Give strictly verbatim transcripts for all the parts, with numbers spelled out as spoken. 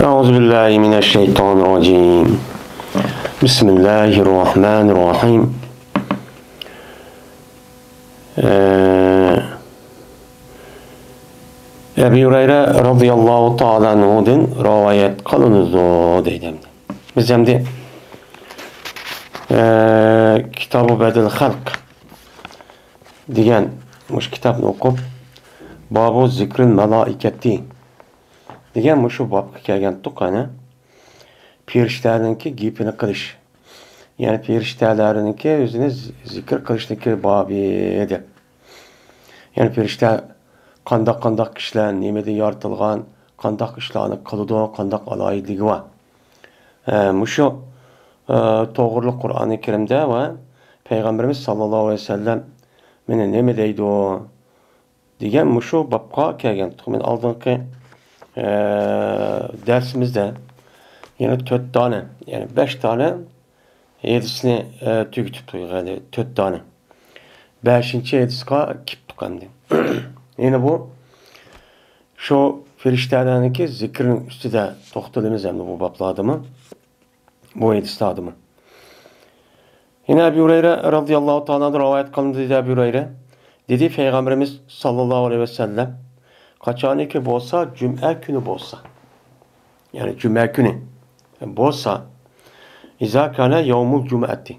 أعوذ بالله من الشيطان الرجيم. بسم الله الرحمن الرحيم. ئە، ئەبۇ ھۇرەيرە رەزىياللاھۇ تائالا ئەنھۇدىن رىۋايەت قىلىنىدۇ دەيدۇ. بىز ئەمدى، ئە، كىتابۇ بەدىل خەلق دېگەن مۇشۇ كىتابنى ئوقۇپ، بابۇ زىكرىل مالائىكەتى دېگەن مۇشۇ بابقا كەلگەنتۇق، قېنى. پېرىشتەلەرنىڭكى گېپىنى قىلىش. يەنى پېرىشتەلەرنىڭكى ئۆزىنى زى-، زىكىر قىلىشنىڭكى بابى دەپ. يەنى پېرىشتە قانداق، قانداق كىشىلەر، نېمىدىن يارىتىلغان، قانداق ئىشلارنى قىلىدۇ، قانداق ئالاھىدىلىكى بار. ھە، مۇشۇ، ئە، توغرىلىق قۇرئانى كەرىمدە ۋە پەيغەمبىرىمىز ساللاللاھۇ ئەلەيھى ۋەسەللەم مېنى نېمە دەيدۇ؟ دېگەن مۇشۇ بابقا كەلگەنتۇق. مەن ئالدىنقى، ئە، دەرسىمىزدە يەنە تۆت دانە، يەنى بەش دانە ھەدىسنى، ئە، تۈگىتىپ قويغان، تۆت دانە. بەشىنچى ھەدىسقا كېلىپتۇق ئەمدى. يەنە بۇ شۇ پېرىشتەلەرنىڭكى زىكرىنىڭ ئۈستىدە توختىلىمىز ئەمدى بۇ بابلاردىمۇ. بۇ ھەدىستادىمۇ. يەنە ئەبۇ ھۇرەيرە رەزىياللاھۇ تائالا ئەنھۇدىن رىۋايەت قىلىندى، دېدى ئەبۇ ھۇرەيرە. دېدى پەيغەمبىرىمىز ساللاللاھۇ ئەلەيھى ۋەسەللەم، قاچانكى بولسا جۈمئە كۈنى بولسا، يەنى جۈمئە كۈنى بولسا، ئىزا كانە يەۋمۇل جۇمۇئەتى،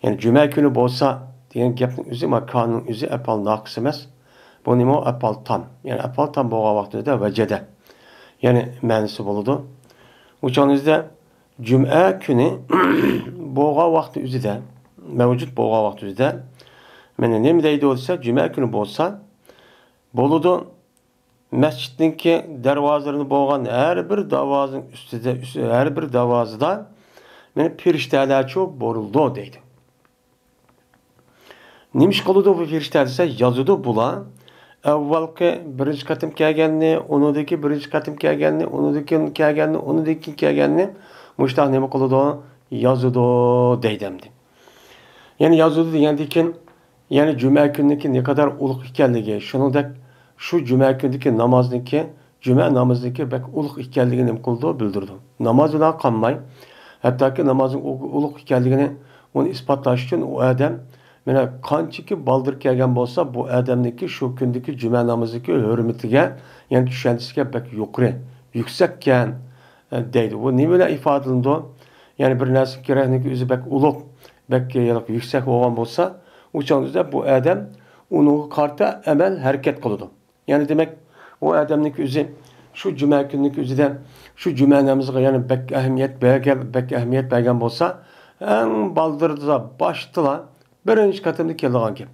يەنى جۈمە كۈنى بولسا دېگەن گەپنىڭ ئۆزى، ما كاننىڭ ئۆزى ئەپئال ناقىس ئەمەس. بۇ نېمە؟ ئەپئال تام. يەنى ئەپئال تام بولغان ۋاقتىدا ۋەجەدە. يەنى مەنىسى بولىدۇ. ئۇ چاغنىڭىزدا جۈمە كۈنى بولغان ۋاقتى ئۆزىدە، مەۋجۇت بولغان ۋاقتى ئۆزىدە، مانا نېمە دەيدۇ دېسە، جۈمە كۈنى بولسا بولىدۇ. مەسچىتنىڭكى دەرۋازىلىرىدا بولغان ھەر بىر دەرۋازىنىڭ ئۈستىدە، ئۈس-، ھەر بىر دەرۋازىدا مانا پېرىشتەلەرچۇ بولىدۇ دەيدۇ. نېمە ئىش قىلىدۇ بۇ پېرىشتە دېسە، يازىدۇ بۇلار. ئەۋۋەلقى بىرىنچى قېتىم كەلگەننى، ئۇنىڭدىكى بىرىنچى قېتىم كەلگەننى، ئۇنىڭدىن كېيىن كەلگەننى، ئۇنىڭدىن كېيىن كەلگەننى مۇشۇنداق نېمە قىلىدۇ؟ يازىدۇ دەيدۇ ئەمدى. يەنى يازىدۇ دېگەندىن كېيىن، يەنى جۈمە كۈنىنىڭكى نەقەدەر ئۇلۇغ ئىكەنلىكى، شۇنىڭدەك شۇ جۈمە كۈنىدىكى نامازنىڭكى، جۈمە نامىزىنىڭكى بەك ئۇلۇغ ئىكەنلىكىنى نېمە قىلىدۇ؟ بىلدۈرىدۇ. ناماز بىلەن قالماي، ھەتتاكى نامازنىڭ ئۇ-، ئۇلۇغ ئىكەنلىكىنى ئۇنى ئىسپاتلاش ئۈچۈن ئۇ ئادەم، مانا، قانچىكى بالدۇر كەلگەن بولسا، بۇ ئادەمنىڭكى شۇ كۈندىكى جۈمە نامىزىنىڭكى ھۆرمىتىگە، يەنى چۈشەنچىسىگە بەك يۇقىرى، يۈكسەككەن، ئە، دەيدۇ. بۇ نېمە بىلەن ئىپادىلىنىدۇ؟ يەنى بىر نەرسە كېرەكنىڭكى ئۆزى بەك ئۇلۇغ، بەك يۈكسەك بولغان بولسا، ئۇ چاغدا بۇ ئادەم ئۇنىڭغا قارىتا ئەمەل، ھەرىكەت قىلىدۇ. يەنى دېمەك، ئۇ ئادەمنىڭكى ئۆزى شۇ جۈمە كۈنىنىڭكى ئۆزىدە شۇ جۈمە نامىزىغا يەنە بەك ئەھمىيەت بەرگەن، بەك ئەھمىيەت بەرگەن بولسا، ئەڭ بالدۇردا، باشتىلا، بىرىنچى قېتىمدا كېلىدىغان گەپ.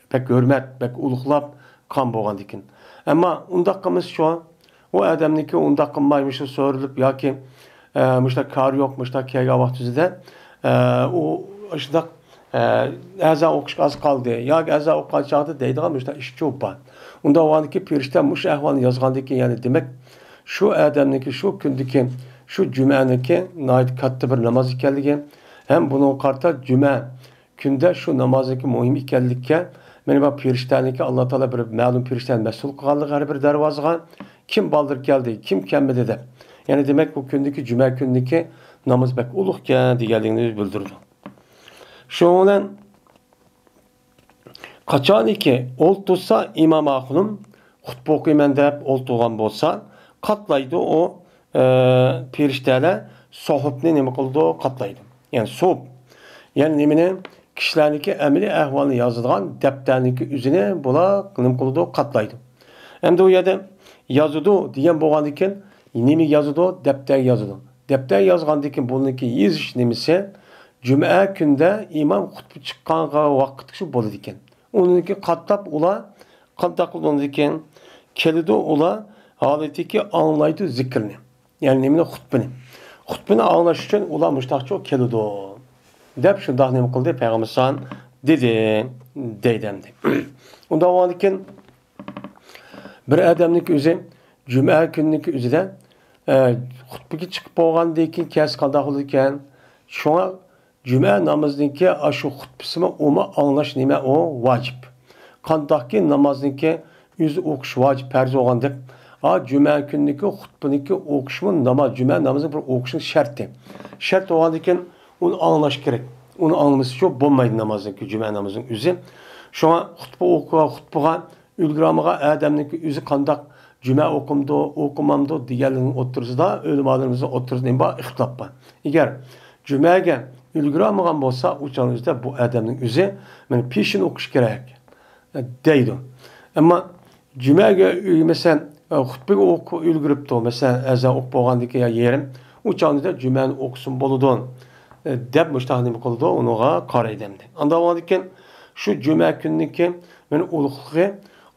بەك ھۆرمەت، بەك ئۇلۇغلاپ قىلغان بولغاندىكىن. ئەمما ئۇنداق قىلمىسا شۇ، ئۇ ئادەمنىڭكى ئۇنداق قىلماي، مۇشۇ سۆرىلىپ ياكى، ئە، مۇشۇنداق كارى يوق، مۇشۇنداق كەلگەن ۋاقتىدا، ئە، ئۇ شۇنداق، ئە، ئەزان ئوقۇشقا ئاز قالدى ياكى ئەزان ئوقۇغان چاغدا دەيدىغان مۇشۇنداق ئىشچۇ بار. ئۇنداق بولغاندىكىن پېرىشتە مۇشۇ ئەھۋالنى يازغاندىكىن، يەنى دېمەك، شۇ ئادەمنىڭكى شۇ كۈندىكى، شۇ جۈمەنىڭكى ناھايىتى كاتتا بىر ناماز ئىكەنلىكى ھەم بۇنىڭغا قارىتا جۈمە كۈندە شۇ نامازنىڭكى مۇھىم ئىكەنلىككە، مانا بۇ پېرىشتەنىڭكى ئاللا تائالا بىر مەلۇم پېرىشتەنى مەسئۇل قىلغانلىقى ھەر بىر دەرۋازىغا، كىم بالدۇر كەلدى، كىم كەلمىدى دەپ. يەنى دېمەك، بۇ كۈندىكى جۈمە كۈنىدىكى ناماز بەك ئۇلۇغكەن دېگەنلىكىنى بىلدۈرىدۇ. شۇنىڭ بىلەن قاچانكى ئولتۇرسا ئىمام ئاخۇنۇم خۇتبە ئوقۇيمەن دەپ ئولتۇرغان بولسا، قاتلايدۇ ئۇ، ئە، پېرىشتەلەر سوھۇپنى نېمە قىلىدۇ؟ قاتلايدۇ. يەنى سوھۇپ. يەنى نېمىنى؟ كىشىلەرنىڭكى ئەمەلىي ئەھۋالىنى يازىدىغان دەپتەرنىڭكى ئۆزىنى بۇلار نېمە قىلىدۇ؟ قاتلايدۇ. ئەمدى ئۇ يەردە يازىدۇ دېگەن بولغاندىكىن، نېمىگە يازىدۇ؟ دەپتەرگە يازىدۇ. دەپتەرگە يازغاندىكىن بۇنىڭكى يېزىش نېمىسى؟ جۈمە كۈندە ئىمام خۇتبە چىققانغا ۋاقىت شۇ بولىدىكەن. ئۇنىڭكى قاتلاپ ئۇلار قانداق قىلىدىكەن؟ كېلىدۇ ئۇلار ھالىتىكى ئاڭلايدۇ زىكىرنى. يەنى نېمىنى؟ خۇتبىنى. خۇتبىنى ئاڭلاش ئۈچۈن ئۇلار مۇشتاقچۇ كېلىدۇ دەپ شۇنداق نېمە قىلدى پەيغەمبەر سان دېدى، دەيدۇ ئەمدى. ئۇنداق بولغاندىكىن بىر ئادەمنىڭكى ئۆزى جۈمە كۈنىنىڭكى ئۆزىدە، ئە، خۇتبىگە چىقىپ بولغاندىن كېيىن كەلسە قانداق بولىدىكەن؟ شۇڭا جۈمە نامىزىنىڭكى ئاشۇ خۇتبىسىمۇ ئۇمۇ ئاڭلاش نېمە ئۇ؟ ۋاجىپ. قانداقكى نامازنىڭكى ئۆزى ئوقۇش ۋاجىپ، پەرز بولغاندەك، ھا، جۈمە كۈنىدىكى خۇتبىنىڭكى ئوقۇشمۇ ناماز، جۈمە نامىزىنىڭ بىر ئوقۇشنىڭ شەرتى. شەرت بولغاندىن كېيىن ئۇنى ئاڭلاش كېرەك. ئۇنى ئاڭلىمىسىچۇ بولمايدۇ نامازنىڭكى، جۈمە نامىزىنىڭ ئۆزى. شۇڭا خۇتبە ئوقۇغان، خۇتبىغا ئۈلگۈرەلمىگەن ئادەمنىڭكى ئۆزى قانداق جۈمە ئوقۇمدۇ، ئوقۇمامدۇ دېگەنلىرىنىڭ ئوتتۇرىسىدا ئۆلىمالىرىمىزنىڭ ئوتتۇرىسىدا نېمە بار؟ ئىختىلاپ بار. ئەگەر جۈمەگە ئۈلگۈرەلمىگەن بولسا، ئۇ چاغنىڭ ئۆزىدە بۇ ئادەمنىڭ ئۆزى مانا پېشىن ئوقۇش كېرەك دەيدۇ. ئەمما جۈمەگە ئۆگىمىسە، خۇتبىگە ئوقۇپ ئۈلگۈرۈپتۇ، مەسىلەن، ئەزان ئوقۇپ بولغاندىن كېيىن يا يېرىم، ئۇ چاغدا جۈمەنى ئوقۇسىمۇ بولىدۇ، دەپ مۇشۇنداق نېمە قىلىدۇ، ئۇنىڭغا قارايدۇ ئەمدى. ئانداق بولغاندىكىن شۇ جۈمە كۈنىنىڭكى مانا ئۇلۇغلۇقى،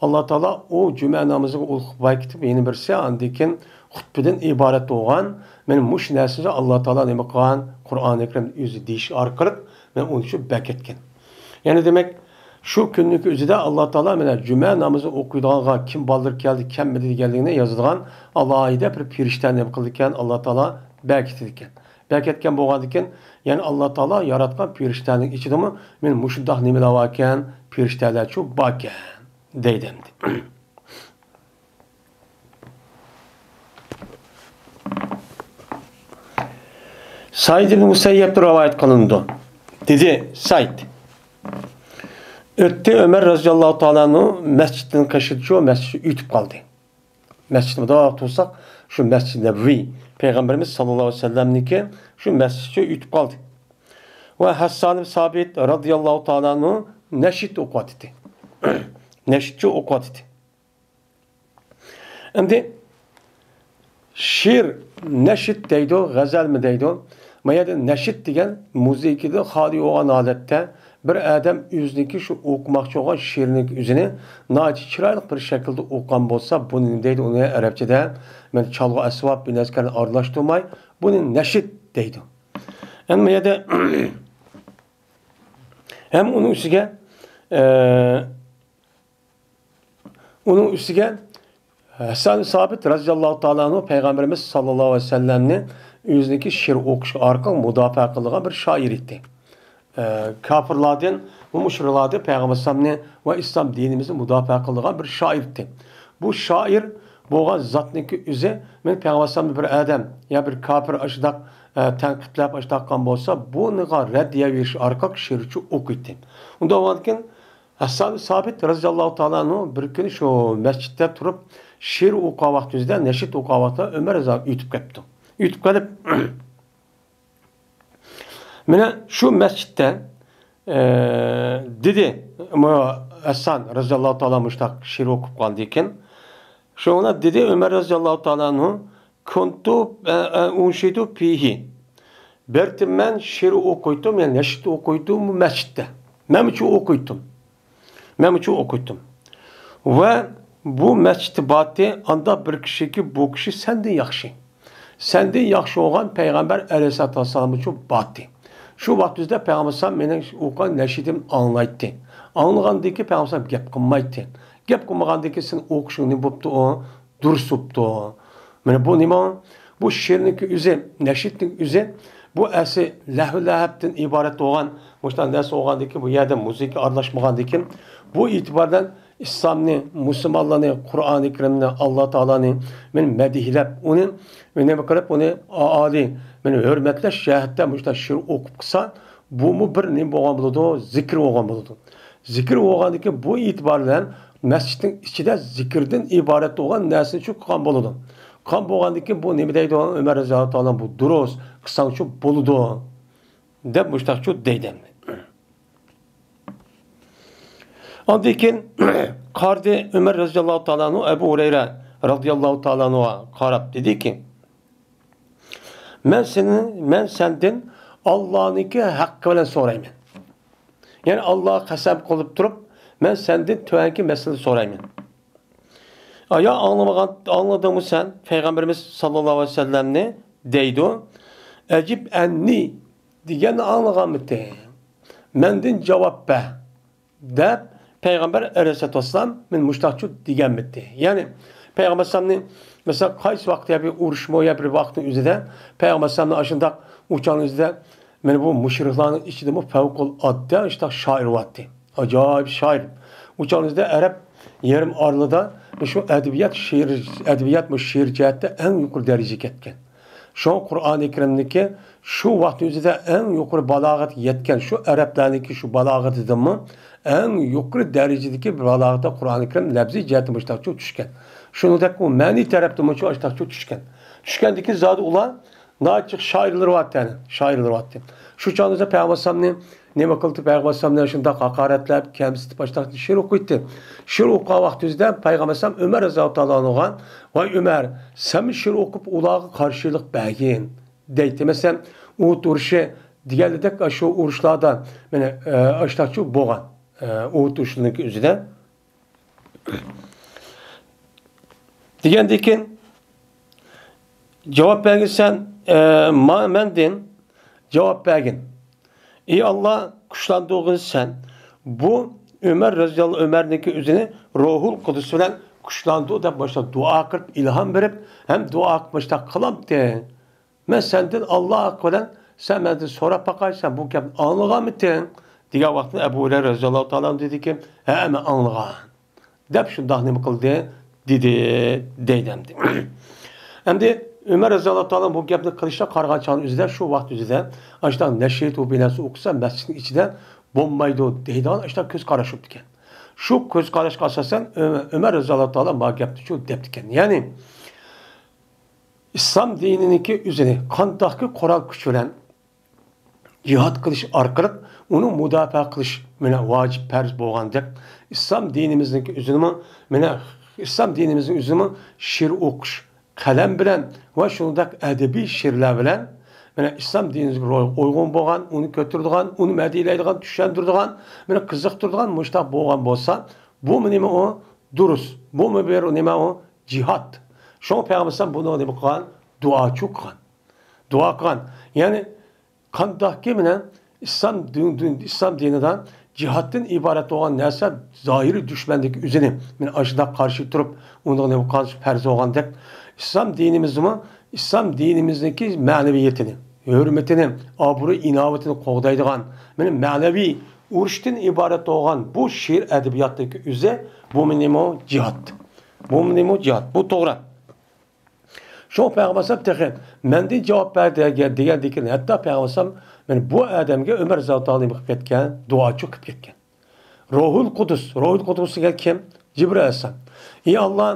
ئاللا تائالا ئۇ جۈمە نامىزىغا ئۇلۇغلۇق بەركىتىپ، يەنە بىرسى ئاندىن كېيىن خۇتبىدىن ئىبارەت بولغان، مانا مۇشۇ نەرسىنى ئاللا تائالا نېمە قىلغان؟ قۇرئانى كەرىم ئۆزى دېيىش ئارقىلىق مانا ئۇنى شۇ بەركەتكەن. يەنى دېمەك، شۇ كۈننىڭكى ئۆزىدە ئاللا تائالا مانا جۈمە نامىزى ئوقۇيدىغانغا كىم بالدۇر كەلدى، كەلمىدى دېگەنلىكىنى يازىدىغان ئالاھىدە بىر پەرىشتە نېمە قىلىدىكەن؟ ئاللا تائالا بەركىتىدىكەن. بەركەتكەن بولغاندىكىن، يەنى ئاللا تائالا ياراتقان پەرىشتەنىڭ ئىچىدىمۇ مانا مۇشۇنداق نېمىلەر باركەن؟ پەرىشتەلەرچۇ باركەن دەيدۇ ئەمدى. سەئىد ئىبن مۇسەييەبتىن رىۋايەت قىلىنىدۇ. دېدى سەئىد، ئۆتتى ئۆمەر رەزىياللاھۇ تائالا ئەنھۇ مەسچىتنىڭ قېشىدىچۇ، مەسچىتتە ئۆتۈپ قالدى. مەسچىتتە مۇنداق تۇرساق، شۇ مەسچىت نەبىۋى، پەيغەمبىرىمىز ساللاللاھۇ ئەلەيھى ۋەسەللەمنىڭكى شۇ مەسچىتىچۇ ئۆتۈپ قالدى. ۋە ھەسسان ئىبن سابىت رەزىياللاھۇ تائالا ئەنھۇ نەشىد ئوقۇۋاتىدۇ. نەشىدچۇ ئوقۇۋاتىدۇ. ئەمدى شېئىر، نەشىد دەيدۇ، غەزەلمۇ دەيدۇ. ما يەردە نەشىد دېگەن مۇزىكىدىن خالىي بولغان ھالەتتە بىر ئادەم ئۆزىنىڭكى شۇ ئوقۇماقچى بولغان شېئىرىنىڭ ئۆزىنى ناھايىتى چىرايلىق بىر شەكىلدە ئوقۇغان بولسا، بۇنى نېمە دەيدۇ؟ ئۇنى ئەرەبچىدە مەن چالغۇ ئەسۋاب، بىنەسكەرنى ئارىلاشتۇرماي، بۇنى نەشىد دەيدۇ. ئەمما ما يەردە ھەم ئۇنىڭ ئۈستىگە، ئە، ئۇنىڭ ئۈستىگە ھەسسان سابىت رەزىياللاھۇ تائالا ئەنھۇ پەيغەمبىرىمىز ساللاللاھۇ ئەلەيھى ۋەسەللەمنى ئۆزىنىڭكى شېئىر ئوقۇشى ئارقىلىق مۇداپىئە قىلىدىغان بىر شائىر ئىدى. ئە، كاپىرلاردىن ۋە مۇشرىكلاردىن پەيغەمبەر ئەلەيھىسسالامنى ۋە ئىسلام دىنىمىزنى مۇداپىئە قىلىدىغان بىر شائىر ئىدى. بۇ شائىر بولغان زاتنىڭكى ئۆزى، مەن پەيغەمبەر ئەلەيھىسسالامنى بىر ئادەم يا بىر كاپىر ئاشۇنداق، ئە، تەنقىدلەپ ئاشۇنداق قىلغان بولسا، بۇنىڭغا رەددىيە بېرىش ئارقىلىق شېئىرچۇ ئوقۇيتتى. ئۇنداق بولغاندىكىن، ھەسسان سابىت رەزىياللاھۇ تائالا ئەنھۇ بىر كۈنى شۇ مەسچىتتە تۇرۇپ، شېئىر ئوقۇغان ۋاقتىمىزدا، نەشىد ئوقۇغان ۋاقتىدا ئۆمەر رەزىياللاھۇ ئۆتۈپ كەپتۇ. ئۆتۈپ كېلىپ، مانا شۇ مەسچىتتە، ئە، دېدى، مۇ-، ھەسسان رەزىياللاھۇ تائالا مۇشۇنداق شېئىر ئوقۇپ قالغاندىكىن، شۇڭا دېدى ئۆمەر رەزىياللاھۇ تائالا ئەنھۇ، كۇنتۇ، ئە، ئە، ئۇنشىدۇ فىھى. بەلكىم مەن شېئىر ئوقۇيتتۇم، يەنى نەشىد ئوقۇيتتۇم بۇ مەسچىتتە. مەنمۇچۇ ئوقۇيتتۇم. مەنمۇچۇ ئوقۇيتتۇم. ۋە بۇ مەسچىتتە بارتى، ئاندا بىر كىشىكى، بۇ كىشى سەندىن ياخشى. سەندىن ياخشى بولغان پەيغەمبەر ئەلەيھىسسالاتۇ ۋەسسالاممۇچۇ بارتى. شۇ ۋاقىت ئۆزىدە پەيغەمبەر ئەلەيھىسسالام مېنىڭ ئوقۇغان نەشىدىمنى ئاڭلايتتى. ئاڭلىغاندىن كېيىن پەيغەمبەر ئەلەيھىسسالام گەپ قىلمايتتى. گەپ قىلمىغاندىن كېيىن سېنىڭ ئوقۇشۇڭ نېمە بوپتۇ ئۇ؟ دۇرۇس بوپتۇ. مانا بۇ نېمە؟ بۇ شېئىرنىڭكى ئۆزى، نەشىدنىڭ ئۆزى، بۇ ئەسلى لەھۋ لەھەبتىن ئىبارەت بولغان مۇشۇنداق نەرسە بولغاندىكىن، بۇ يەردە مۇزىكا ئارىلاشمىغاندىكىن، بۇ ئېتىبار بىلەن ئىسلامنى، مۇسۇلمانلارنى، قۇرئانى كەرىمنى، ئاللا تائالانى مانا مەدھىيلەپ، ئۇنى نېمە قىلىپ، ئۇنى ئالىي، مانا ھۆرمەتلەش جەھەتتە مۇشۇنداق شېئىر ئوقۇپ قىلسا، بۇمۇ بىر نېمە بولغان بولىدۇ؟ زىكىر بولغان بولىدۇ. زىكىر بولغاندىكىن، بۇ ئېتىبار بىلەن مەسچىتنىڭ ئىچىدە زىكىردىن ئىبارەت بولغان نەرسىنى شۇ قىلغان بولىدۇ. قىلغان بولغاندىكىن، بۇ نېمە دەيدۇ؟ ئۆمەر رەزىياللاھۇ تائالا، بۇ دۇرۇس، قىلساڭچۇ بولىدۇ، دەپ مۇشۇنداقچۇ دەيدۇ. ئاندىن كېيىن قارىدى ئۆمەر رەزىياللاھۇ تائالا ئەنھۇ ئەبۇ ھۇرەيرە رەزىياللاھۇ تائالا ئەنھۇغا قاراپ دېدىكى، مەن سېنى، مەن سەندىن ئاللانىڭكى ھەققى بىلەن سورايمەن. يەنى ئاللاغا قەسەم قىلىپ تۇرۇپ، مەن سەندىن تۆۋەنكى مەسىلىنى سورايمەن. ئايا ئاڭلىمىغان، ئاڭلىدىڭمۇ سەن پەيغەمبىرىمىز ساللاللاھۇ ئەلەيھى ۋەسەللەمنى؟ دەيدۇ. ئەجىب ئەننى دېگەننى ئاڭلىغانمىتىڭ؟ مەندىن جاۋاب بەر. دەپ پەيغەمبەر ئەلەيھىسسالاتۇ ۋەسسالام مانا مۇشۇنداقچۇ دېگەنمىتى. يەنى پەيغەمبەر ئەلەيھىسسالامنى، مەسىلەن، قايسى ۋاقىتتا يا بىر ئۇرۇشمۇ يا بىر ۋاقىتنىڭ ئۆزىدە پەيغەمبەر ئەلەيھىسسالامنى ئاشۇنداق ئۇچانىڭ ئۆزىدە مانا بۇ مۇشرىكلارنىڭ ئىچىدىمۇ پەۋقۇلئاددە شۇنداق شائىر بارتى. ئاجايىپ شائىر. ئۇچانىڭ ئۆزىدە ئەرەب يېرىم ئارىلىدا شۇ ئەدەبىيات، شېئىر، ئەدەبىيات مۇشۇ شېئىر جەھەتتە ئەڭ يۇقىرى دەرىجىگە يەتكەن. شۇڭا قۇرئانى كەرىمنىكى شۇ ۋاقىت ئۆزىدە ئەڭ يۇقىرى بالاغەتكە يەتكەن شۇ ئەرەبلەرنىڭكى شۇ بالاغىتىدىنمۇ ئەڭ يۇقىرى دەرىجىدىكى بالاغەتتە قۇرئانى كەرىم لەپزىي جەھەتتە مۇشۇنداقچە چۈشكەن. شۇنىڭدەك ئۇ مەنىي تەرەپتىنمۇ شۇ ئاشۇنداقچە چۈشكەن. چۈشكەندىن كېيىن زادى ئۇلار ناھايىتى شائىرلىرى بارتى، يەنى شائىرلىرى بارتى. شۇ چاغدا پەيغەمبەر ئەلەيھىسسالامنى نېمە قىلدى؟ پەيغەمبەر ئەلەيھىسسالامنى شۇنداق ھاقارەتلەپ، كەمسىتىپ، ئاشۇنداق شېئىر ئوقۇيتتى. شېئىر ئوقۇغان ۋاقتىمىزدا پەيغەمبەر ئەلەيھىسسالام ئۆمەر رەزىياللاھۇ تائالا ئەنھۇغا، ۋاي ئۆمەر، سەنمۇ شېئىر ئوقۇپ ئۇلارغا قارشىلىق بەرگىن دەيتتى. مەسىلەن، ئۇھۇد ئۇرۇشى دېگەندەك شۇ ئۇرۇشلاردا مانا ئاشۇنداقچۇ بولغان، ئۇھۇد ئۇرۇشىنىڭكى ئۆزىدە. دېگەندىن كېيىن جاۋاب بەرگىن سەن، ئە، ما-، مەندىن جاۋاب بەرگىن. ئى ئاللا، كۈچلەندۈرگىن سەن. بۇ ئۆمەر رەزىياللاھۇ، ئۆمەرنىڭكى ئۆزىنى روھۇل قۇدۇس بىلەن كۈچلەندۈر دەپ مۇشۇنداق دۇئا قىلىپ، ئىلھام بېرىپ، ھەم دۇئا قىلىپ مۇشۇنداق قىلامتى. مەن سەندىن ئاللا ھەققى بىلەن سەن مەندىن سوراپ باقاي، سەن بۇ گەپنى ئاڭلىغانمىتىڭ؟ دېگەن ۋاقتىدا ئەبۇ ھۇرەيرە رەزىياللاھۇ تائالا دېدىكى، ھە، مەن ئاڭلىغان. دەپ شۇنداق نېمە قىلدى؟ دېدى، دەيدۇ ئەمدى. ئەمدى ئۆمەر رەزىياللاھۇ تائالا بۇ گەپنى قىلىشقا قارىغان چاغنىڭ ئۆزىدە، شۇ ۋاقىت ئۆزىدە، ئاشۇنداق نەشىدۇ بىناسى ئوقۇسا مەسچىتنىڭ ئىچىدە بولمايدۇ دەيدىغان ئاشۇنداق كۆز قاراش بوپتىكەن. شۇ كۆز قاراشقا ئاساسەن، ئۆ-، ئۆمەر رەزىياللاھۇ تائالا ما گەپنى شۇ دەپتىكەن. يەنى، ئىسلام دىنىنىڭكى ئۆزىنى قانداقكى قورال كۈچ بىلەن جىھاد قىلىش ئارقىلىق ئۇنى مۇداپىئە قىلىش مانا ۋاجىپ پەرز بولغاندەك، ئىسلام دىنىمىزنىڭكى ئۆزىنىمۇ، مانا ئىسلام دىنىمىزنىڭ ئۆزىنىمۇ شېئىر ئوقۇش، قەلەم بىلەن ۋە شۇنداق ئەدەبىي شېئىرلار بىلەن مانا ئىسلام دىنىمىزگە روھ-، ئۇيغۇن بولغان، ئۇنى كۆتۈرىدىغان، ئۇنى مەدھىيەلەيدىغان، چۈشەندۈرىدىغان، مانا قىزىقتۇرىدىغان مۇشۇنداق بولغان بولسا، بۇ نېمە ئۇ؟ دۇرۇس. بۇمۇ بىر نېمە ئۇ؟ جىھاد. شۇڭا پەيغەمبەر ئەلەيھىسسالام بۇنى نېمە قىلغان؟ دۇئاچۇ قىلغان. دۇئا قىلغان. يەنى قانداقكى مانا ئىسلام دىن، دىن، ئىسلام دىنىدا جىھادتىن ئىبارەت بولغان نەرسە زاھىرىي دۈشمەندىكى ئۆزىنى مانا ئاشۇنداق قارشى تۇرۇپ، ئۇنىڭ نېمە قىلغان پەرز بولغاندەك، ئىسلام دىنىمىزمۇ، ئىسلام دىنىمىزنىڭكى مەنىۋىيىتىنى، ھۆرمىتىنى، ئابرۇي ئىناۋىتىنى قوغدايدىغان، مانا مەنىۋى ئۇرۇشتىن ئىبارەت بولغان بۇ شېئىر ئەدەبىياتتىكى ئۆزى، بۇمۇ نېمە جىھاد. بۇمۇ نېمە جىھاد. بۇ توغرا. شۇڭا پەيغەمبەر ئەلەيھىسسالام تېخى مەندىن جاۋاب بەر دېگەن، دېگەندىن كېيىن ھەتتا پەيغەمبەر ئەلەيھىسسالام مانا بۇ ئادەمگە، ئۆمەر رەزىياللاھۇ تائالا نېمە قىلىپ كەتكەن؟ دۇئاچۇ قىلىپ كەتكەن. روھۇل قۇدۇس، روھۇل قۇدۇس دېگەن كىم؟ جىبرىل ئەلەيھىسسالام. ئى ئاللا،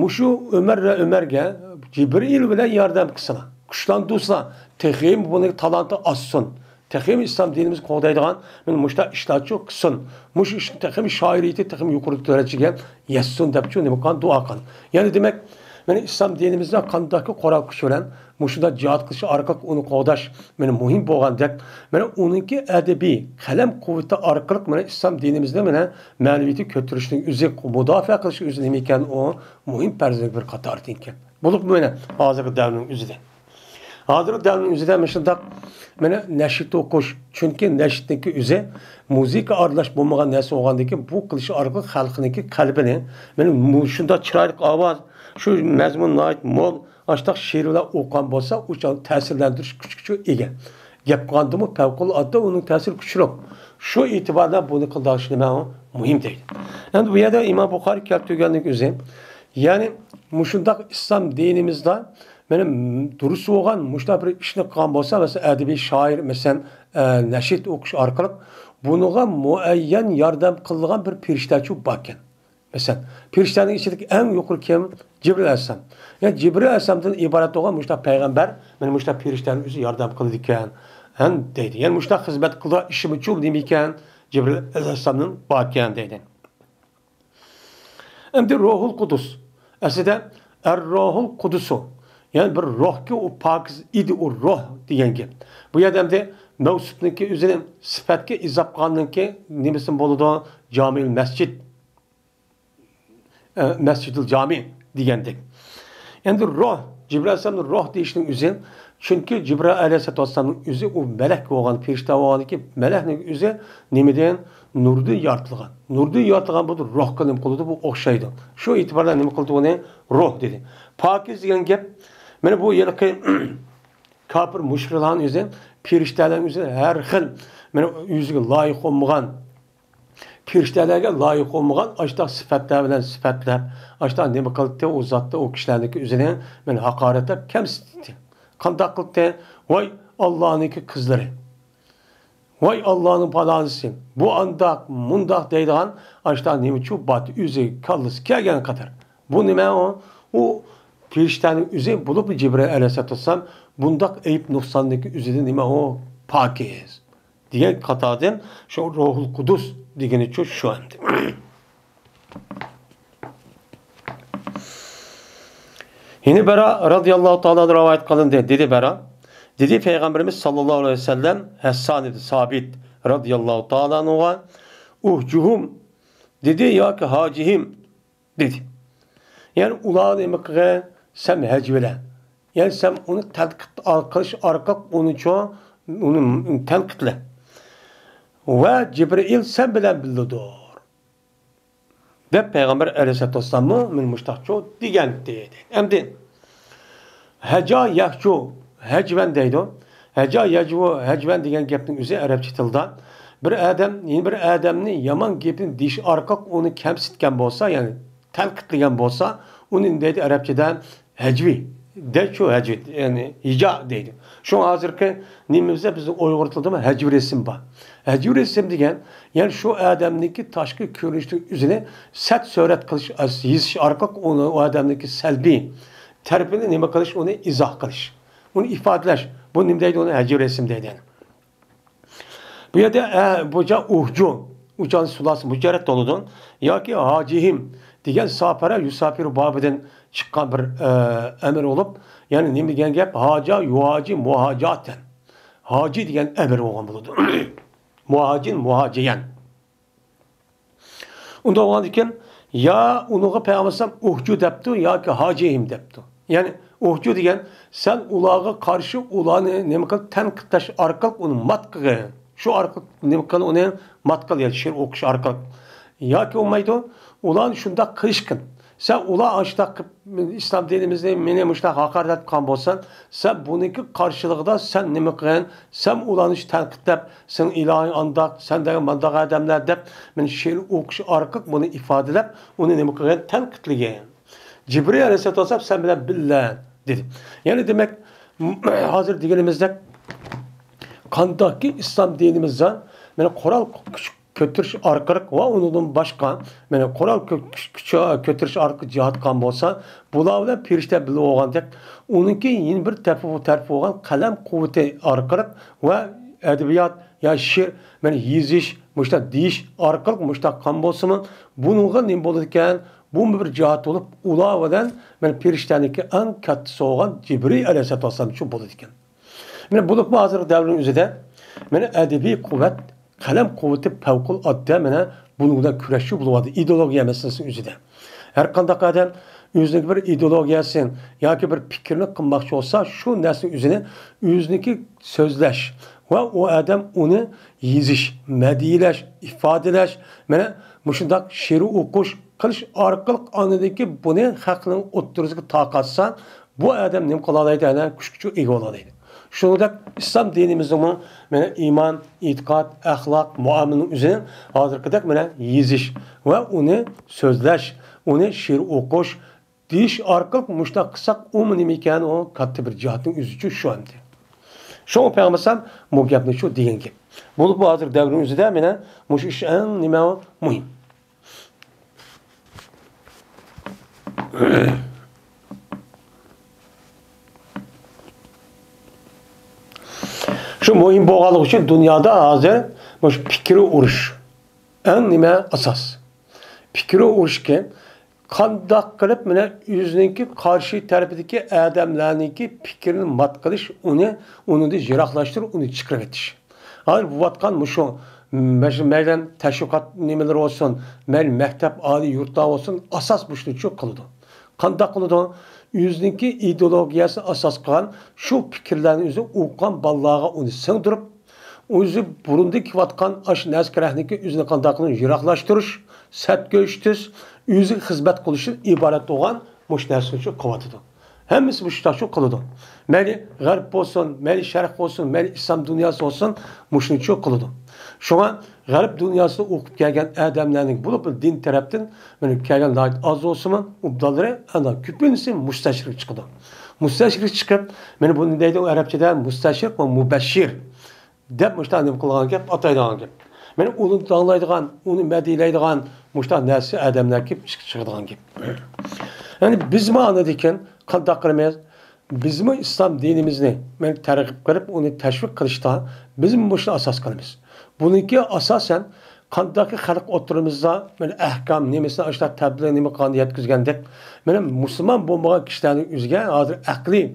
مۇشۇ ئۆمەر، ئۆمەرگە جىبرىل بىلەن ياردەم قىلسىلا، كۈچلەندۈرسىلا، تېخىمۇ بۇنى تالانتى ئاشسۇن. تېخىمۇ ئىسلام دىنىمىزنى قوغدايدىغان مانا مۇشۇنداق ئىشلارچۇ قىلسۇن. مۇشۇ ئىشنى تېخىمۇ شائىرىيىتى تېخىمۇ يۇقىرى دەرىجىگە يەتسۇن دەپچۇ نېمە قىلغان؟ دۇئا قىلغان. يەنى دېمەك، مانا ئىسلام دىنىمىزدا قانداقكى قورال كۈچ بىلەن مۇشۇنداق جىھاد قىلىش ئارقىلىق ئۇنى قوغداش مانا مۇھىم بولغاندەك، مانا ئۇنىڭكى ئەدەبىي قەلەم قۇۋۋىتى ئارقىلىق مانا ئىسلام دىنىمىزنى مانا مەنىۋىيىتى كۆتۈرۈشنىڭ ئۆزى، مۇداپىئە قىلىشنىڭ ئۆزى نېمە ئىكەن؟ ئۇ مۇھىم پەرزنىڭ بىر قاتارىدىكەن. بولۇپمۇ مانا ھازىرقى دەۋرنىڭ ئۆزىدە. ھازىرقى دەۋرنىڭ ئۆزىدە مۇشۇنداق مانا نەشىد ئوقۇش، چۈنكى نەشىدنىڭكى ئۆزى مۇزىكا ئارىلاش بولمىغان نەرسە بولغاندىكىن، بۇ قىلىش ئارقىلىق خەلقنىڭكى قەلبىنى مانا مۇشۇنداق چىرايلىق ئاۋاز، شۇ مەزمۇن ناھايىتى مول، ئاشۇنداق شېئىرلار ئوقۇغان بولسا، ئۇ چاغ تەسىرلەندۈرۈش كۈچىگە ئىگە. گەپ قىلغاندىمۇ پەۋقۇلئاددە ئۇنىڭ تەسىرى كۈچلۈك. شۇ ئېتىبار بىلەن بۇنى قىلداش نېمە مۇھىم دەيدۇ. ئەمدى بۇ يەردە ئىمام بۇخارىي كەلتۈرگەننىڭ ئۆزى، يەنى مۇشۇنداق ئىسلام دىنىمىزدا مانا دۇرۇس بولغان مۇشۇنداق بىر ئىشنى قىلغان بولسا، مەسىلەن، ئەدەبىي شائىر، مەسىلەن، ئە، نەشىد ئوقۇش ئارقىلىق بۇنىڭغا مۇئەييەن ياردەم قىلىدىغان بىر پېرىشتەچۇ باركەن. مەسىلەن، پېرىشتەنىڭ ئىچىدىكى ئەڭ يۇقىرى كىم؟ جىبرىل ئەلەيھىسسالام. يەنى جىبرىل ئەلەيھىسسالامدىن ئىبارەت بولغان مۇشۇنداق پەيغەمبەر مانا مۇشۇنداق پېرىشتەنىڭ ئۆزى ياردەم قىلىدىكەن، ھەم دەيدۇ. يەنى مۇشۇنداق خىزمەت قىلىدىغان ئىشىمۇچۇ نېمە ئىكەن؟ جىبرىل ئەلەيھىسسالامدىن باركەن دەيدۇ. ئەمدى روھۇل قۇدۇس. ئەسلىدە ئەر روھۇل قۇدۇسۇ. يەنى بىر روھكى ئۇ پاكىز ئىدى، ئۇ روھ دېگەن گەپ. بۇ يەردە ئەمدى مەۋسۇپنىڭكى ئۆزىنى سۈپەتكە ئىزاپ قىلغاندىن كېيىن نېمىسىمۇ بولىدۇ؟ جامىئىل مەسجىد. ئە، مەسجىدۇل جامى دېگەندەك. ئەمدى روھ، جىبرىل ئەلەيھىسسالامنى روھ دېيىشنىڭ ئۆزى، چۈنكى جىبرىل ئەلەيھىسسالاتۇ ۋەسسالامنىڭ ئۆزى ئۇ مەلەك بولغان، پېرىشتە بولغاندىكى، مەلەكنىڭ ئۆزى نېمىدىن؟ نۇردىن يارىتىلغان. نۇردىن يارىتىلغان بولىدۇ، روھقا نېمە قىلىدۇ؟ بۇ ئوخشايدۇ. شۇ ئېتىبار بىلەن نېمە قىلدى ئۇنى؟ روھ دېدى. پاكىز دېگەن گەپ، مانا بۇ ھېلىقى كاپىر مۇشرىكلارنىڭ ئۆزى، پېرىشتەلەرنىڭ ئۆزى ھەر خىل، مانا ئۆزىگە لايىق بولمىغان، پېرىشتەلەرگە لايىق بولمىغان ئاشتاق سۈپەتلەر بىلەن سۈپەتلەپ، ئاشتاق نېمە قىلدى، ئۇ زاتتا ئۇ كىشىلەرنىڭكى ئۆزىنى مەن ھاقارەتلەپ، كەمسىتتى. قانداق قىلدى؟ ۋاي ئاللانىڭكى قىزلىرى، ۋاي ئاللانىڭ پالانىسى، بۇ ئانداق، مۇنداق دەيدىغان ئاشتاق نېمىچۇ باتى ئۆزى كاللىسى كەلگەن قەدەر. بۇ نېمە ئۇ؟ ئۇ پېرىشتەنىڭ ئۆزى بولۇپمۇ جىبرىئىل ئەلەيھىسسالام بۇنداق ئەيىب نۇقساننىڭكى ئۆزىدىن نېمە ئۇ؟ پاكىز. دېگەن قاتاردىن شۇ روھۇل قۇدۇس دېگىنىچۇ شۇ ئەمدى. يەنە بەرا رازىياللاھۇ تائالا رىۋايەت قىلىندى، دېدى بەرا. دېدى پەيغەمبىرىمىز ساللاللاھۇ ئەلەيھى ۋەسەللەم ھەسسان ئىبنى سابىت رازىياللاھۇ تائالا ئەنھۇغا، ئۇھجۇھۇم، دېدى، ياكى ھاجىھىم، دېدى. يەنى ئۇلارنى نېمە قىلغىن؟ سەن ھەجۋىلە. يەنى سەن ئۇنى تەنقىد قىلىش ئارقىلىق ئۇنىچۇ، ئۇنى تەنقىدلە. ۋە جىبرىئىل سەن بىلەن بىللىدۇر، دەپ پەيغەمبەر ئەلەيھىسسالاتۇ ۋەسسالاممۇ مانا مۇشتاقچۇ دېگەنتى. ئەمدى ھەجا يەھجۇ ھەجۋەن دەيدۇ. ھەجا يەجۋۇ ھەجۋەن دېگەن گەپنىڭ ئۆزى ئەرەبچە تىلدا بىر ئادەم يەنە بىر ئادەمنى يامان گېپىنى دېيىش ئارقىلىق ئۇنى كەمسىتكەن بولسا، يەنى تەنقىدلىگەن بولسا، ئۇنى نېمە دەيدۇ ئەرەبچىدە؟ ھەجۋى دەيدۇ، ھەجۋى، يەنى ھىجا دەيدۇ. شۇڭا ھازىرقى نېمىمىزدە بىزنىڭ ئۇيغۇر تىلىدىمۇ ھەجۋى رەسىم بار. ھەجۋى رەسىم دېگەن، يەنى شۇ ئادەمنىڭكى تاشقى كۆرۈنۈشىنىڭ ئۆزىنى سەت سۈرەت قىلىش، يېزىش ئارقىلىق ئۇنى، ئۇ ئادەمنىڭكى سەلبىي تەرىپىنى نېمە قىلىش، ئۇنى ئىزاھ قىلىش، ئۇنى ئىپادىلەش. بۇ نېمە دەيدۇ؟ ئۇنى ھەجۋى رەسىم دەيدۇ. بۇ يەردە، ئە، بۇ جا ئۇھجۇ، ئۇجان سۇلاسى مۇجەررەت بولىدۇ. ياكى ھاجىھىم دېگەن ساپەرە يۇساپىرۇ بابىدىن چىققان بىر، ئە، ئەمىر بولۇپ، يەنى نېمە دېگەن گەپ؟ ھاجا يۇھاجى مۇھاجاتەن. ھاجى دېگەن ئەمىر بولغان بولىدۇ. مۇھاجىن مۇھاجىيەن. ئۇنداق بولغاندىكىن، يا ئۇنىڭغا پەيغەمبەر ئەلەيھىسسالام ئۇھجۇ دەپتۇ ياكى ھاجىھىم دەپتۇ. يەنى ئۇھجۇ دېگەن، سەن ئۇلارغا قارشى ئۇلارنى نېمە قىل، تەنقىدلەش ئارقىلىق ئۇنى مات قىلغىن. شۇ ئارقىلىق نېمە قىل، ئۇنى مات قىل، يەنى شېئىر ئوقۇش ئارقىلىق. ياكى بولمايدۇ، ئۇلارنى شۇنداق قىلىشقىن. سەن ئۇلار ئاشۇنداق قىلىپ ئىسلام دىنىمىزنى مېنى مۇشۇنداق ھاقارەت قىلغان بولسا، سەن بۇنىڭكى قارشىلىقىدا سەن نېمە قىلغىن؟ سەن ئۇلارنى تەنقىدلەپ، سېنىڭ ئىلاھىڭ ئانداق، سەن دېگەن مانداق ئادەملەر دەپ، مانا شېئىر ئوقۇش ئارقىلىق بۇنى ئىپادىلەپ، ئۇنى نېمە قىلغىن؟ تەنقىدلىگىن. جىبرىئىل ئەلەيھىسسالام سەن بىلەن بىللە دېدى. يەنى دېمەك، ھازىر دېگىنىمىزدەك قانداقكى ئىسلام دىنىمىزدا مانا قورال كۈچ كۆتۈرۈش ئارقىلىق ۋە ئۇنىڭدىن باشقا، مانا قورال كۆ-، كۈچ، كۈچ كۆتۈرۈش ئارقىلىق جىھاد قىلغان بولسا، بۇلار بىلەن پېرىشتە بىللە بولغاندەك، ئۇنىڭكى يەنە بىر تەرىپى، تەرىپى بولغان قەلەم قۇۋۋىتى ئارقىلىق ۋە ئەدەبىيات يا شېئىر، مانا يېزىش، مۇشۇنداق دېيىش ئارقىلىق مۇشۇنداق قىلغان بولسىمۇ، بۇنىڭغا نېمە بولىدىكەن؟ بۇمۇ بىر جىھاد بولۇپ، ئۇلار بىلەن مانا پېرىشتەنىڭكى ئەڭ كاتتىسى بولغان جىبرىئىل ئەلەيھىسسالام شۇ بولىدىكەن. مانا بولۇپمۇ ھازىرقى دەۋرنىڭ ئۆزىدە مانا ئەدەبىي قۇۋۋەت، قەلەم قۇۋۋىتى پەۋقۇلئاددە مانا بۇنىڭ بىلەن كۈرەشچى بولۇۋاتىدۇ ئىدېئولوگىيە مەسىلىسىنىڭ ئۆزىدە. ھەر قانداق ئادەم ئۆزىنىڭ بىر ئىدېئولوگىيەسىنى ياكى بىر پىكىرنى قىلماقچى بولسا، شۇ نەرسىنىڭ ئۆزىنى ئۆزىنىڭكى سۆزلەش ۋە ئۇ ئادەم ئۇنى يېزىش، مەدھىيەلەش، ئىپادىلەش، مانا مۇشۇنداق شېئىر ئوقۇش قىلىش ئارقىلىق ئاندىن كېيىن بۇنى خەقنىڭ ئوتتۇرىسىغا تارقاتسا، بۇ ئادەم نېمە قىلالايدۇ؟ ئەنە كۈچكە ئىگە بولالايدۇ. شۇنىڭدەك ئىسلام دىنىمىزنىڭمۇ مانا ئىمان، ئېتىقاد، ئەخلاق، مۇئامىلىنىڭ ئۆزىنى ھازىرقىدەك مانا يېزىش ۋە ئۇنى سۆزلەش، ئۇنى شېئىر ئوقۇش، دېيىش ئارقىلىق مۇشۇنداق قىلساق، ئۇمۇ نېمە ئىكەن؟ ئۇ كاتتا بىر جىھادنىڭ ئۆزىچۇ شۇ ئەمدى. شۇڭا پەيغەمبەر ئەلەيھىسسالام بۇ گەپنى شۇ دېگەن گەپ. بولۇپمۇ ھازىر دەۋرنىڭ ئۆزىدە مانا مۇشۇ ئىش ئەڭ نېمە مۇھىم. شۇ مۇھىم بولغانلىقى ئۈچۈن دۇنيادا ھازىر مۇشۇ پىكرى ئۇرۇش ئەڭ نېمە ئاساس. پىكرى ئۇرۇشكە قانداق قىلىپ مانا ئۆزىنىڭكى قارشى تەرىپىدىكى ئادەملەرنىڭكى پىكرىنى مات قىلىش، ئۇنى ئۇنىڭدىن يىراقلاشتۇرۇپ، ئۇنى چىقىرىۋېتىش. ھازىر بولۇۋاتقان مۇشۇ مەش-، مەيلەن تەشۋىقات نېمىلىرى بولسۇن، مەيلى مەكتەپ، ئالىي يۇرتلار بولسۇن، ئاساس مۇشۇنى شۇ قىلىدۇ. قانداق قىلىدۇ؟ ئۆزىنىڭكى ئىدېئولوگىيەسىنى ئاساس قىلغان شۇ پىكىرلەرنى ئۆزى ئوقۇغان بالىلارغا ئۇنى سىڭدۈرۈپ، ئۆزى بۇرۇندىن كېلىۋاتقان ئاشۇ نەرسە كېرەكنىكى ئۆزىنى قانداق قىلىپ يىراقلاشتۇرۇش، سەت كۆرسىتىش، ئۆزىگە خىزمەت قىلىشتىن ئىبارەت بولغان مۇشۇ نەرسىنى شۇ قىلىۋاتىدۇ. ھەممىسى مۇشۇنداق شۇ قىلىدۇ. مەيلى غەرب بولسۇن، مەيلى شەرق بولسۇن، مەيلى ئىسلام دۇنياسى بولسۇن، مۇشۇنى شۇ قىلىدۇ. شۇڭا غەرب دۇنياسىدا ئوقۇپ كەلگەن ئادەملەرنىڭ، بولۇپمۇ دىن تەرەپتىن مانا كەلگەن ناھايىتى ئاز بولسىمۇ، ئوبدانلىرى ئەنە كۆپىنچىسى مۇستەشرىق چىقىدۇ. مۇستەشرىق چىقىپ، مانا بۇنى دەيدۇ ئەرەبچىدە مۇستەشرىق ۋە مۇبەششىر دەپ مۇشۇنداق نېمە قىلغان گەپ، ئاتايدىغان گەپ. مانا ئۇنى داڭلايدىغان، ئۇنى مەدھىيلەيدىغان مۇشۇنداق نەرسە ئادەملەر كېلىپ چىق-، چىقىدىغان گەپ. يەنى بىزمۇ ئاندىن كېيىن قانداق قىلىمىز؟ بىزمۇ ئىسلام دىنىمىزنى مانا تەرغىب قىلىپ، ئۇنى تەشۋىق قىلىشتا بىزمۇ مۇشۇنى ئاساس قىلىمىز. بۇنىڭكى ئاساسەن قانداقكى خەلق ئوتتۇرىمىزدا مانا ئەھكام نېمىسىنى ئاشۇنداق تەبلىغ نېمە قىلغاندا يەتكۈزگەندەك، مانا مۇسۇلمان بولمىغان كىشىلەرنىڭ ئۆزىگە ھازىر ئەقلىي،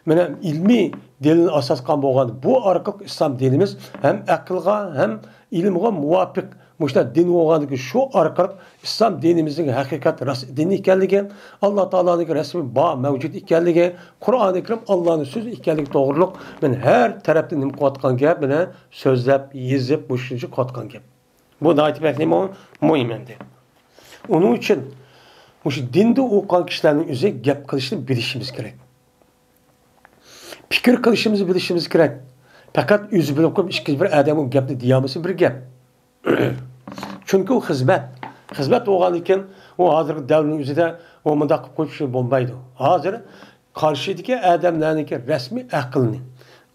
مانا ئىلمىي دەلىل ئاساس قىلغان بولغان بۇ ئارقىلىق ئىسلام دىنىمىز ھەم ئەقىلغا، ھەم ئىلىمغا مۇۋاپىق مۇشۇنداق دىن بولغاندىكىن، شۇ ئارقىلىق ئىسلام دىنىمىزنىڭ ھەقىقەت راست دىن ئىكەنلىكى، ئاللا تائالانىڭ رەسمىي بار مەۋجۇت ئىكەنلىكى، قۇرئانى كەرىم ئاللانىڭ سۆزى ئىكەنلىكى توغرۇلۇق مانا ھەر تەرەپتىن نېمە قىلىۋاتقان گەپ، مانا سۆزلەپ، يېزىپ، مۇشۇنچە قىلىۋاتقان گەپ. بۇ ناھايىتى بەك نېمە مۇھىم ئەمدى. ئۇنىڭ ئۈچۈن مۇشۇ دىندا ئوقۇغان كىشىلەرنىڭ ئۆزى گەپ قىلىشنى بىلىشىمىز كېرەك. پىكىر قىلىشىمىزنى بىلىشىمىز كېرەك. پەقەت ئۆزى بىلىپ قويۇپ، ئىككىنچى بىر ئادەم ئۇ گەپنى دېيەلمىسە بىر گەپ. چۈنكى ئۇ خىزمەت. خىزمەت بولغاندىن كېيىن، ئۇ ھازىرقى دەۋرنىڭ ئۆزىدە ئۇ مۇنداق قىلىپ قويۇپ شۇ بولمايدۇ. ھازىر قارشىدىكى ئادەملەرنىڭكى رەسمىي ئەقلىنى،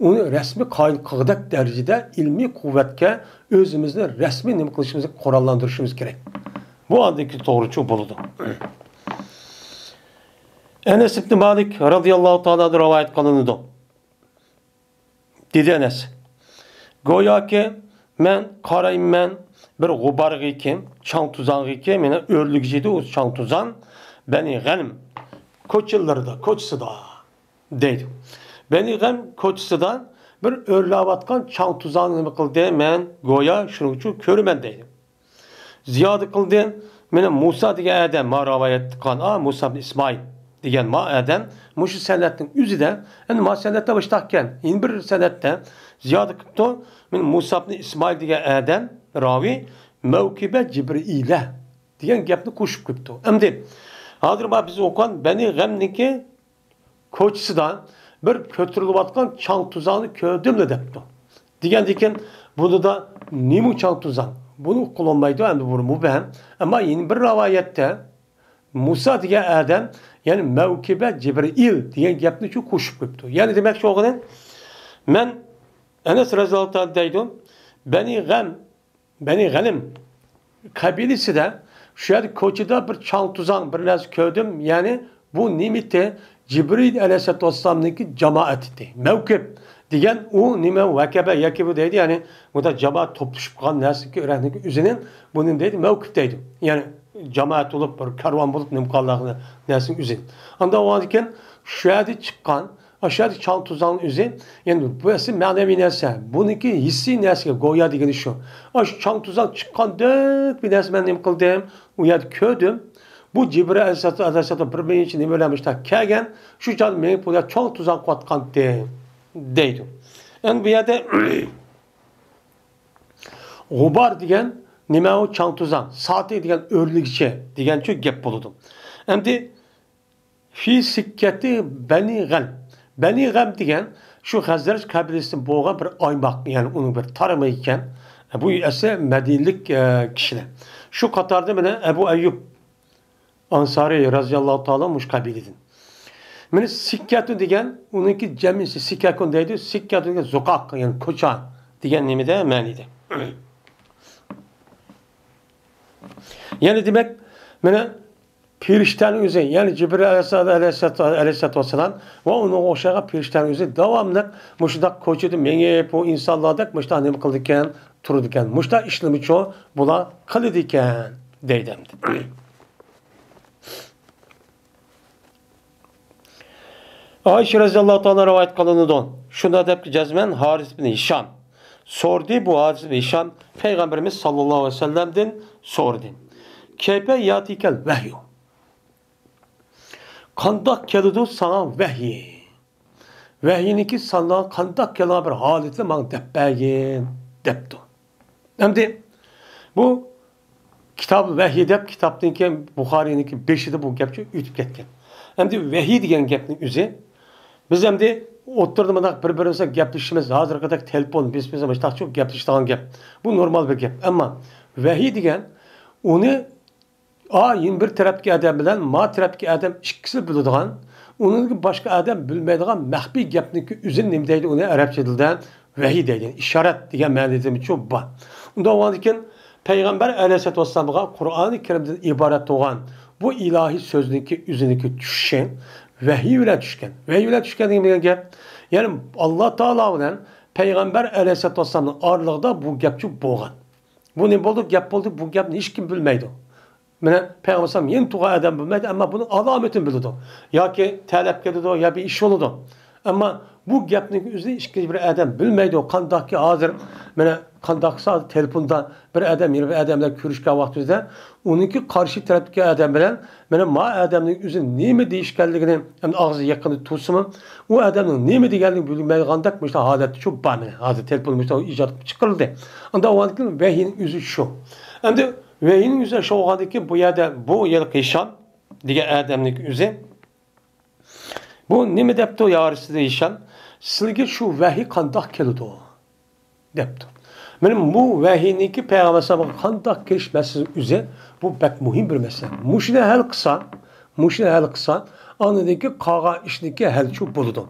ئۇنى رەسمىي قايىل قىلغۇدەك دەرىجىدە ئىلمىي قۇۋۋەتكە ئۆزىمىزنى رەسمىي نېمە قىلىشىمىزنى قوراللاندۇرۇشىمىز كېرەك. بۇ ئاندىن كېيىن توغرىچۇ بولىدۇ. ئەنەس ئىبنى مالىك رازىياللاھۇ تائالا ئەنھۇ رىۋايەت قىلىنىدۇ. دېدى ئەنەس، گوياكى مەن قارايمەن بىر غۇبارغىكى، چاڭ-توزانغىكى، مېنى ئۆرلىگۈچى ئىدى ئۇ چاڭ-توزان، بەنى غەنىم كوچىلىرىدا، كوچىسىدا دەيدۇ. بەنى غەنىم كوچىسىدا بىر ئۆرلەۋاتقان چاڭ-توزاننى نېمە قىلدى؟ مەن گويا شۇنىڭ ئۈچۈن كۆرىمەن دەيدۇ. زىيادە قىلدى، مېنى مۇسا دېگەن ئادەم، ما رىۋايەت قىلغان، ئا، مۇسا ئىبن ئىسمائىل دېگەن ما ئادەم مۇشۇ سەنەدنىڭ ئۆزىدە، ئەمدى ما سەنەدتە مۇشتاقكەن، يەنە بىر سەنەدتە زىيادە قىپتۇ، مېنى مۇسا ئىبن ئىسمائىل دېگەن ئادەم، راۋى، مەۋكىبە جىبرىئىلە دېگەن گەپنى قوشۇپ قويۇپتۇ. ئەمدى ھازىر ما بىز ئوقۇغان بەنى غەمنىڭكى كوچىسىدا بىر كۆتۈرۈلۈۋاتقان چاڭ-توزاننى كۆردۈملا دەپتۇ. دېگەندىكىن، بۇنىدا نېمە چاڭ-توزان؟ بۇنى ئۇققىلى بولمايدۇ، ئەمدى بۇ مۇبھەم. ئەمما يەنە بىر رىۋايەتتە مۇسا دېگەن ئادەم، يەنى مەۋكىبە جىبرىئىل دېگەن گەپنى شۇ قوشۇپ قويۇپتۇ. يەنى دېمەكچى بولغىنى، مەن ئەنەس رەزىياللاھۇ تائالا دەيدۇ، بەنى غەم بەنى غەنىم قەبىلىسىدە شۇ يەردە كوچىدا بىر چاڭ-توزان، بىر نەرسە كۆردۈم. يەنى بۇ نېمىتى؟ جىبرىئىل ئەلەيھىسسالاتۇ ۋەسسالامنىڭكى جامائىتى. مەۋكىپ دېگەن ئۇ نېمە؟ ۋەكەبە، يەكىبۇ دەيدۇ. يەنى بۇندا جامائەت توپلىشىپ قالغان نەرسىنىڭكى ئۆزىنى بۇنى دەيدۇ، مەۋكىپ دەيدۇ. يەنى جامائەت بولۇپ، بىر كارۋان بولۇپ نېمە قىلغان نەرسىنىڭ ئۆزىنى. ئاندىن ئۇنىڭدىن كېيىن شۇ يەردە چىققان ئاشۇ يەردە چاڭ-توزاننىڭ ئۆزى، يەنى بۇ ئەسلى مەنىۋى نەرسە، بۇنىڭكى ھېسسىي نەرسىگە گويا دېگىنى شۇ. ئاشۇ چاڭ-توزان چىققاندەك بىر نەرسە مەن نېمە قىلدىم؟ ئۇ يەردە كۆردۈم. بۇ جىبرىئىل ئەلەيھىسسالام بىر نەچچە نېمە بىلەن مۇشۇنداق كەلگەن. شۇ چاغدا مېڭىپ بۇ يەردە چاڭ-توزان قىلىۋاتقانتى، دەيدۇ. ئەمدى بۇ يەردە غۇبار دېگەن نېمە؟ ئۇ چاڭ-توزان، ساتى دېگەن ئۆرلىگۈچى دېگەنچۇ گەپ بولىدۇ. ئەمدى في سكة بني غنم. بەنى غەم دېگەن شۇ خەزرەج قەبىلىسىدىن بولغان بىر ئايماق، يەنى ئۇنىڭ بىر تارمىقى ئىكەن. بۇ ئەسلى مەدىنىلىك، ئە، كىشىلەر. شۇ قاتاردا مانا ئەبۇ ئەييۇب ئانسارى رازىياللاھۇ تائالا مۇشۇ قەبىلىدىن. مانا سىككەتۇ دېگەن ئۇنىڭكى جەمئىسى سىكەكۇن دەيدۇ. سىككەتۇ دېگەن زوقاق، يەنى كوچا دېگەن نېمىدە، مەنىدە. يەنى دېمەك، مانا پېرىشتەنىڭ ئۆزى، يەنى جىبرىل ئەلەيھىسسالام، ئەلەيھىسسالام، ئەلەيھىسسالام ۋە ئۇنىڭغا ئوخشىغان پېرىشتەنىڭ ئۆزى داۋاملىق مۇشۇنداق كوچىدا مېڭىپ، بۇ ئىنسانلاردەك مۇشۇنداق نېمە قىلىدىكەن، تۇرىدىكەن. مۇشۇنداق ئىشلىرىمۇچۇ بۇلار قىلىدىكەن، دەيدۇ ئەمدى. ئائىشە رەزىياللاھۇ تائالا رىۋايەت قىلىنىدۇ. شۇنداق دەپتۇ، جەزمەن ھارىس ئىبن ھىشام سورىدى. بۇ ھارىس ئىبن ھىشام پەيغەمبىرىمىز ساللاللاھۇ ئەلەيھى ۋەسەللەمدىن سورىدى. كەيفە ياتىكەل ۋەھيۇ؟ قانداق كېلىدۇ ساڭا ۋەھيى؟ ۋەھيىنىڭكى ساڭا قانداق كېلىدىغان بىر ھالىتىنى ماڭا دەپ بەرگىن، دەپتۇ. ئەمدى بۇ كىتاب ۋەھيى دەپ كىتابتىن كېيىن بۇخارىينىڭكى بېشىدا بۇ گەپچۇ ئۆتۈپ كەتكەن. ئەمدى ۋەھىي دېگەن گەپنى ئۆزى، بىز ئەمدى ئوتتۇرىدا مۇنداق بىر-بىرىمىز بىلەن گەپلىشىمىز، ھازىرقىدەك تېلېفون، بىز، بىز مۇشۇنداقچۇ گەپلىشىدىغان گەپ. بۇ نورمال بىر گەپ. ئەمما ۋەھىي دېگەن ئۇنى ئا، يەنە بىر تەرەپتىكى ئادەم بىلەن ما تەرەپتىكى ئادەم ئىككىسى بىلىدىغان، ئۇنىڭدىن باشقا ئادەم بىلمەيدىغان مەخپىي گەپنىڭكى ئۆزىنى نېمە دەيدۇ، ئۇنى ئەرەبچە تىلدا ۋەھىي دەيدۇ، ئىشارەت دېگەن مەنىدىمۇچۇ بار. ئۇنداق بولغاندىكىن، پەيغەمبەر ئەلەيھىسسالاتۇ ۋەسسالامغا قۇرئانى كەرىمدىن ئىبارەت بولغان بۇ ئىلاھىي سۆزنىڭكى ئۆزىنىڭكى چۈشۈشى ۋەھىي بىلەن چۈشكەن. ۋەھىي بىلەن چۈشكەن دېگەن گەپ، يەنى ئاللا تائالا بىلەن پەيغەمبەر ئەلەيھىسسالاتۇ ۋەسسالامنىڭ ئارىلىقىدا بۇ گەپچۇ بولغان. بۇ نېمە بولدى؟ گەپ بولدى، بۇ گەپنى ھېچكىم بىلمەيدۇ. مانا پەيغەمبەر ئەلەيھىسسالام يەنە تۇرغان ئادەم بىلمەيدۇ، ئەمما بۇنىڭ ئالامىتىنى بىلىدۇ. ياكى تەلەپ كېلىدۇ، يا بىر ئىش بولىدۇ. ئەمما بۇ گەپنىڭ ئۆزىنى ئىككىنچى بىر ئادەم بىلمەيدۇ. قانداقكى ھازىر، مانا قانداق قىلسا ھازىر تېلېفوندا بىر ئادەم يەنە بىر ئادەم بىلەن كۆرۈشكەن ۋاقتىمىزدا، ئۇنىڭكى قارشى تەرەپتىكى ئادەم بىلەن مانا ما ئادەمنىڭ ئۆزى نېمە دېيىشكەنلىكىنى، ئەمدى ئاغزى يېقىندا تۇرسىمۇ، ئۇ ئادەمنىڭ نېمە دېگەنلىكىنى بىلمەيدىغاندەك مۇشۇنداق ھالەتتە شۇ بار مانا. ھازىر تېلېفون مۇشۇنداق ئىجاد قىلىپ چىقىرىلدى. ئانداق بولغاندىكىن ۋەھىينىڭ ئۆزى شۇ. ئەمدى ۋەھىينىڭ ئۆزى شۇ بولغاندىكىن بۇ يەردە بۇ ھېلىقى ھىشام دېگەن ئادەمنىڭ ئۆزى بۇ نېمە دەپتۇ، يا رەسۇلۇللا ھىشام، سىلگە شۇ ۋەھىي قانداق كېلىدۇ؟ دەپتۇ. مانا بۇ ۋەھىينىڭكى پەيغەمبەر ئەلەيھىسسالامغا قانداق كېلىش مەسىلىسى ئۆزى، بۇ بەك مۇھىم بىر مەسىلە. مۇشۇنى ھەل قىلسا، مۇشۇنى ھەل قىلسا، ئاندىن كېيىن قالغان ئىشنىڭكى ھەلچۇ بولىدۇ.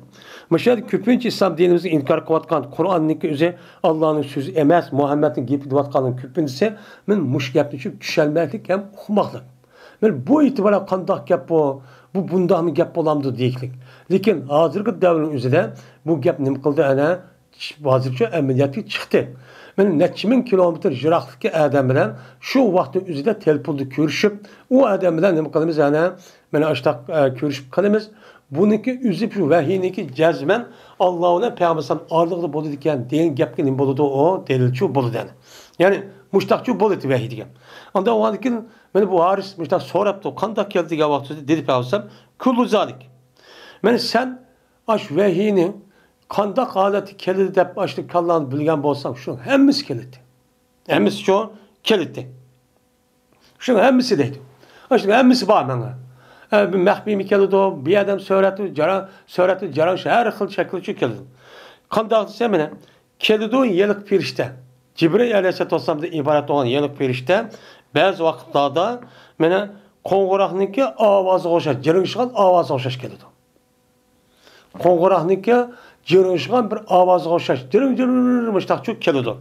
مۇشۇ يەردە كۆپىنچە ئىسلام دىنىمىزنى ئىنكار قىلىۋاتقان، قۇرئاننىڭكى ئۆزى ئاللانىڭ سۆزى ئەمەس، مۇھەممەدنىڭ گېپى دەۋاتقاننىڭ كۆپىنچىسى مانا مۇشۇ گەپنى چۈشەنمەسلىك ھەم ئۇقماسلىق. مانا بۇ ئېتىباردا قانداق گەپ بۇ؟ بۇ بۇنداقمۇ گەپ بولامدۇ دېيىشلىك. لېكىن ھازىرقى دەۋرنىڭ ئۆزىدە بۇ گەپ نېمە قىلدى؟ ئەنە ھازىرچە ئەمەلىيەتكە چىقتى. مانا نەچچە مىڭ كىلومېتىر يىراقلىقتىكى ئادەم بىلەن شۇ ۋاقىتنىڭ ئۆزىدە تېلېفوندا كۆرۈشۈپ، ئۇ ئادەم بىلەن نېمە قىلىمىز؟ ئەنە مانا ئاشتاق، ئە، كۆرۈشۈپ قالىمىز. بۇنىڭكى ئۆزى شۇ ۋەھىينىڭكى جەزمەن ئاللا بىلەن پەيغەمبەر ئەلەيھىسسالام ئارىلىقىدا بولىدىكەن دېگەن گەپكە نېمە بولىدۇ؟ ئۇ دەلىلچۇ بولىدۇ. يەنى مۇشتاقچۇ بولىدۇ ۋەھىي دېگەن. ئاندىن ئۇنىڭدىن كېيىن مانا بۇ ھارىس مۇشتاق سوراپتۇ، قانداق كەلدى دېگەن ۋاقتىدا دېدى پەيغەمبەر ئەلەيھىسسالام، كۇللۇ زالىك. مانا سەن ئاش ۋەھىينى قانداق ھالەتتە كېلىدۇ دەپ ئاشۇ كاللاڭدا بىلگەن بولساڭ، شۇ ھەممىسى كېلىدۇ. ھەممىسى شۇ كېلىدۇ. شۇ ھەممىسى دەيدۇ. ئاشۇ ھەممىسى بار ماڭا. ئە، بىر مەخپىيمۇ كېلىدۇ، بىر ئادەم سۆرەتۇ جاراڭ، سۆرەتۇ جاراڭ، شۇ ھەر خىل شەكىلچۇ كېلىدۇ. قانداق دېسە مانا، كېلىدۇ ھېلىقى پەرىشتە. جىبرىئىل ئەلەيھىسسالاتۇ ۋەسسالامدىن ئىبارەت بولغان ھېلىقى پەرىشتە بەزى ۋاقىتلاردا مانا قوڭغۇراقنىڭكى ئاۋازىغا ئوخشاش، جىرىڭشىغان ئاۋازىغا ئوخشاش كېلىدۇ. قوڭغۇراقنىڭكى جىرىڭشىغان بىر ئاۋازىغا ئوخشاش جىرىڭ-جىرىڭ مۇشتاقچۇ كېلىدۇ.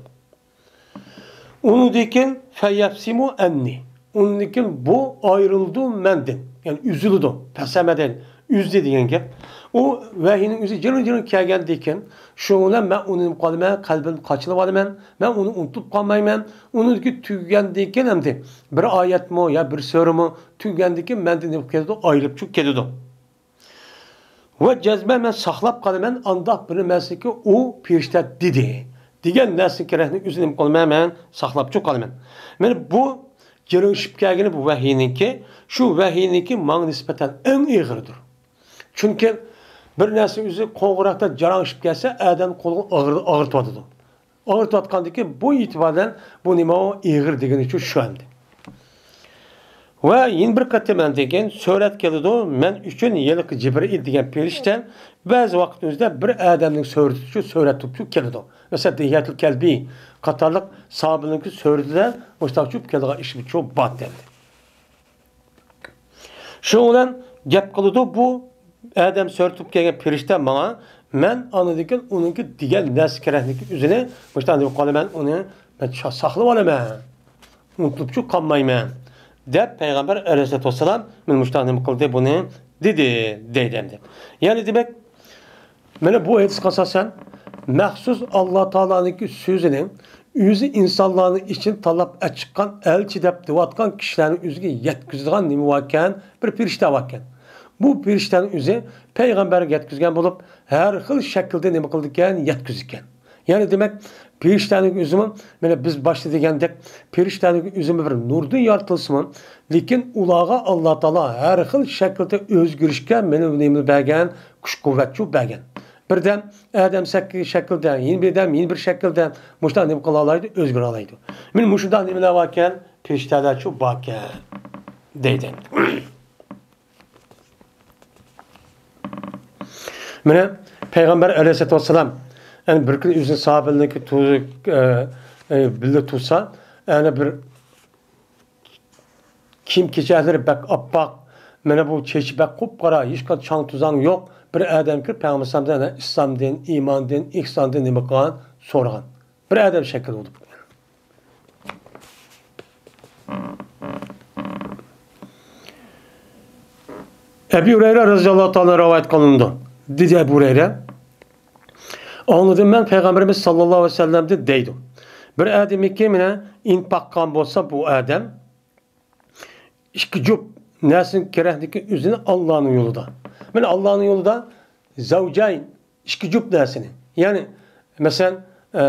ئۇنىڭدىن كېيىن فەيەفسىمۇ ئەننى. ئۇنىڭدىن كېيىن بۇ ئايرىلىدۇ مەندىن. يەنى ئۈزۈلىدۇ. پەسەمە دەيدۇ. ئۈزدى دېگەن گەپ. ئۇ ۋەھىينىڭ ئۆزى جىرىڭ-جىرىڭ كەلگەندىن كېيىن، شۇنىڭ بىلەن مەن ئۇنى نېمە قىلىمەن؟ قەلبىمدىن قاچىلىۋالىمەن. مەن ئۇنى ئۇنتۇپ قالمايمەن. ئۇنىڭدىكى تۈگىگەندىن كېيىن ئەمدى بىر ئايەتمۇ يا بىر سۈرىمۇ تۈگىگەندىن كېيىن مەندىن نېمە كېلىدۇ؟ ئايرىلىپچۇ كېلىدۇ. ۋە جەزمەن مەن ساقلاپ قالىمەن، ئانداق بىر نەرسىكى ئۇ پەرىشتە دېدى دېگەن نەرسىنى كېرەكنى ئۆزى نېمە قىلىمەن، مەن ساقلاپچۇ قالىمەن. مانا بۇ جىرىڭشىپ كەلگىنى بۇ ۋەھىينىڭكى، شۇ ۋەھىينىڭكى ماڭا نىسبەتەن ئەڭ ئېغىرىدۇر. چۈنكى بىر نەرسە ئۆزى قوڭغۇراقتا جاراڭشىپ كەلسە، ئادەم قولىغا ئاغرىتىۋاتىدۇ. ئاغرىتىۋاتقاندىكى بۇ ئېتىبار بىلەن بۇ نېمە ئۇ ئېغىر دېگىنى شۇ، شۇ ئەمدى. ۋە يەنە بىر قېتىم ئەندىن كېيىن سۈرەت كېلىدۇ، مەن ئۈچۈن ھېلىقى جىبرىئىل دېگەن پەرىشتە بەزى ۋاقىت ئۆزىدە بىر ئادەمنىڭ سۈرىتىچۇ سۈرەت تۇتۇپچۇ كېلىدۇ. مەسىلەن، دىھيەتۇل كەلبى قاتارلىق ساھابىلىرىنىڭكى سۈرىتىدە مۇشتاقچۇ كېلىدىغان ئىشمۇچۇ بار دەيدۇ. شۇنىڭ بىلەن گەپ قىلىدۇ، بۇ ئادەم سۈرىتى تۇتۇپ كەلگەن پەرىشتە ماڭا، مەن ئاندىن كېيىن ئۇنىڭكى دېگەن نەرسە كېرەكلىكى ئۆزىنى مۇشۇنداق دەپ قالىمەن، ئۇنى مەن سا-، ساقلىۋالىمەن. ئۇنتۇلۇپچۇ قالمايمەن، دەپ پەيغەمبەر ئەلەيھىسسالاتۇ ۋەسسالام مېنى مۇشۇنداق نېمە قىلدى، بۇنى دېدى، دەيدۇ ئەمدى. يەنى دېمەك، مانا بۇ ھەدىسكە ئاساسەن، مەخسۇس ئاللا تائالانىڭكى سۆزىنى ئۆزى ئىنسانلارنىڭ ئىچىدىن تاللاپ ئەچىققان ئەلچى دەپ دەۋاتقان كىشىلەرنىڭ ئۆزىگە يەتكۈزىدىغان نېمە باركەن؟ بىر پەرىشتە باركەن. بۇ پەرىشتەنىڭ ئۆزى پەيغەمبەرگە يەتكۈزگەن بولۇپ، ھەر خىل شەكىلدە نېمە قىلىدىكەن؟ يەتكۈزىدىكەن. يەنى دېمەك، پەرىشتەنىڭ ئۆزىمۇ، مانا بىز باشتا دېگەندەك، پەرىشتەنىڭ ئۆزىمۇ بىر نۇردىن يارىتىلسىمۇ، لېكىن ئۇلارغا ئاللا تائالا ھەر خىل شەكىلدە ئۆزگىرىشكە مانا نېمىنى بەرگەن؟ كۈچ-قۇۋۋەتچۇ بەرگەن. بىردەم ئادەم شەك-، شەكلىدە، يەنە بىردەم يەنە بىر شەكىلدە مۇشۇنداق نېمە قىلالايدۇ؟ ئۆزگىرەلەيدۇ. مانا مۇشۇنداق نېمىلەر باركەن؟ پەرىشتەلەرچۇ باركەن، دەيدۇ. مانا پەيغەمبەر ئەلەيھىسسالاتۇ ۋەسسالام، يەنى بىر كۈنى ئۆزىنىڭ ساھابىلىرىنىڭكى تۇ-، ئە، ئە، بىللە تۇرسا، يەنى بىر كىيىم-كېچەكلىرى بەك ئاپئاق، مانا بۇ چېچى بەك قۇپقارا، ھېچقانداق چاڭ-توزان يوق بىر ئادەم كىرىپ، پەيغەمبەر ئەلەيھىسسالامدىن ئىسلامدىن، ئىماندىن، ئېھساندىن نېمە قىلغان سورىغان. بىر ئادەم شەكىل بولۇپ. ئەبۇ ھۇرەيرە رەزىياللاھۇ تائالا رىۋايەت قىلىنىدۇ. دېدى ئەبۇ ھۇرەيرە، ئاڭلىدىم مەن پەيغەمبىرىمىز ساللاللاھۇ ئەلەيھى ۋەسەللەمدىن دەيدۇ. بىر ئادەمكى مانا ئىنپاق قىلغان بولسا بۇ ئادەم ئىككى جۈپ نەرسىنى كېرەكلىكى ئۆزىنى ئاللانىڭ يولىدا. مانا ئاللانىڭ يولىدا زەۋجەين، ئىككى جۈپ نەرسىنى. يەنى، مەسىلەن، ئە،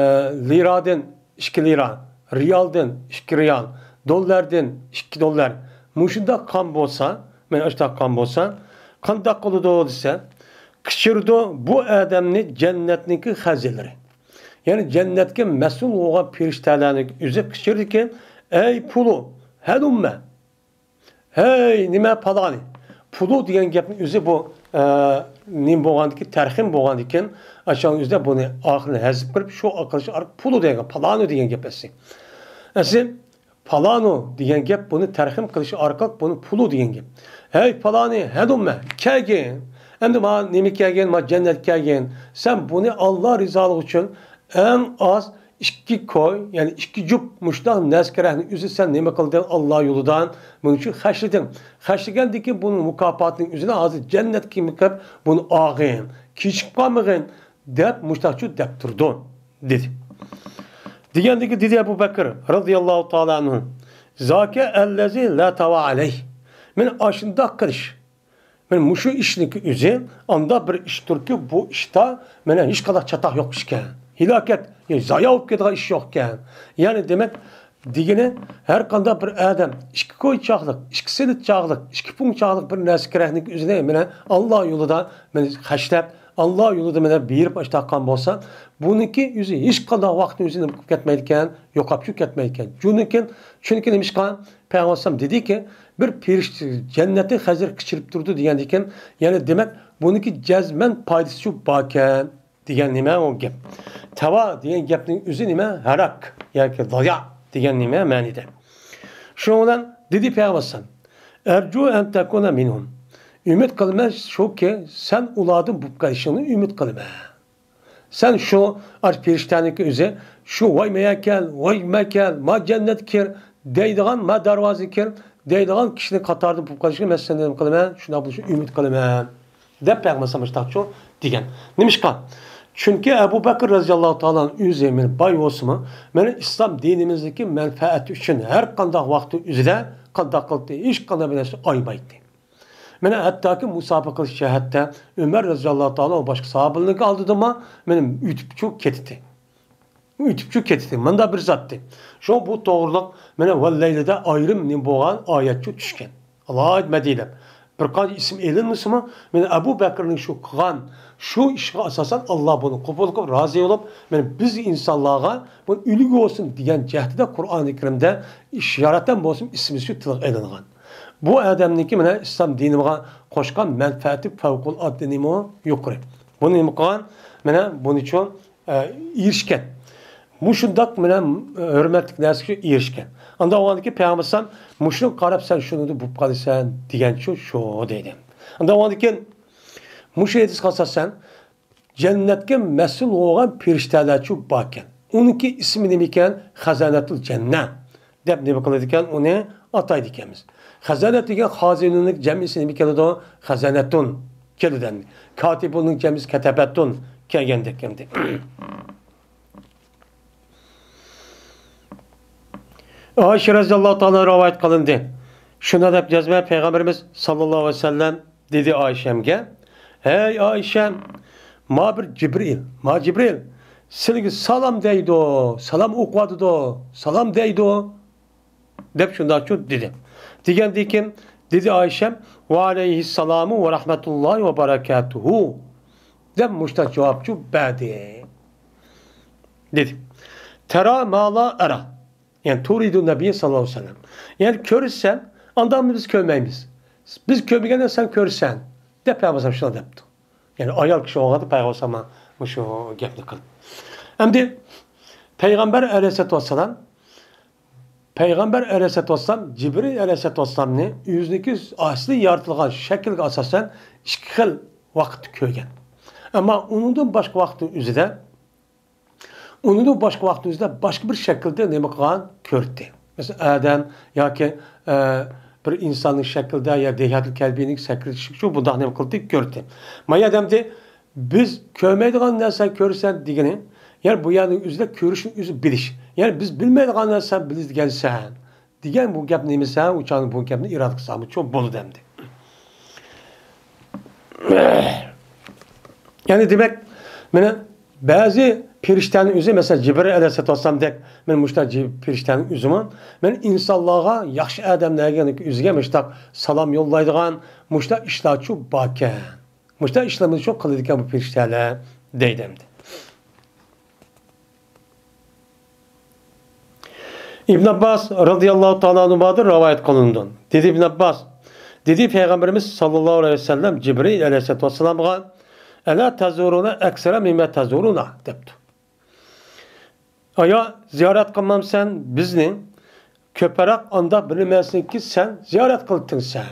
لىرادىن ئىككى لىرا، رىيالدىن ئىككى رىيال، دوللاردىن ئىككى دوللار. مۇشۇنداق قىلغان بولسا، مانا ئاشۇنداق قىلغان بولسا، قانداق قىلىدۇ دېسە، قىچىرىدۇ بۇ ئادەمنى جەننەتنىڭكى خەزىنىلىرى. يەنى جەننەتكە مەسئۇل بولغان پېرىشتەلەرنىڭ ئۆزى قىچىرىدىكەن، ئەي پۇلۇ، ھەلۇممە. ھەي، نېمە پالانى؟ پۇلۇ دېگەن گەپنىڭ ئۆزى بۇ، ئە، نېمە بولغاندىكىن، تەرخىم بولغاندىكىن، ئاشۇنىڭ ئۆزىدە بۇنى ئاخىرىنى ھەزىپ قىلىپ، شۇ ئارقىلىق پۇلۇ دېگەن، پالانۇ دېگەن گەپ ئەسلى. ئەسلى پالانۇ دېگەن گەپ بۇنى تەرخىم قىلىش ئارقىلىق بۇنى پۇلۇ دېگەن گەپ. ھەي پالانى، ھەدۇممە، كەلگىن. ئەمدى ما نېمە كەلگىن؟ ما جەننەت كەلگىن. سەن بۇنى ئاللا رىزالىقى ئۈچۈن ئەڭ ئاز ئىككى كوي، يەنى ئىككى جۈپ مۇشۇنداق نەرسە كېرەكنى ئۆزى سەن نېمە قىلدىڭ؟ ئاللا يولىدا بۇنىڭ ئۈچۈن خەجلىدىڭ. خەجلىگەندىن كېيىن بۇنىڭ مۇكاپاتىنىڭ ئۆزىنى ھازىر جەننەتكە كىرىپ بۇنى ئالغىن، كېچىكىپ قالمىغىن دەپ مۇشۇنداقچۇ دەپ تۇرىدۇ، دېدى. دېگەندىكى دېدى ئەبۇ بەكرى رەزىياللاھۇ تائالا ئەنھۇ، زاكە ئەللەزى لا تاۋا ئەلەيھ. مانا ئاشۇنداق قىلىش. مانا مۇشۇ ئىشنىڭكى ئۆزى ئانداق بىر ئىشتۇركى، بۇ ئىشتا مانا ھېچقانداق چاتاق يوق ئىكەن. ھالاكەت، يا زايا بولۇپ كېتىدىغان ئىش يوق ئىكەن. يەنى دېمەك، دېگىنى، ھەر قانداق بىر ئادەم ئىككى كوي چاقلىق، ئىككى سېنىت چاقلىق، ئىككى پۇڭ چاقلىق بىر نەرسە كېرەكلىك ئۆزىنى مانا ئاللا يولىدا مانا خەجلەپ، ئاللا يولىدا مانا بېرىپ ئاشتاققان بولسا، بۇنىڭكى ئۆزى ھېچقانداق ۋاقىتنى ئۆزى نېمە قىلىپ كەتمەيدىكەن، يوقاپچۇ كەتمەيدىكەن. چۈنكى، چۈنكى نېمىشقا؟ پەيغەمبەر ئەلەيھىسسالام دېدىكى، بىر پېرىشتە جەننەتنى خەزىر قىچىرىپ تۇرىدۇ دېگەندىكىن، يەنى دېمەك، بۇنىڭكى جەزمەن پايدىسىچۇ باركەن دېگەن نېمە ئۇ گەپ. تەۋا دېگەن گەپنىڭ ئۆزى نېمە؟ ھاراك ياكى زايا دېگەن نېمە مەنىدە. شۇنىڭ بىلەن دېدى پەيغەمبەر ئەلەيھىسسالام، ئەرجۇ ئەن تەكۇنە مىنھۇم. ئۈمىد قىلىمەن شۇكى، سەن ئۇلاردىن بولۇپ قېلىشىڭنى ئۈمىد قىلىمەن. سەن شۇ ئاش پېرىشتەنىڭكى ئۆزى، شۇ ۋاي مەيەكەل، ۋاي مەكەل، ما جەننەتكە كىر دەيدىغان، ما دەرۋازىغا كىر دەيدىغان كىشىنىڭ قاتارىدا بولۇپ قېلىشىنى مەن سەندىن نېمە قىلىمەن؟ شۇنداق بولۇشىنى ئۈمىد قىلىمەن، دەپ پەيغەمبەر ئەلەيھىسسالام مۇشۇنداقچۇ دېگەن. نېمىشقا؟ چۈنكى ئەبۇ بەكرى رەزىياللاھۇ تائالا ئەنھۇ ئۆزى مانا باي بولسىمۇ، مانا ئىسلام دىنىمىزدىكى مەنپەئەتى ئۈچۈن ھەر قانداق ۋاقىتتا ئۆزىدە قانداق قىلدى، ھېچقانداق بىر نەرسە ئايىمايتتى. مانا ھەتتاكى مۇسابىقە قىلىش جەھەتتە ئۆمەر رەزىياللاھۇ تائالا ئەنھۇ باشقا ساھابىلەرنىڭكى ئالدىدىمۇ مانا ئۆتۈپچۇ كېتىتتى. ئۆتۈپچۇ كېتىتتى. مۇنداق بىر زاتتى. شۇ بۇ توغرىلىق مانا ۋەللەيلىدە ئايرىم نېمە بولغان ئايەتچۇ چۈشكەن. ئالاھىدە مەدھىيەلەپ. بىر قانچە ئىسىم ئېلىنمىسىمۇ، مانا ئەبۇ بەكرىنىڭ شۇ قىلغان شۇ ئىشىغا ئاساسەن ئاللا بۇنى قوبۇل قىلىپ رازى بولۇپ، مانا بىز ئىنسانلارغا بۇ ئۈلگە بولسۇن دېگەن جەھەتتە قۇرئانى كەرىمدە ئىشارەتەن بولسۇن ئىسمى شۇ تىلغا ئېلىنغان. بۇ ئادەمنىڭكى مانا ئىسلام دىنىغا قوشقان مەنپەئەتى پەۋقۇلئاددە نېمە يۇقىرى. بۇنى نېمە قىلغان؟ مانا بۇنىچۇ، ئە، ئېرىشكەن. مۇشۇنداق مانا ھۆرمەتلىك نەرسىگە ئېرىشكەن. ئاندا ئۇنىڭدىكى پەيغەمبەر ئەلەيھىسسالام مۇشۇنى قاراپ سەن شۇنىڭدا بولۇپ قالىسەن دېگەنچۇ شۇ دەيدۇ. ئاندا ئۇنىڭدىكى مۇشۇ ھەدىسكە ئاساسەن جەننەتكە مەسئۇل بولغان پېرىشتەلەرچۇ باركەن. ئۇنىڭكى ئىسمى نېمىكەن؟ خەزەنەتۇل جەننە دەپ نېمە قىلىدىكەن؟ ئۇنى ئاتايدىكەنمىز. خەزەنەت دېگەن خازىنىنىڭ جەمئىسى نېمە كېلىدۇ؟ خەزەنەتۇن كېلىدۇ ئەمدى. كاتىبۇننىڭ جەمئىسى كەتەبەتۇن كەلگەندەك ئەمدى. ئائىشە رەزىياللاھۇ تائالا رىۋايەت قىلىندى. شۇنداق دەپ يازما پەيغەمبىرىمىز ساللاللاھۇ ئەلەيھى ۋەسەللەم دېدى ئائىشەمگە، ھەي ئائىشەم، ما بىر جىبرىئىل، ما جىبرىئىل سىلىگە سالام دەيدۇ، سالام ئوقۇۋاتىدۇ، سالام دەيدۇ دەپ شۇنداقچۇ دېدى. دېگەندىن كېيىن دېدى ئائىشەم، ۋەئەلەيھىسسالامۇ ۋەرەھمەتۇللاھى ۋەبەرەكاتۇھۇ دەپ مۇشۇنداق جاۋابچۇ بەردى. دېدى. تەرا ما لا ئەرا. يەنى تۇرىدۇ نەبىي ساللاللاھۇ ئەلەيھى ۋەسەللەم. يەنى كۆرىسەن، ئانداقمۇ بىز كۆرمەيمىز. بىز كۆرمىگەندە سەن كۆرىسەن، دەپ پەيغەمبەر شۇنداق دەپتۇ. يەنى ئايال كىشى بولغاندا پەيغەمبەر ئەلەيھىسسالام مۇشۇ گەپنى قىلدى. ئەمدى پەيغەمبەر ئەلەيھىسسالاتۇ ۋەسسالام، پەيغەمبەر ئەلەيھىسسالاتۇ ۋەسسالام جىبرىئىل ئەلەيھىسسالاتۇ ۋەسسالامنى ئۆزىنىڭكى ئەسلى يارىتىلغان شەكلىگە ئاساسەن ئىككى خىل ۋاقىتتا كۆرگەن. ئەمما ئۇنىڭدىن باشقا ۋاقىتنىڭ ئۆزىدە ئۇنىڭدىن باشقا ۋاقىتنىڭ ئۆزىدە باشقا بىر شەكىلدە نېمە قىلغان كۆردى. مەسىلەن، ئادەم ياكى، ئە، بىر ئىنساننىڭ شەكلىدە يا دەيھەتۇل كەلبىنىڭ شەكلىدە شۇ بۇنداق نېمە قىلدى كۆردى. مايا ئادەمدى بىز كۆرمەيدىغان نەرسە كۆرىسەن دېگىنى، يەنى بۇ يەرنىڭ ئۆزىدە كۆرۈشنى ئۆزى بىلىش. يەنى بىز بىلمەيدىغان نەرسە بىلىدىكەنسەن دېگەن بۇ گەپ نېمىسە، ئۇ چاغدا بۇ گەپنى ئىرادە قىلسا چوڭ بولىدۇ ئەمدى. يەنى دېمەك، مانا بەزى پېرىشتەنىڭ ئۆزى، مەسىلەن، جىبرىئىل ئەلەيھىسسالاتۇ ۋەسسالامدەك، مانا مۇشۇنداق جىب-، پېرىشتەنىڭ ئۆزىمۇ، مانا ئىنسانلارغا، ياخشى ئادەملەرگە ئۆزىگە مۇشۇنداق سالام يوللايدىغان، مۇشۇنداق ئىشلارچۇ باركەن. مۇشۇنداق ئىشلارنى شۇ قىلىدىكەن بۇ پېرىشتەلەر، دەيدۇ ئەمدى. ئىبن ئابباس رازىياللاھۇ تائالا ئەنھۇمدىن رىۋايەت قىلىنىدۇ. دېدى ئىبن ئابباس، دېدى پەيغەمبىرىمىز ساللاللاھۇ ئەلەيھى ۋەسەللەم جىبرىئىل ئەلەيھىسسالاتۇ ۋەسسالامغا، «ئەلا تەزۇرۇنە ئەكسەرە مىمما تەزۇرۇنە» دەپتۇ. ئايا، زىيارەت قىلمامسەن بىزنى؟ كۆپرەك ئانداق بىر نېمىسىنىكى سەن زىيارەت قىلدىڭسەن.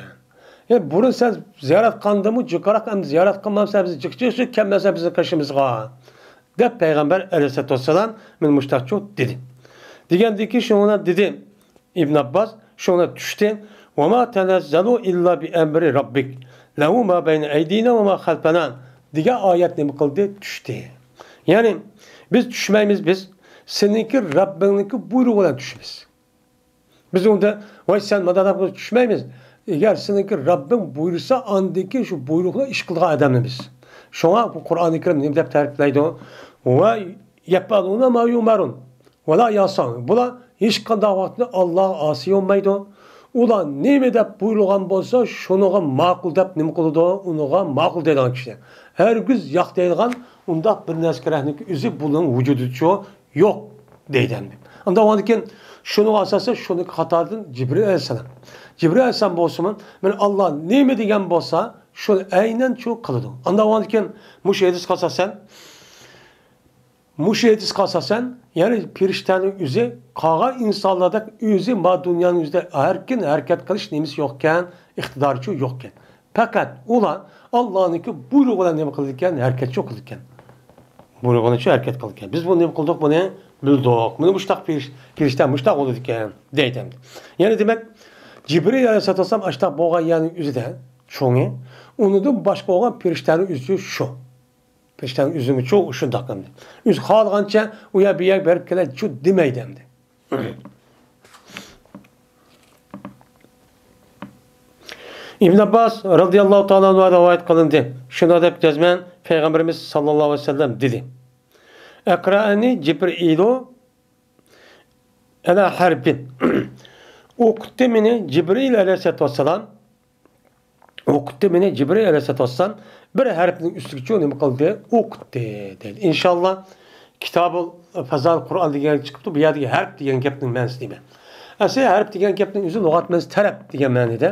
يا بۇرۇن سەن زىيارەت قىلغاندىمۇ جۇكاراق ئەمدى زىيارەت قىلمامسەن بىزنى، جىق جىق كەلمەمسەن بىزنىڭ قېشىمىزغا؟ دەپ پەيغەمبەر ئەلەيھىسسالاتۇ ۋەسسالام مانا مۇشتاقچۇ دېدى. دېگەندىكى شۇڭا دېدى ئىبن ئابباس، شۇڭا چۈشتى. «ۋەما تەنەززەلۇ ئىللا بىئەمرى رەببىك، لەھۇ ما بەينە ئەيدىنا ۋەما خەلفەنا» دېگەن ئايەت نېمە قىلدى؟ چۈشتى. يەنى بىز چۈشمەيمىز، بىز سېنىڭكى رەببىڭنىڭكى بۇيرۇغى بىلەن چۈشىمىز. بىز ئۇندا، ۋاي سەن مانداق دەپ چۈشمەيمىز. ئەگەر سېنىڭكى رەببىڭ بۇيرۇسا، ئاندىن كېيىن شۇ بۇيرۇقنى ئىش قىلىدىغان ئادەمنى بىز. شۇڭا بۇ قۇرئانى كەرىم نېمە دەپ تەرىپلەيدۇ؟ «ۋە يەپئەلۇنە ما يۇمەرۇن ۋە لا يەسەئۇن». بۇلار ھېچقانداق ۋاقىتتا ئاللاغا ئاسىي بولمايدۇ. ئۇلار نېمە دەپ بۇيرۇلغان بولسا، شۇنىڭغا ماقۇل دەپ نېمە قىلىدۇ؟ ئۇنىڭغا ماقۇل دەيدىغان كىشى. ھەرگىز ياق دەيدىغان ئۇنداق بىر نەرسىگە رەھنىكى ئۆزى بۇنىڭ ۋۇجۇدىچۇ يوق دەيدۇ ئەمدى. ئاندىن كېيىن شۇنىڭغا ئاساسەن شۇنىڭ قاتارىدىن جىبرىل ئەلەيھىسسالام. جىبرىل ئەلەيھىسسالام بولسىمۇ، مانا ئاللا نېمە دېگەن بولسا، شۇنى ئەينەن شۇ قىلىدۇ. ئاندىن كېيىن مۇشۇ ھەدىسكە ئاساسەن، مۇشۇ ھەدىسكە ئاساسەن، يەنى پېرىشتەنىڭ ئۆزى قالغان ئىنسانلاردەك ئۆزى ما دۇنيانىڭ ئۆزىدە ئەركىن ھەرىكەت قىلىش نېمىسى يوقكەن، ئىقتىدارىچۇ يوقكەن. پەقەت ئۇلار ئاللانىڭكى بۇيرۇقى بىلەن نېمە قىلىدىكەن؟ ھەرىكەتچۇ قىلىدىكەن. بۇيرۇقىنىچۇ ھەرىكەت قىلىدىكەن. بىز بۇنى نېمە قىلدۇق؟ بۇنى بىلدۇق. مانا مۇشتاق پېرىش-، پېرىشتە مۇشتاق بولىدىكەن، دەيدۇ ئەمدى. يەنى دېمەك، جىبرىل ئەلەيھىسسالام ئاشتاق بولغان يەرنىڭ ئۆزىدە چوڭى، ئۇنىڭدىن باشقا بولغان پېرىشتەنىڭ ئۆزى شۇ. پېرىشتەنىڭ ئۆزىمۇچۇ شۇنداق ئەمدى. ئۆزى خالىغانچە ئۇ يەر بۇ يەرگە بېرىپ كېلەيچۇ دېمەيدۇ ئەمدى. ئىبن ئابباس رازىياللاھۇ تائالا ئەنھۇ رىۋايەت قىلىندى. شۇنداق دەپ جەزمەن پەيغەمبىرىمىز ساللاللاھۇ ئەلەيھى ۋەسەللەم دېدى: «ئەقرەئەنى جىبرىلۇ ئەلە ھەرپىن.» ئوقۇتتى مېنى جىبرىل ئەلەيھىسسالاتۇ ۋەسسالام. ئوقۇتتى مېنى جىبرىل ئەلەيھىسسالاتۇ ۋەسسالام بىر ھەرپنىڭ ئۈستىگىچۇ نېمە قىلدى؟ ئوقۇتتى دەيدۇ. ئىنشاللا، كىتابۇل فەزائىل قۇرئان دېگەن كىتابتا بۇ يەردىكى ھەرپ دېگەن گەپنىڭ مەنىسى نېمە؟ ئەسلى ھەرپ دېگەن گەپنىڭ ئۆزى لۇغەت مەنىسى تەرەپ دېگەن مەنىدە.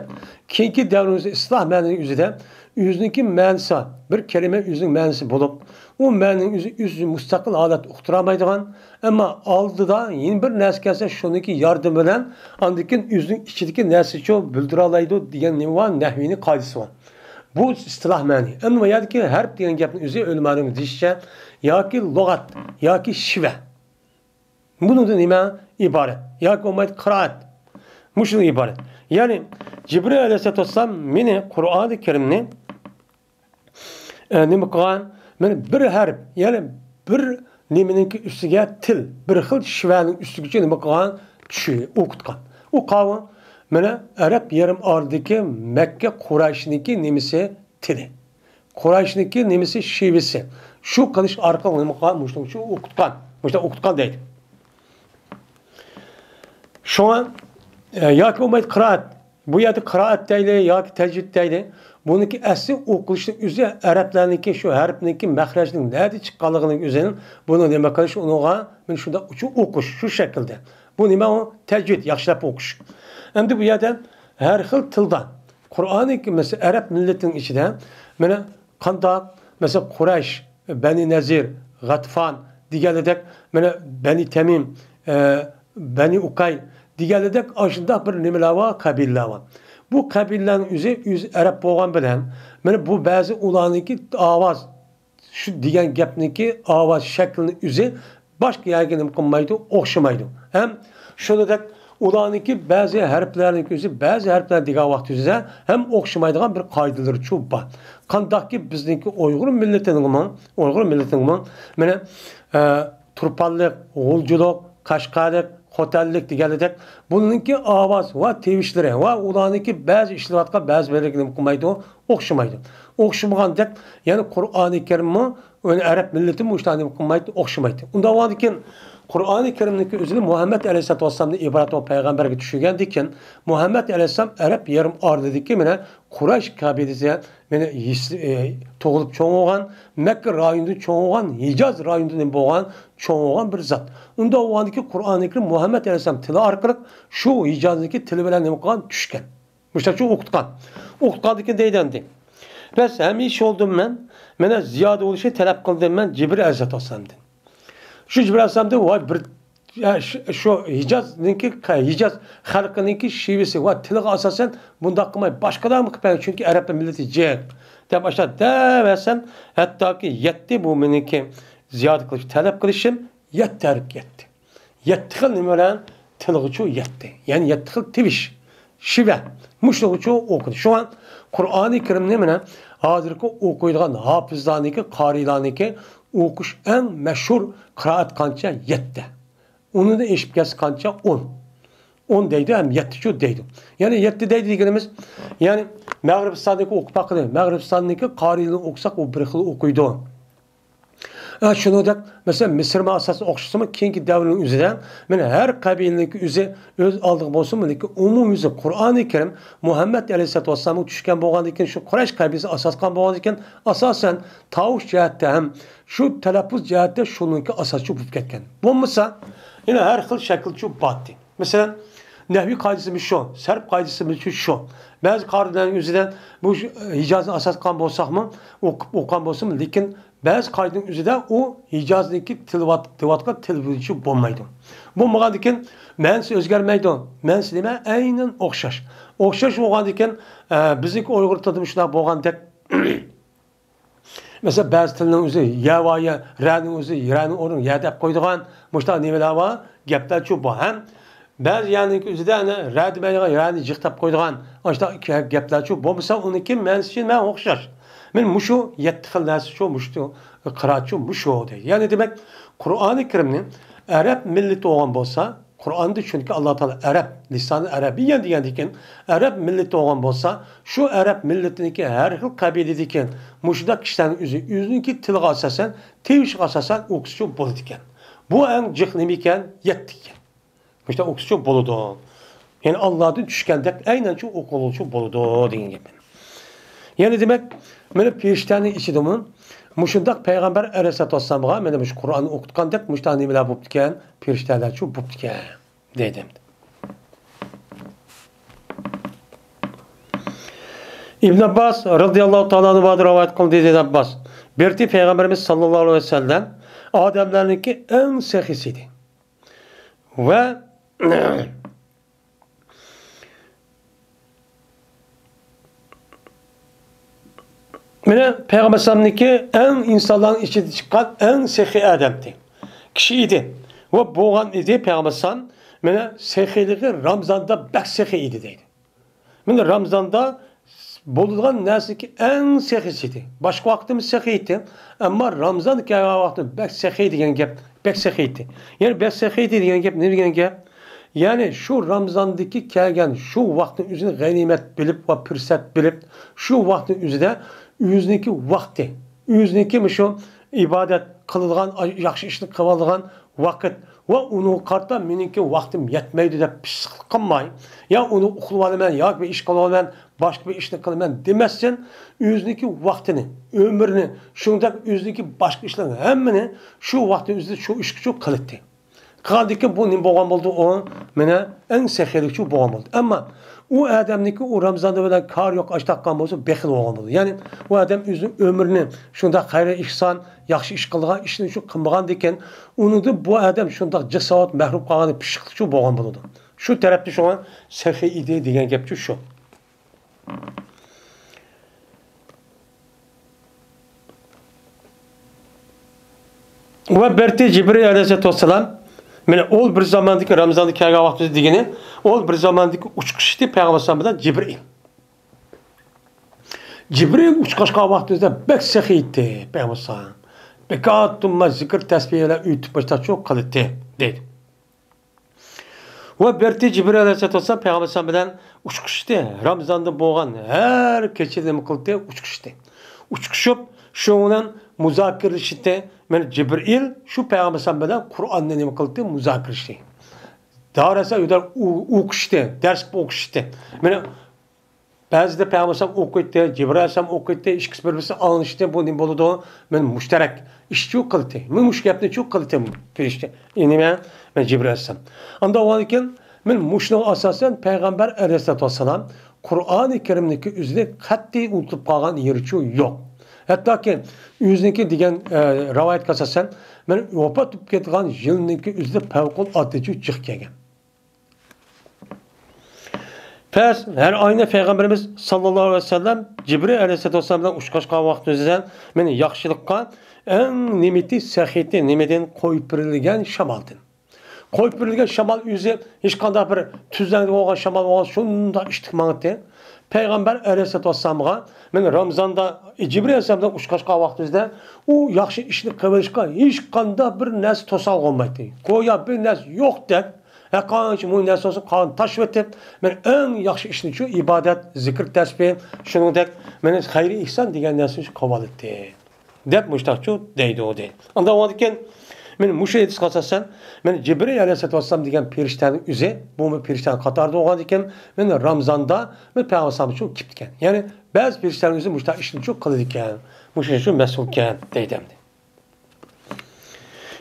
كېيىنكى دەۋرىمىزدە ئىستىلاھ مەنىنىڭ ئۆزىدە ئۆزىنىڭكى مەنىسى، بىر كەلىمە ئۆزىنىڭ مەنىسى بولۇپ، ئۇ مەنىنىڭ ئۆزى، ئۆزى مۇستەقىل ھالەتتە ئۇقتۇرالمايدىغان، ئەمما ئالدىدا يەنە بىر نەرسە كەلسە، شۇنىڭكى ياردىمى بىلەن ئاندىن كېيىن ئۆزىنىڭ ئىچىدىكى نەرسىچۇ بىلدۈرالايدۇ دېگەن نېمە بار؟ نەھۋىنىڭ قائىدىسى بار. بۇ ئىستىلاھ مەنى. ئەمما بۇ يەردىكى ھەرپ دېگەن گەپنىڭ ئۆزى ئۆلىمانىڭ دېيىشىچە ياكى لۇغەت، ياكى شىۋە. بۇنىڭدىن نېمە ئىبارەت؟ ياكى بولمايدۇ قىرائەت. مۇشۇندىن ئىبارەت. يەنى جىبرىل ئەلەيھىسسالاتۇ ۋەسسالام مېنى قۇرئانى كەرىمنى ئە، نېمە قىلغان؟ مانا بىر ھەرپ، يەنى بىر نېمىنىڭكى ئۈستىگە تىل، بىر خىل شىۋەنىڭ ئۈستىگىچە نېمە قىلغان؟ چۈشى، ئوقۇتقان. ئۇ قاۋۇ، مانا ئەرەب يېرىم ئارىدىكى مەككە قۇرەيشنىڭكى نېمىسى؟ تىلى. قۇرەيشنىڭكى نېمىسى؟ شىۋىسى. شۇ قىلىش ئارقىلىق نېمە قىلغان؟ مۇشۇنىڭ ئۈچۈن ئوقۇتقان. مۇشۇنداق ئوقۇتقان دەيدۇ. شۇڭا، ئە، ياكى بولمايدۇ قىرائەت. بۇ يەردە قىرائەت دەيلى ياكى تەجۋىد دەيلى. بۇنىڭكى ئەسلى ئوقۇلۇشنىڭ ئۆزى ئەرەبلەرنىڭكى شۇ ھەرپنىڭكى مەخرەجنىڭ نەدە چىققانلىقىنىڭ ئۆزىنىڭ بۇنى نېمە قىلىش، ئۇنىڭغا مانا شۇنداق ئوقۇش، شۇ شەكىلدە. بۇ نېمە ئۇ؟ تەجۋىد، ياخشىلاپ ئوقۇش. ئەمدى بۇ يەردە ھەر خىل تىلدا، قۇرئانى، مەسىلەن، ئەرەب مىللىتىنىڭ ئىچىدە، مانا، قانداق، مەسىلەن، قۇرەيش، بەنى نەزىر، غەتفان دېگەنلىدەك، مانا، بەنى تەمىم، ئە، بەنى ئۇكاي دېگەنلىدەك ئاشۇنداق بىر نېمىلەر بار، قەبىلىلەر بار. بۇ قەبىلىلەرنىڭ ئۆزى، ئۆزى ئەرەب بولغان بىلەن، مانا، بۇ بەزى ئۇلارنىڭكى ئاۋاز، شۇ دېگەن گەپنىڭكى ئاۋاز شەكلىنى ئۆزى باشقا يەرگە نېمە قىلمايدۇ، ئوخشىمايدۇ. ھەم شۇنىڭدەك ئۇلارنىڭكى بەزى ھەرپلەرنىڭكى ئۆزى، بەزى ھەرپلەر دېگەن ۋاقىت ئۆزىدە ھەم ئوخشىمايدىغان بىر قائىدىلىرىچۇ بار. قانداقكى بىزنىڭكى ئۇيغۇر مىللىتىنىڭمۇ، ئۇيغۇر مىللىتىنىڭمۇ، مانا، ئە، تۇرپانلىق، غۇلجىلىق، قەشقەرلىك، خوتەنلىك دېگەنلىدەك، بۇنىڭكى ئاۋاز ۋە تىۋىشلىرى ۋە ئۇلارنىڭكى بەزى ئىشلەۋاتقان بەزى بىرلىرىگە نېمە قىلمايدۇ، ئوخشىمايدۇ. ئوخشىمىغاندەك، يەنى قۇرئانى كەرىممۇ، يەنى ئەرەب مىللىتىمۇ ئۇشتانى نېمە قىلمايدۇ، ئوخشىمايدۇ. ئۇنداق بولغاندىكىن، قۇرئانى كەرىمنىڭكى ئۆزىنى مۇھەممەد ئەلەيھىسسالاتۇ ۋەسسالامدىن ئىبارەت بولغان پەيغەمبەرگە چۈشۈرگەندىكىن، مۇھەممەد ئەلەيھىسسالام ئەرەب يېرىم ئارىلىدىكى مانا قۇرەيش قەبىلىسى، مانا يېس-، ئى، تۇغۇلۇپ چوڭ بولغان، مەككە رايونىدا چوڭ بولغان، ھىجاز رايونىدا نېمە بولغان، چوڭ بولغان بىر زات. ئۇنداق بولغاندىكىن، قۇرئانى كەرىم مۇھەممەد ئەلەيھىسسالام تىلى ئارقىلىق شۇ ھىجازنىڭكى تىلى بىلەن نېمە قىلغان، چۈشكەن. مۇشۇنداقچە ئوقۇتقان. ئوقۇتقاندىكىن دەيدۇ ئەمدى. بەس، ھەمىشە بولدۇم مەن. مانا زىيادە بولۇشنى تەلەپ قىلدىم مەن جىبرىل ئەلەيھىسسالامدىن. شۇ جىبرىل ئەلەيھىسسالامدىن، ۋاي، بىر، يا، شۇ، شۇ ھىجازنىڭكى، ھىجاز خەلقىنىڭكى شېۋىسى ۋە تىلىغا ئاساسەن بۇنداق قىلماي، باشقىلارمۇ قىلىپ بەرگەن، چۈنكى ئەرەبلەر مىللىتى جىق، دەپ ئاشۇنداق دەۋەرسەم، ھەتتاكى يەتتە بۇ مېنىڭكى زىيادە قىلىش، تەلەپ قىلىشىم يەتتە ھەرپكە يەتتى. يەتتە خىل نېمە بىلەن تىلغىچۇ يەتتى. يەنى يەتتە خىل تىۋىش، شىۋە. مۇشۇنىڭغىچۇ ئوقۇدى. شۇڭا قۇرئانى كەرىمنى مانا ھازىرقى ئوقۇيدىغان ھاپىزلارنىڭكى، قارىيلارنىڭكى ئوقۇش ئەڭ مەشھۇر قىرائەت قانچە؟ يەتتە. ئۇنىڭدىن ئېشىپ كەتسە قانچە؟ ئون. ئون دەيدۇ ھەم يەتتىچۇ دەيدۇ. يەنى يەتتە دەيدۇ دېگىنىمىز، يەنى مەغرىبىستاندىكى ئوقۇپ باققىلى، مەغرىبىستاندىكى قارىيلارنى ئوقۇساق، ئۇ بىر خىل ئوقۇيدۇ. ھە، شۇنىڭدەك، مەسىلەن، مىسىرمۇ ئاساسەن ئوخشىسىمۇ، كېيىنكى دەۋرنىڭ ئۆزىدە، مانا، ھەر قەبىلىنىڭكى ئۆزى ئۆز ئالدىغا بولسىمۇ، لېكىن ئومۇميۈزلۈك قۇرئانى كەرىم مۇھەممەد ئەلەيھىسسالاتۇ ۋەسسالامغا چۈشكەن بولغاندىكىن، شۇ قۇرەيش قەبىلىسى ئاساس قىلغان بولغاندىكىن، ئاساسەن تاۋۇش جەھەتتە ھەم شۇ تەلەپپۇز جەھەتتە شۇنىڭكى ئاساسچى بولۇپ كەتكەن. بولمىسا، يەنە ھەر خىل شەكىلچۇ بارتى. مەسىلەن، نەھۋىي قائىدىسىمۇ شۇ، سەرپ قائىدىسىمۇ شۇ. بەزى قائىدىلەرنىڭ ئۆزىدە بۇ ھىجازنى ئاساس قىلغان بولساقمۇ، ئوقۇپ، ئوقۇغان بولسىمۇ، لېكىن بەزى قائىدىنىڭ ئۆزىدە ئۇ ھىجازنىڭكى تىلىۋات-، تىلىۋاتقان تىل بويىچە بولمايدۇ. بولمىغاندىكىن مەنىسى ئۆزگەرمەيدۇ. مەنىسى نېمە؟ ئەينەن ئوخشاش. ئوخشاش بولغاندىكىن، ئە، بىزنىڭكى ئۇيغۇر تىلىدىمۇ شۇنداق بولغاندەك، مەسىلەن، بەزى تىلنىڭ ئۆزى يە ۋە يە، رەنىڭ ئۆزى رەنىڭ ئورنىغا يە دەپ قويىدىغان مۇشۇنداق نېمىلەر بار، گەپلەرچۇ بار. ھەم بەزى يەرنىڭكى ئۆزىدە ئەنە رە دېمەيدىغان، رەنى جىق دەپ قويىدىغان ئاشۇنداق گەپلەرچۇ. بولمىسا ئۇنىڭكى مەنىسى مەن ئوخشاش. مانا مۇشۇ يەتتە خىل نەرسىچۇ، مۇشۇ قىرائەتچۇ، مۇشۇ دەيدۇ. يەنى دېمەك، قۇرئانى كەرىمنى ئەرەب مىللىتى ئوقۇغان بولسا، قۇرئاندا چۈنكى ئاللا تائالا ئەرەب، لىسانى ئەرەبىييەن دېگەندىكىن، ئەرەب مىللىتى بولغان بولسا، شۇ ئەرەب مىللىتىنىڭكى ھەر خىل قەبىلىدىكى مۇشۇنداق كىشىلەرنىڭ ئۆزى ئۆزىنىڭكى تىلىغا ئاساسەن، تىۋىشىغا ئاساسەن ئوقۇسىچۇ بولىدىكەن. بۇ ئەڭ جىق نېمە ئىكەن؟ يەتتە ئىكەن. مۇشۇنداق ئوقۇسىچۇ بولىدۇ. يەنى ئاللادىن چۈشكەندەك ئەينەنچۇ ئوقۇلغۇچۇ بولىدۇ دېگەن گەپ. يەنى دېمەك، مانا پەرىشتەنىڭ ئىچىدىمۇ مۇشۇنداق پەيغەمبەر ئەلەيھىسسالاتۇ ۋەسسالامغا مانا مۇشۇ قۇرئاننى ئوقۇتقاندەك مۇشۇنداق نېمىلەر بوپتىكەن، پەرىشتەلەرچۇ بوپتىكەن دەيدۇ. ئىبن ئابباس رازىياللاھۇ تائالا ئەنھۇ رىۋايەت قىلدى، دېدى ئابباس. بىرتى پەيغەمبىرىمىز ساللاللاھۇ ئەلەيھى ۋەسەللەم ئادەملەرنىڭكى ئەڭ سېخىيسى ئىدى. ۋە مانا پەيغەمبەر ئەلەيھىسسالامنىڭكى ئەڭ ئىنسانلارنىڭ ئىچىدىن چىققان ئەڭ سېخىي ئادەمدى. كىشى ئىدى. ۋە بولغان ئىدى پەيغەمبەر ئەلەيھىسسالام. مانا سېخىيلىقى رامزاندا بەك سېخىي ئىدى دەيدۇ. مانا رامزاندا بولىدىغان نەرسىدىكى ئەڭ سېخىيسى ئىدى. باشقا ۋاقىتتىمۇ سېخىي ئىدى. ئەمما رامزان كەلگەن ۋاقىتتا بەك سېخىي دېگەن گەپ، بەك سېخىي ئىدى. يەنى بەك سېخىي ئىدى دېگەن گەپ نېمە دېگەن گەپ؟ يەنى شۇ رامزاندىكى كەلگەن شۇ ۋاقىتنى ئۆزىنى غەنىيمەت بىلىپ ۋە پۇرسەت بىلىپ، شۇ ۋاقىتنى ئۆزىدە ئۆزىنىڭكى ۋاقتى، ئۆزىنىڭكى مۇشۇ ئىبادەت قىلىدىغان، ياخشى ئىشنى قىلىدىغان ۋاقىت ۋە ئۇنىڭغا قارىتا مېنىڭكى ۋاقتىم يەتمەيدۇ دەپ پىسخىك قىلماي، يا ئۇنى ئۇخلىۋالىمەن ياكى بىر ئىش قىلىۋالىمەن، باشقا بىر ئىشنى قىلىمەن دېمەستىن، ئۆزىنىڭكى ۋاقتىنى، ئۆمرىنى، شۇنداق ئۆزىنىڭكى باشقا ئىشلارنى ھەممىنى شۇ ۋاقىتنىڭ ئۆزىدە شۇ ئىشقىچۇ قىلاتتى. قىلغاندىكىن بۇ نېمە بولغان بولدى؟ ئۇ مانا ئەڭ سېخىيلىكچۇ بولغان بولدى. ئەمما ئۇ ئادەمنىڭكى ئۇ رامزاندا بىلەن كارى يوق ئاش تاققان بولسا، بېخىل بولغان بولدى. يەنى ئۇ ئادەم ئۆزىنىڭ ئۆمرىنى شۇنداق خەير ئېھسان، ياخشى ئىش قىلىدىغان ئىشنى شۇ قىلمىغاندىكىن، ئۇنىڭدىن بۇ ئادەم شۇنداق جاساۋات مەھرۇم قالغانى پىششىقلىقچۇ بولغان بولىدۇ. شۇ تەرەپتە شۇڭا سېخىي ئىدى دېگەن گەپچۇ شۇ. ۋە بەرتى جىبرىل ئەلەيھىسسالاتۇ ۋەسسالام، مانا ئول بىر زاماندىكى رامزاندا كەلگەن ۋاقتىدا دېگىنى، ئول بىر زاماندىكى ئۇچقۇچىتى پەيغەمبەر ئەلەيھىسسالام بىلەن جىبرىل. جىبرىل ئۇچقاچقان ۋاقتىدا بەك سېخىي ئىدى پەيغەمبەر ئەلەيھىسسالام. بىكار تۇرماي زىكىر تەسبىھ بىلەن ئۆي تۇپاشتاچۇ قىلىتتى، دەيدۇ. ۋە بەرتى جىبرىل ئەلەيھىسسالاتۇ ۋەسسالام پەيغەمبەر ئەلەيھىسسالام بىلەن ئۇچقۇچتى. رامزاندا بولغان ھەر كېچىدە نېمە قىلدى؟ ئۇچقۇچتى. ئۇچقۇشۇپ، شۇنىڭ بىلەن مۇزاكىرىلىشىتتى. مانا جىبرىل شۇ پەيغەمبەر ئەلەيھىسسالام بىلەن قۇرئاننى نېمە قىلدى؟ مۇزاكىرىلىشتى. دارەسە ئۆيدە ئو-، ئوقۇشتى، دەرس قىلىپ ئوقۇشتى. مانا بەزىدە پەيغەمبەر ئەلەيھىسسالام ئوقۇيتتى، جىبرىل ئەلەيھىسسالام ئوقۇيتتى، ئىككىسى بىر-بىرسىنى ئاڭلىشىتتى. بۇ نېمە بولىدۇ؟ مانا مۇشتەرەك ئىشچۇ قىلدى. مانا مۇشۇ گەپنىچۇ قىلدى پەرىشتە. نېمە؟ مانا جىبرىل ئەلەيھىسسالام. ئاندا بولغاندىكىن، مانا مۇشۇنىڭغا ئاساسەن پەيغەمبەر ئەلەيھىسسالاتۇ ۋەسسالام قۇرئانى كەرىمنىڭكى ئۆزىنى قەتئىي ئۇنتۇپ قالغان يېرىچۇ يوق. ھەتتاكى ئۆزىنىڭكى دېگەن، ئە، رىۋايەتكە ئاساسەن، مانا ۋاپات بولۇپ كەتكەن يىلنىڭكى ئۆزىدە پەۋقۇلئاددىچۇ جىق كەلگەن. پەس ھەر ئاينى پەيغەمبىرىمىز ساللاللاھۇ ئەلەيھى ۋەسەللەم جىبرىل ئەلەيھىسسالاتۇ ۋەسسالام بىلەن ئۇچراشقان ۋاقتىمىزدا مېنى ياخشىلىققا ئەڭ نېمىتى سەخىيىتى نېمىدىن؟ قويۇپ بېرىلگەن شامالدىن. قويۇپ بېرىلگەن شامال ئۆزى ھېچقانداق بىر تۈزلەڭدە بولغان شامال بولغان شۇنداق ئىتتىك ماڭاتتى. پەيغەمبەر ئەلەيھىسسالاتۇ ۋەسسالامغا مېنى رامزاندا جىبرىل ئەلەيھىسسالام بىلەن ئۇچراشقان ۋاقتىمىزدا ئۇ ياخشى ئىشنى قىلىۋېرىشقا ھېچقانداق بىر نەرسە توسالغۇ بولمايتتى. گويا بىر نەرسە يوقتەك ھەرقانچە مۇ نەرسە بولسۇن، قالغان تاشلىۋېتىپ، مەن ئەڭ ياخشى ئىشنىچۇ ئىبادەت، زىكىر، تەسبىھ، شۇنىڭدەك مېنى خەيرى ئېھسان دېگەن نەرسىنى قىلىۋالاتتى، دەپ مۇشتاقچۇ دەيدۇ، دەيدۇ. ئاندا بولغاندىكىن، مەن مۇشۇ ھەدىسكە ئاساسەن، مەن جىبرىل ئەلەيھىسسالاتۇ ۋەسسالام دېگەن پېرىشتەنىڭ ئۆزى، بۇمۇ پېرىشتەنىڭ قاتارىدا بولغاندىكىن، مەن رامزاندا مەن پەيغەمبەر ئەلەيھىسسالامچۇ كېلىپتىكەن. يەنى بەزى پېرىشتەنىڭ ئۆزى مۇشۇنداق ئىشنىچۇ قىلىدىكەن، مۇشۇنىچۇ مەسئۇلكەن، دەيدۇ ئەمدى.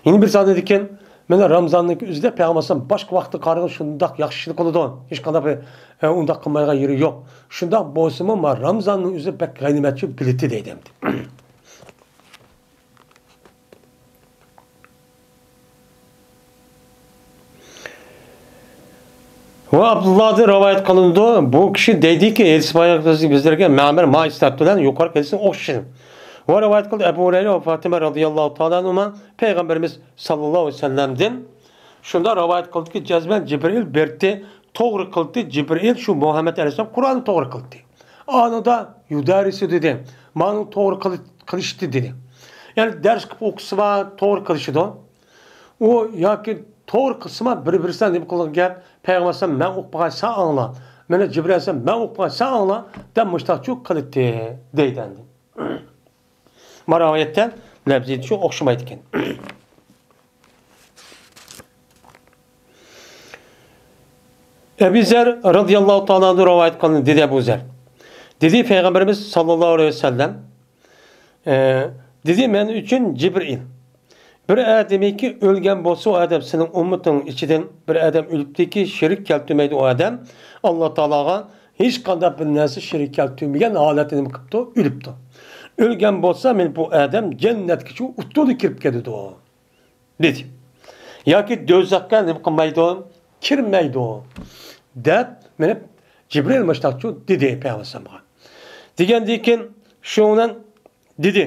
يەنە بىر سانىدىكىن، مانا رامزاننىڭكى ئۆزىدە پەيغەمبەر ئەلەيھىسسالام باشقا ۋاقىتقا قارىغاندا شۇنداق ياخشى ئىشنى قىلىدۇ. ھېچقانداق بىر، ئە، ئۇنداق قىلمايدىغان يېرى يوق. شۇنداق بولسىمۇ، مانا رامزاننىڭ ئۆزى بەك غەنىيمەتچۇ بېلىتى دەيدۇ ئەمدى. ۋە ئابدۇللادىن رىۋايەت قىلىنىدۇ، بۇ كىشى دەيدىكى، ھەدىس بايان بىزلەرگە مەمەر ما ئىسناد بىلەن يۇقىرىقى ھەدىسنىڭ ئوخشىشى. ۋە رىۋايەت قىلدى ئەبۇ ھۇرەيرە ۋە فاتىمە رەزىياللاھۇ تائالا ئەنھۇما پەيغەمبىرىمىز ساللاللاھۇ ئەلەيھى ۋەسەللەمدىن شۇنداق رىۋايەت قىلدىكى، جەزمەن جىبرىئىل بەردى، توغرا قىلدى، جىبرىئىل شۇ مۇھەممەد ئەلەيھىسسالام قۇرئاننى توغرا قىلدى. ئانىدا يۇدەررىسۇ دېدى، مانا توغرا قىل-، قىلىشتى دېدى. يەنى دەرس قىلىپ ئوقۇسىما توغرا قىلىشىدۇ. ئۇ ياكى توغرا قىلسىما بىر-بىرسىدە نېمە قىلغان گەپ، پەيغەمبەر ئەلەيھىسسالام مەن ئوقۇپ باقاي سەن ئاڭلا، مانا جىبرىئىل ئەلەيھىسسالام مەن ئوقۇپ باقاي سەن ئاڭلا، دەپ مۇشتاقچۇ قىلىتتى دەيدۇ ئەمدى. ما رىۋايەتتە لەپزىيىتى شۇ ئوخشىمايدىكەن. ئەبۇ زەر رەزىياللاھۇ تائالا ئەنھۇ رىۋايەت قىلىندى، دېدى ئەبۇ زەر. دېدى پەيغەمبىرىمىز ساللاللاھۇ ئەلەيھى ۋەسەللەم، ئە، دېدى، مەن ئۈچۈن جىبرىئىل. بىر ئادىمىكى ئۆلگەن بولسا، ئۇ ئادەم سېنىڭ ئۈممىتىڭ ئىچىدىن بىر ئادەم ئۆلۈپتىكى، شېرىك كەلتۈرمەيدۇ ئۇ ئادەم. ئاللا تائالاغا ھېچقانداق بىر نەرسە شېرىك كەلتۈرمىگەن ھالەتتە نېمە قىپتۇ؟ ئۆلۈپتۇ. ئۆلگەن بولسا، مانا بۇ ئادەم جەننەتكىچۇ ئۇتتۇرىدا كىرىپ كېتىدۇ، دېدى. ياكى دوزاخقا نېمە قىلمايدۇ؟ كىرمەيدۇ، دەپ مانا جىبرىئىل مۇشتاقچۇ دېدى پەيغەمبەر ئەلەيھىسسالامغا. دېگەندىن كېيىن شۇنىڭ دېدى.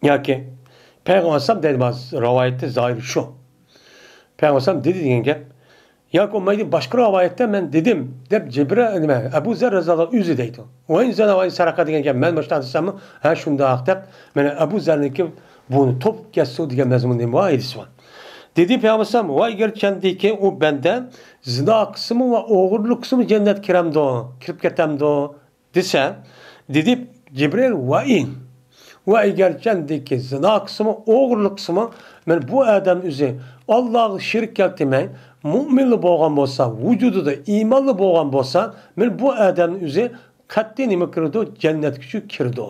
ياكى پەيغەمبەر ئەلەيھىسسالام دەيدۇ، رىۋايەتتە زاھىرى شۇ. پەيغەمبەر ئەلەيھىسسالام دېدى دېگەن گەپ. ياكى بولمايدۇ، باشقا رىۋايەتتە مەن دېدىم دەپ جىبرىئىل، نېمە، ئەبۇ زەر رەزىياللاھۇ ئۆزى دەيدۇ. ۋەئىن زەنى ۋەئىن سەرەقە دېگەن گەپ مەن مۇشۇنداق دېسەممۇ، ھە شۇنداق دەپ، مانا ئەبۇ زەرنىڭكى بۇنى توپۇپ كەتسۇ دېگەن مەزمۇن نېمە بار، ھەدىسى بار. دېدى پەيغەمبەر ئەلەيھىسسالام، ۋە ئەگەرچەندىكى ئۇ بەندە زىنا قىلسىمۇ ۋە ئوغرىلىق قىلسىمۇ جەننەتكە كىرەمدۇ، كىرىپ كېتەمدۇ؟ دېسە، دېدى جىبرىئىل، ۋەئىن. ۋە ئەگەرچەندىكى زىنا قىلسىمۇ، ئوغرىلىق قىلسىمۇ، مانا بۇ ئادەم ئۆزى ئاللاغا شېرىك كەلتۈرمەي، مۇئمىنلا بولغان بولسا، ۋۇجۇدىدا ئىمانلا بولغان بولسا، مانا بۇ ئادەمنىڭ ئۆزى قەتئىي نېمە كىرىدۇ؟ جەننەتكىچۇ كىرىدۇ.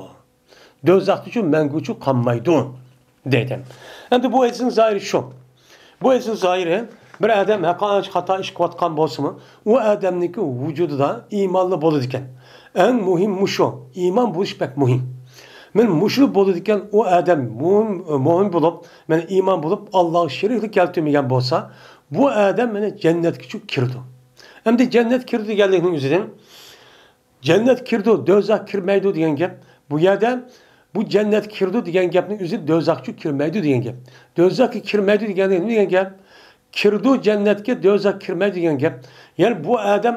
دوزاختىچۇ مەڭگۈچۇ قالمايدۇ، دېدى. ئەمدى بۇ ھەدىسنىڭ زاھىرى شۇ. بۇ ھەدىسنىڭ زاھىرى، بىر ئادەم ھەققانىچ خاتا ئىش قىلىۋاتقان بولسىمۇ، ئۇ ئادەمنىڭكى ۋۇجۇدىدا ئىمانلا بولىدىكەن. ئەڭ مۇھىم مۇشۇ، ئىمان بولۇش بەك مۇھىم. مەن مۇشۇ بولىدىكەن، ئۇ ئادەم مۇ-، مۇئمىن بولۇپ، مەن ئىمان بولۇپ، ئاللاغا شېرىكلىك كەلتۈرمىگەن بولسا، بۇ ئادەم مانا جەننەتكىچۇ كىرىدۇ. ئەمدى جەننەتكە كىرىدۇ دېگەنلىكنىڭ ئۆزىدىن، جەننەتكە كىرىدۇ، دوزاخقا كىرمەيدۇ دېگەن گەپ. بۇ يەردە بۇ جەننەتكە كىرىدۇ دېگەن گەپنىڭ ئۆزى دوزاخقىچۇ كىرمەيدۇ دېگەن گەپ. دوزاخقا كىرمەيدۇ دېگەن نېمە دېگەن گەپ؟ كىرىدۇ جەننەتكە، دوزاخقا كىرمەيدۇ دېگەن گەپ. يەنى بۇ ئادەم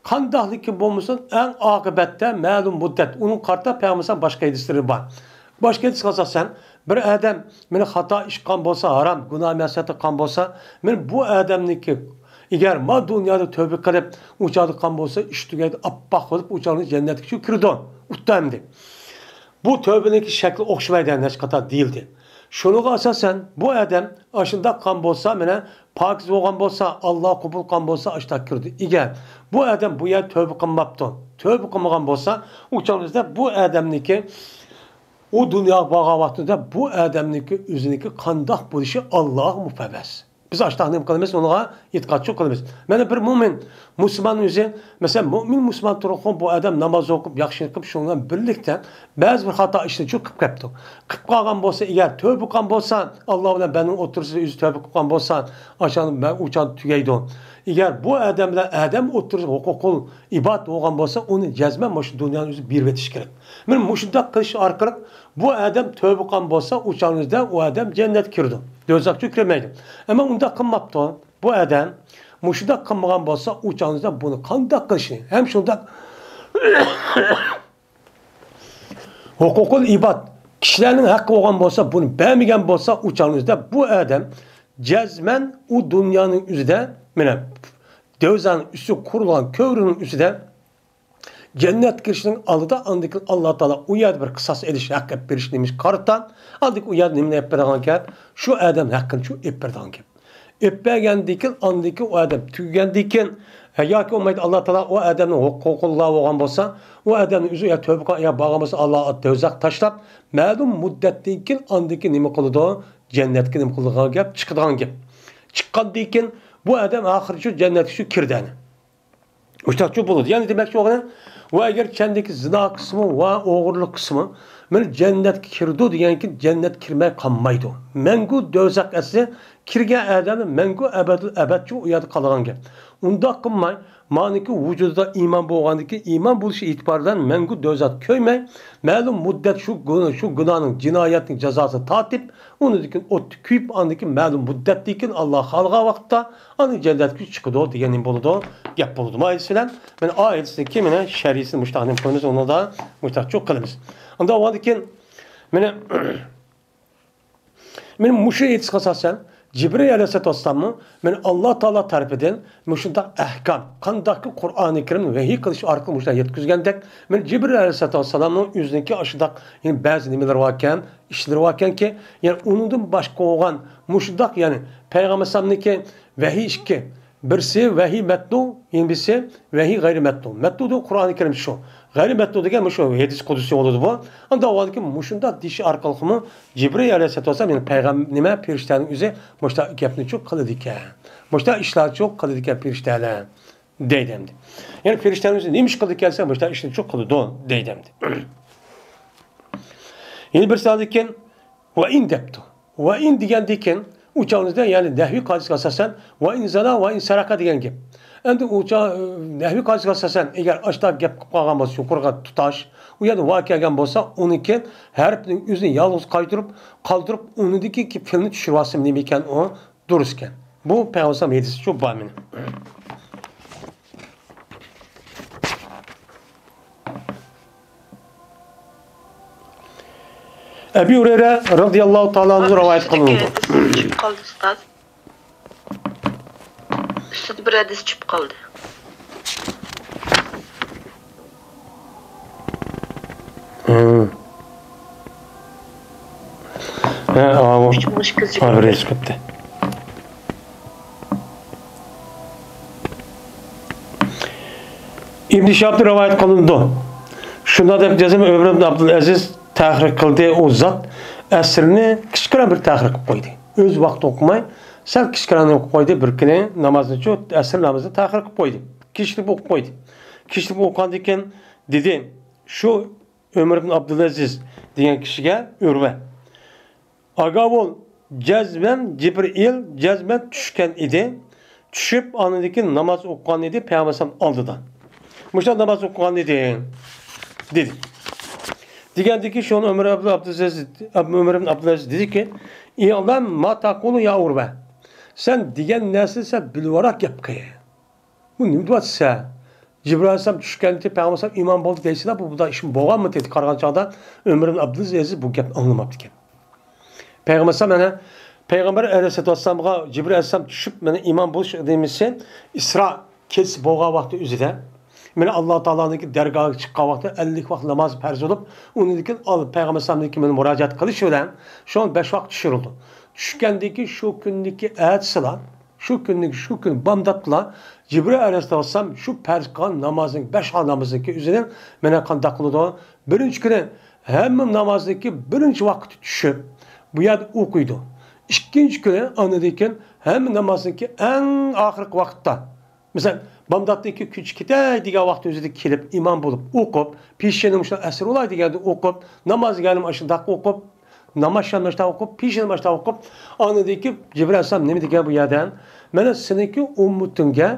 قانداقلىكى بولمىسۇن، ئەڭ ئاقىبەتتە مەلۇم مۇددەت، ئۇنىڭ قارىتا پەيغەمبەر باشقا ھەدىسلىرى بار. باشقا ھەدىسكە ئاساسەن، بىر ئادەم مانا خاتا ئىش قىلغان بولسا، ھارام، گۇناھ مەسىيەت قىلغان بولسا، مانا بۇ ئادەمنىڭكى، ئەگەر ما دۇنيادا تۆبە قىلىپ، ئۇ چاغدا قىلغان بولسا، ئىش تۈگەيدۇ، ئاپئاق بولۇپ، ئۇ چاغدا جەننەتكىچۇ كىرىدۇ. ئۇقتى ئەمدى. بۇ تۆبىنىڭكى شەكلى ئوخشىمايدۇ ھەر قاتا دېيىلدى. شۇنىڭغا ئاساسەن، بۇ ئادەم ئاشۇنداق قىلغان بولسا، مانا پاكىز بولغان بولسا، ئاللا قوبۇل قىلغان بولسا، ئاشۇنداق كىرىدۇ. ئەگەر بۇ ئادەم بۇ يەردە تۆبە قىلماپتۇ، تۆبە قىلمىغان بولسا، ئۇ چاغدا بۇ ئادەمنىڭكى ئۇ دۇنياغا بارغان ۋاقتىدا بۇ ئادەمنىڭكى ئۆزىنىڭكى قانداق بولۇشى ئاللاغا مۇپەۋۋەس. بىز ئاشتاق نېمە قىلىمىز؟ ئۇنىڭغا ئېتىقادچىلىق قىلىمىز. مانا بىر مۆمىن، مۇسۇلمان ئۆزى، مەسىلەن، مۆمىن مۇسۇلمان تۇرۇقمۇ بۇ ئادەم ناماز ئوقۇپ، ياخشى قىلىپ، شۇنىڭ بىلەن بىرلىكتە بەزى بىر خاتا ئىشنى چۇ قىلىپ كەپتۇ. قىلىپ قالغان بولسا، ئەگەر تۆبە قىلغان بولسا، ئاللا بىلەن بەندىنىڭ ئوتتۇرىسىدا ئۆزى تۆبە قىلغان بولسا، ئاشان ئۇچان تۈگەيدۇ. ئەگەر بۇ ئادەم بىلەن ئادەم ئوتتۇرىسىدا ھوقۇقۇل ئىباد بولغان بولسا، ئۇنى جەزمەن مۇشۇ دۇنيانىڭ ئۆزى بېرىۋېتىش كېرەك. مانا مۇشۇنداق قىلىش ئارقىلىق بۇ ئادەم تۆبە قىلغان بولسا، ئۇ چاغنىڭدا ئۇ ئادەم جەننەتكە كىرىدۇ. دوزاخقا كىرمەيدۇ. ئەمما ئۇنداق قىلماپتۇ. بۇ ئادەم مۇشۇنداق قىلمىغان بولسا، ئۇ چاغنىڭدا بۇنى قانداق قىلىشنى، ھەم شۇنداق ھوقۇقۇل ئىباد، كىشىلەرنىڭ ھەققى بولغان بولسا، بۇنى بەرمىگەن بولسا، ئۇ چاغنىڭدا بۇ ئادەم جەزمەن ئۇ دۇنيانىڭ ئۆزىدە، مانا، دوزاخنىڭ ئۈستىگە قۇرۇلغان كۆۋرۈكنىڭ ئۈستىدە جەننەتكە كىرىشنىڭ ئالدىدا ئاندىن كېيىن ئاللا تائالا ئۇ يەردە بىر قىساس ئېلىش، ھەق ئېلىپ بېرىش نېمىشقا قارىتا، ئاندىن كېيىن ئۇ يەردە نېمىنى ئېلىپ بېرىدىغان گەپ؟ شۇ ئادەم ھەققىنى شۇ ئېلىپ بېرىدىغان گەپ. ئېلىپ بەرگەندىن كېيىن، ئاندىن كېيىن ئۇ ئادەم تۈگىگەندىن كېيىن، ھە، ياكى بولمايدۇ، ئاللا تائالا ئۇ ئادەمنىڭ ھوقۇقۇللا بولغان بولسا، ئۇ ئادەمنىڭ ئۆزى يا تۆبە قىلغان يا بارغان بولسا، ئاللا دوزاخقا تاشلاپ، مەلۇم مۇددەتتىن كېيىن ئاندىن كېيىن نېمە قىلىدۇ؟ جەننەتكە نېمە قىلىدىغان گەپ؟ چىقىدىغان گەپ. چىققاندىن كېيىن بۇ ئادەم ئاخىرى شۇ جەننەتكە شۇ كىردى. ئۇشتاقچۇ بولىدۇ. يەنى دېمەكچى بولغىنىم، ۋە ئەگەر چەندىكى زىنا قىسمى ۋە ئوغرىلىق قىسمى مانا جەننەتكە كىرىدۇ دېگەنكى، جەننەتكە كىرمەي قالمايدۇ. مەڭگۈ دوزاخ ئەسلى كىرگەن ئادەمنى مەڭگۈ ئەبەدىل ئەبەدچە ئۇ يەردە قالىدىغان گەپ. ئۇنداق قىلماي، مانىكى ۋۇجۇدىدا ئىمان بولغاندىكى، ئىمان بولۇشى ئېتىبارى بىلەن مەڭگۈ دوزاختا كۆيمەي، مەلۇم مۇددەت شۇ گۇ-، شۇ گۇناھنىڭ جىنايەتنىڭ جازاسىنى تارتىپ، ئۇنىڭدىن كېيىن ئوتتا كۆيۈپ، ئاندىن كېيىن مەلۇم مۇددەتتىن كېيىن ئاللا خالىغان ۋاقىتتا ئاندىن جەننەتكە چىقىدۇ دېگەن نېمە بولىدۇ؟ گەپ بولىدۇ. مانا ئايىسى بىلەن، مانا ئايىسىنىڭكى مانا شەرھىسىنى مۇشتاق نېمە قىلىمىز، ئۇنىڭدا مۇشتاق چوق قىلىمىز. ئاندىن ئاندىن كېيىن مانا مانا مۇشۇ ھەدىسكە ئاساسەن، جىبرىل ئەلەيھىسسالاتۇ ۋەسسالاممۇ مانا ئاللا تائالا تەرىپىدىن مۇشۇنداق ئەھكام، قانداقكى قۇرئانى كەرىم ۋەھىي قىلىش ئارقىلىق مۇشۇنداق يەتكۈزگەندەك، مانا جىبرىل ئەلەيھىسسالاتۇ ۋەسسالامنىڭ ئۆزىنىڭكى ئاشۇنداق، يەنى بەزى نېمىلىرى باركەن، ئىشلىرى باركەنكى، يەنى ئۇنىڭدىن باشقا بولغان مۇشۇنداق، يەنى پەيغەمبەر ئەلەيھىسسالامنىڭكى ۋەھىي ئىككى، بىرسى ۋەھىي مەتلۇ، يەنە بىرسى ۋەھىي غەيرىي مەتلۇ. مەتلۇ دېگەن قۇرئانى كەرىم شۇ. غەيرىي مەتلۇ دېگەن مۇشۇ ھەدىس قۇدسىي بولىدۇ بۇ. ئاندىن ئاۋۋالكى مۇشۇنداق دېيىش ئارقىلىقمۇ جىبرىل ئەلەيھىسسالاتۇ ۋەسسالام، يەنى پەيغەم-، نېمە، پەرىشتەنىڭ ئۆزى مۇشۇنداق گەپنى چۇ قىلىدىكەن. مۇشۇنداق ئىشلار چۇ قىلىدىكەن پەرىشتەلەر دەيدۇ ئەمدى. يەنى پەرىشتەنىڭ ئۆزى نېمە ئىش قىلىدىكەن دېسە، مۇشۇنداق ئىشنى چۇ قىلىدۇ دەيدۇ ئەمدى. يەنە بىرسى ئاندىن كېيىن ۋە ئىن دەپتۇ. ۋە ئىن دېگەندىن كېيىن ئۇ چاغنىڭدا، يەنى نەھۋىي قائىدىسىگە ئاساسەن، ۋە ئىن زانا ۋە ئىن سەرەقە دېگەن گەپ. ئەمدى ئۇ چاغ، نەھۋىي قائىدىسىگە ئاساسەن، ئەگەر ئاشۇنداق گەپ قىلىپ قالغان بولسا، يۇقىرىغا تۇتاش، ئۇ يەردە ۋە كەلگەن بولسا، ئۇنىڭكى ھەرپنىڭ ئۆزىنى يالغۇز قايتۇرۇپ، قالدۇرۇپ، ئۇنىڭدىكى فېئىلنى چۈشۈرۈۋالسا نېمە ئىكەن ئۇ؟ دۇرۇسكەن. بۇ پەيغەمبەر ھەدىسى شۇ بار مېنىڭ. ئەبى ھۇرەيرە رازىياللاھۇ تائالا ئانھۇ رىۋايەت قىلىنىدۇ. چۈشۈپ قالدى، ئۇستاز. ئۈستىدە بىر ھەدىس چۈشۈپ قالدى. ھە. ھە، ئاۋۇ. ئۈچ مىڭ ئىككى يۈز يىگىرمە. ھە، بىر ھەدىس كەتتى. ئىبن شىھابتىن رىۋايەت قىلىنىدۇ. شۇنداق دەپ جەزم ئۆمەر ئىبن ئابدۇلئەزىز تەھرىر قىلدى، ئۇ زات ئەسىرنى كىچىككىنە بىر تەھرىر قىلىپ قويدى. ئۆز ۋاقتىدا ئوقۇماي، سەل كىچىكرەك قىلىپ قويدى، بىر كۈنى نامازنىچۇ، ئەسىر نامىزىنى تەخىر قىلىپ قويدى. كېچىكتۈرۈپ ئوقۇپ قويدى. كېچىكتۈرۈپ ئوقۇغاندىن كېيىن دېدى، شۇ ئۆمەر ئىبن ئابدۇلئەزىز دېگەن كىشىگە، ئۆرۋە، ئاگاھ بول، جەزمەن جىبرىئىل جەزمەن چۈشكەن ئىدى. چۈشۈپ، ئاندىن كېيىن ناماز ئوقۇغان ئىدى پەيغەمبەر ئەلەيھىسسالام ئالدىدا. مۇشۇنداق ناماز ئوقۇغان ئىدى، دېدى. دېگەندىن كېيىن شۇنى ئۆمەر ئىبن ئابدۇلئەزىز، ئۆمەر ئىبن ئابدۇلئەزىز دېدىكى، ئىئلەم ما تەقۇلۇ يا ئۇرۋە. سەن دېگەن نەرسىنى سەن بىلىۋاراق گەپ قىل. بۇ نېمە دەۋاتىسەن؟ جىبرىئىل ئەلەيھىسسالام چۈشكەندىن كېيىن پەيغەمبەر ئەلەيھىسسالام ئىمان بولدى دەيسىلەر، بۇ، بۇنداق ئىش بولغانمۇ دەيدۇ. قارىغان چاغدا ئۆمەر ئىبن ئابدۇلئەزىز بۇ گەپنى ئاڭلىماپتىكەن. پەيغەمبەر ئەلەيھىسسالام، يەنە پەيغەمبەەر ئەلەيھىسسالام، جىبرىل ئەلەيھىسسالام چۈشۈپ، مانا ئىمان بولۇش نېمىسى ئىسرا كېچىسى بولغان ۋاقتى ئۆزىدە، مانا ئاللا تائالانىڭكى دەرگاھىغا چىققان ۋاقتى ئەللىك ۋاقىت ناماز پەرز بولۇپ، ئۇنىڭدىن كېيىن ئال-، پەيغەمبەر ئەلەيھىسسالامنىڭكى مانا مۇراجىئەت قىلىشى بىلەن شۇ بەش ۋاقىت چۈشۈرۈلدى. چۈشكەندىن كېيىن شۇ كۈندىكى ئەتىسىلا، شۇ كۈندىكى شۇ كۈن بامداتلا جىبرىل ئەلەيھىسسالام شۇ پەرز قىلغان نامازنىڭ، بەش ۋاق نامازنىڭكى ئۆزىنى مانا قانداق قىلىدۇ؟ بىرىنچى كۈنى ھەممە نامازنىڭكى بىرىنچى ۋاقتى چۈشۈپ، بۇ يەردە ئوقۇيدۇ. ئىككىنچى كۈنى ئاندىن كېيىن ھەممە نامازنىڭكى ئەڭ ئاخىرقى ۋاقىتتا، مەسىلەن، بامداتتىكى كۈچ كېتەي دېگەن ۋاقىت ئۆزىدە كېلىپ، ئىمام بولۇپ ئوقۇپ، پېشىنى مۇشۇ ئەسىر بولاي دېگەندە ئوقۇپ، نامازنى يەنە مۇشۇنداق ئوقۇپ، ناماز شاملاشتا ئوقۇپ، پېشىنى مۇشۇنداق ئوقۇپ، ئاندىن كېيىن جىبرىل ئەلەيھىسسالام نېمە دېگەن بۇ يەردە؟ مانا سېنىڭكى ئۈممىتىڭگە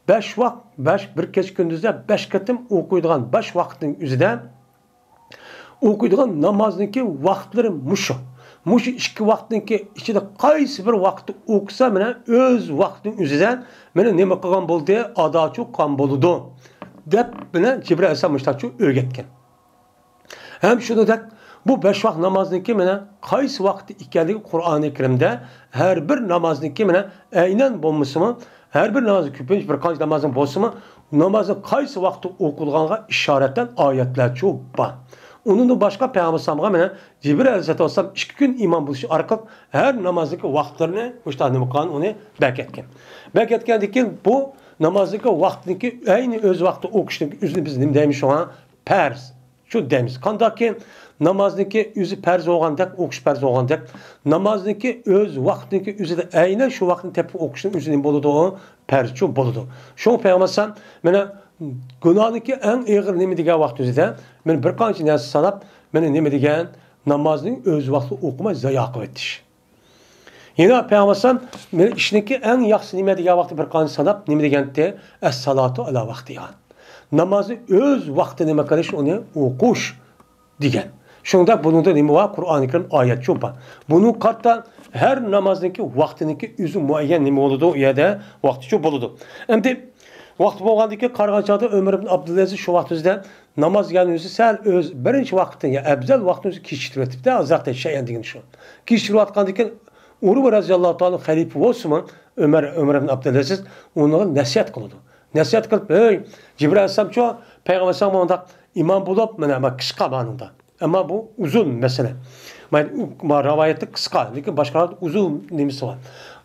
بەش ۋاق، بەش، بىر كېچە كۈندۈزدە بەش قېتىم ئوقۇيدىغان بەش ۋاقىتنىڭ ئۆزىدە ئوقۇيدىغان نامازنىڭكى ۋاقىتلىرى مۇشۇ. مۇشۇ ئىككى ۋاقىتنىڭكى ئىچىدە قايسى بىر ۋاقىتتا ئوقۇسا، مانا ئۆز ۋاقتىنىڭ ئۆزىدە مانا نېمە قىلغان بولدى، ئاداچۇ قىلغان بولىدۇ، دەپ مانا جىبرىل ئەلەيھىسسالام مۇشۇنداقچۇ ئۆگەتكەن. ھەم شۇنىڭدەك بۇ بەش ۋاق نامازنىڭكى مانا قايسى ۋاقىتتا ئىكەنلىكى قۇرئانى كەرىمدە ھەر بىر نامازنىڭكى مانا ئەينەن بولمىسىمۇ، ھەر بىر نامازنىڭ كۆپىنچە بىر قانچە نامازنىڭ بولسىمۇ، نامازنىڭ قايسى ۋاقىتتا ئوقۇلغانغا ئىشارەتەن ئايەتلەرچۇ بار. ئۇنىڭدىن باشقا پەيغەمبەر ئەلەيھىسسالامغا مانا جىبرىل ئەلەيھىسسالام ئىككى كۈن ئىمان بولۇشى ئارقىلىق ھەر نامازنىڭكى ۋاقىتلىرىنى مۇشۇنداق نېمە قىلغان، ئۇنى بەركەتكەن. بەركەتكەندىن كېيىن بۇ نامازنىڭكى ۋاقتىنىڭكى ئەينى ئۆز ۋاقتىدا ئوقۇشنىڭ ئۆزىنى بىز نېمە دەيمىز شۇڭا؟ پەرز. شۇ دەيمىز. قانداقكى نامازنىڭكى ئۆزى پەرز بولغاندەك، ئوقۇش پەرز بولغاندەك، نامازنىڭكى ئۆز ۋاقتىنىڭكى ئۆزىدە ئەينەن شۇ ۋاقىتنى تېپىپ ئوقۇشنىڭ ئۆزى نېمە بولىدۇ؟ پەرزچۇ بولىدۇ. شۇڭا پەيغەمبەر ئەلەيھىسسالام مانا گۇناھنىڭكى ئەڭ ئېغىر نېمە دېگەن ۋاقىت ئۆزىدە مانا بىر قانچە نەرسە ساناپ، مانا نېمە دېگەن؟ نامازنى ئۆز ۋاقتىدا ئوقۇماي زايا قىلىۋېتىش. يەنە پەيغەمبەر ئەلەيھىسسالام مانا ئىشنىڭكى ئەڭ ياخشىسى نېمە دېگەن ۋاقىتتا بىر قانچە ساناپ نېمە دېگەنتى؟ ئەسسالاتۇ ئەلا ۋاقتىھا. نامازنى ئۆز ۋاقتىدا نېمە قىلىش، ئۇنى ئوقۇش دېگەن. شۇنداق بۇنىڭدا نېمە بار؟ قۇرئانى كەرىم ئايەتچۇ بار. بۇنىڭغا قارىتا ھەر نامازنىڭكى ۋاقتىنىڭكى ئۆزى مۇئەييەن نېمە بولىدۇ؟ ئۇ يەردە ۋاقتىچۇ بولىدۇ. ئەمدى ۋاقتى بولغاندىكى قارىغان چاغدا ئۆمەر ئىبن ئابدۇلئەزىز شۇ ۋاقىت ئۆزىدە ناماز دېگەن ئۆزى سەل ئۆز بىرىنچى ۋاقتىنى، يا ئەۋزەل ۋاقتىنى ئۆزى كېچىكتۈرۈۋېتىپتۇ، ئازراق دەيدۇ شەيئەن دېگىنى شۇ. كېچىكتۈرۈۋاتقاندىكىن ئۇرۋا رەزىياللاھۇ تائالا خەلىپە بولسىمۇ، ئۆمەر، ئۆمەر ئىبن ئابدۇلئەزىز ئۇنىڭغا نەسىھەت قىلىدۇ. نەسىھەت قىلىپ، ھەي، جىبرىل ئەلەيھىسسالامچۇ پەيغەمبەر ئەلەيھىسسالامغا مۇنداق ئىمان بولۇپ، مانا، مانا قىسقا مانىڭدا. ئەمما بۇ ئۇزۇن مەسىلە. مانا، ما، رىۋايەتتە قىسقا، لېكىن باشقا رىۋايەتتە ئۇزۇن نېمىسى بار.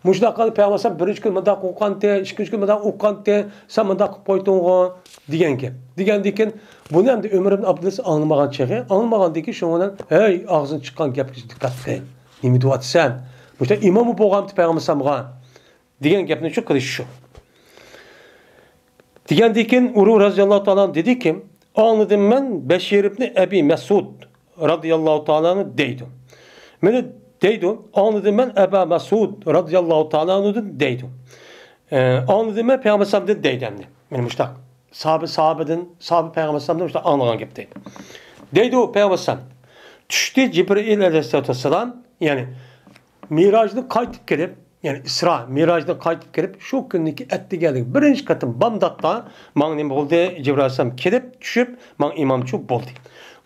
مۇشۇنداق قىلىپ پەيغەمبەر ئەلەيھىسسالام بىرىنچى كۈن مۇنداق ئوقۇغانتى، ئىككىنچى كۈن مۇنداق ئوقۇغانتى، سەن مۇنداق قىلىپ قويدۇڭغۇ دېگەن گەپ. دېگەندىن كېيىن بۇنى ئەمدى ئۆمەر ئىبن ئابدۇلئەزىز ئاڭلىمىغان چېغى، ئاڭلىمىغاندىن كېيىن شۇنىڭ بىلەن، ھەي، ئاغزىدىن چىققان گەپكە دىققەت قىل. نېمە دېۋاتىسەن؟ مۇشۇنداق ئىمانمۇ بولغانتى پەيغەمبەر ئەلەيھىسسالامغا؟ دېگەن گەپنى شۇ قىلىش شۇ. دېگەندىن كېيىن ئۇرۋا رەزىياللاھۇ تائالا ئەنھۇ دېدىكى، ئاڭلىدىم مەن بەشىر ئىبنى ئەبى مەسئۇد رەزىياللاھۇ تائالا ئەنھۇ دەيدۇ. مانا دەيدۇ، ئاڭلىدىم مەن ئەبا مەسئۇد رەزىياللاھۇ تائالا ئەنھۇدىن دەيدۇ. ئە، ئاڭلىدىم مەن پەيغەمبەر ئەلەيھىسسالامدىن دەيدۇ ئەمدى. مانا مۇشۇنداق ساھابە، ساھابىدىن، ساھابە پەيغەمبەر ئەلەيھىسسالامدىن مۇشۇنداق ئاڭلىغان گەپ دەيدۇ. دەيدۇ پەيغەمبەر ئەلەيھىسسالام، چۈشتە جىبرىئىل ئەلەيھىسسالاتۇ ۋەسسالام، يەنى مىراجدىن قايتىپ كېلىپ، يەنى ئىسرا مىراجدىن قايتىپ كېلىپ، شۇ كۈننىكى ئەتىگەنلىك بىرىنچى قېتىم بامداتتا ماڭا نېمە بولدى؟ جىبرىئىل ئەلەيھىسسالام كېلىپ، چۈشۈپ، ماڭا ئىمامچۇ بولدى.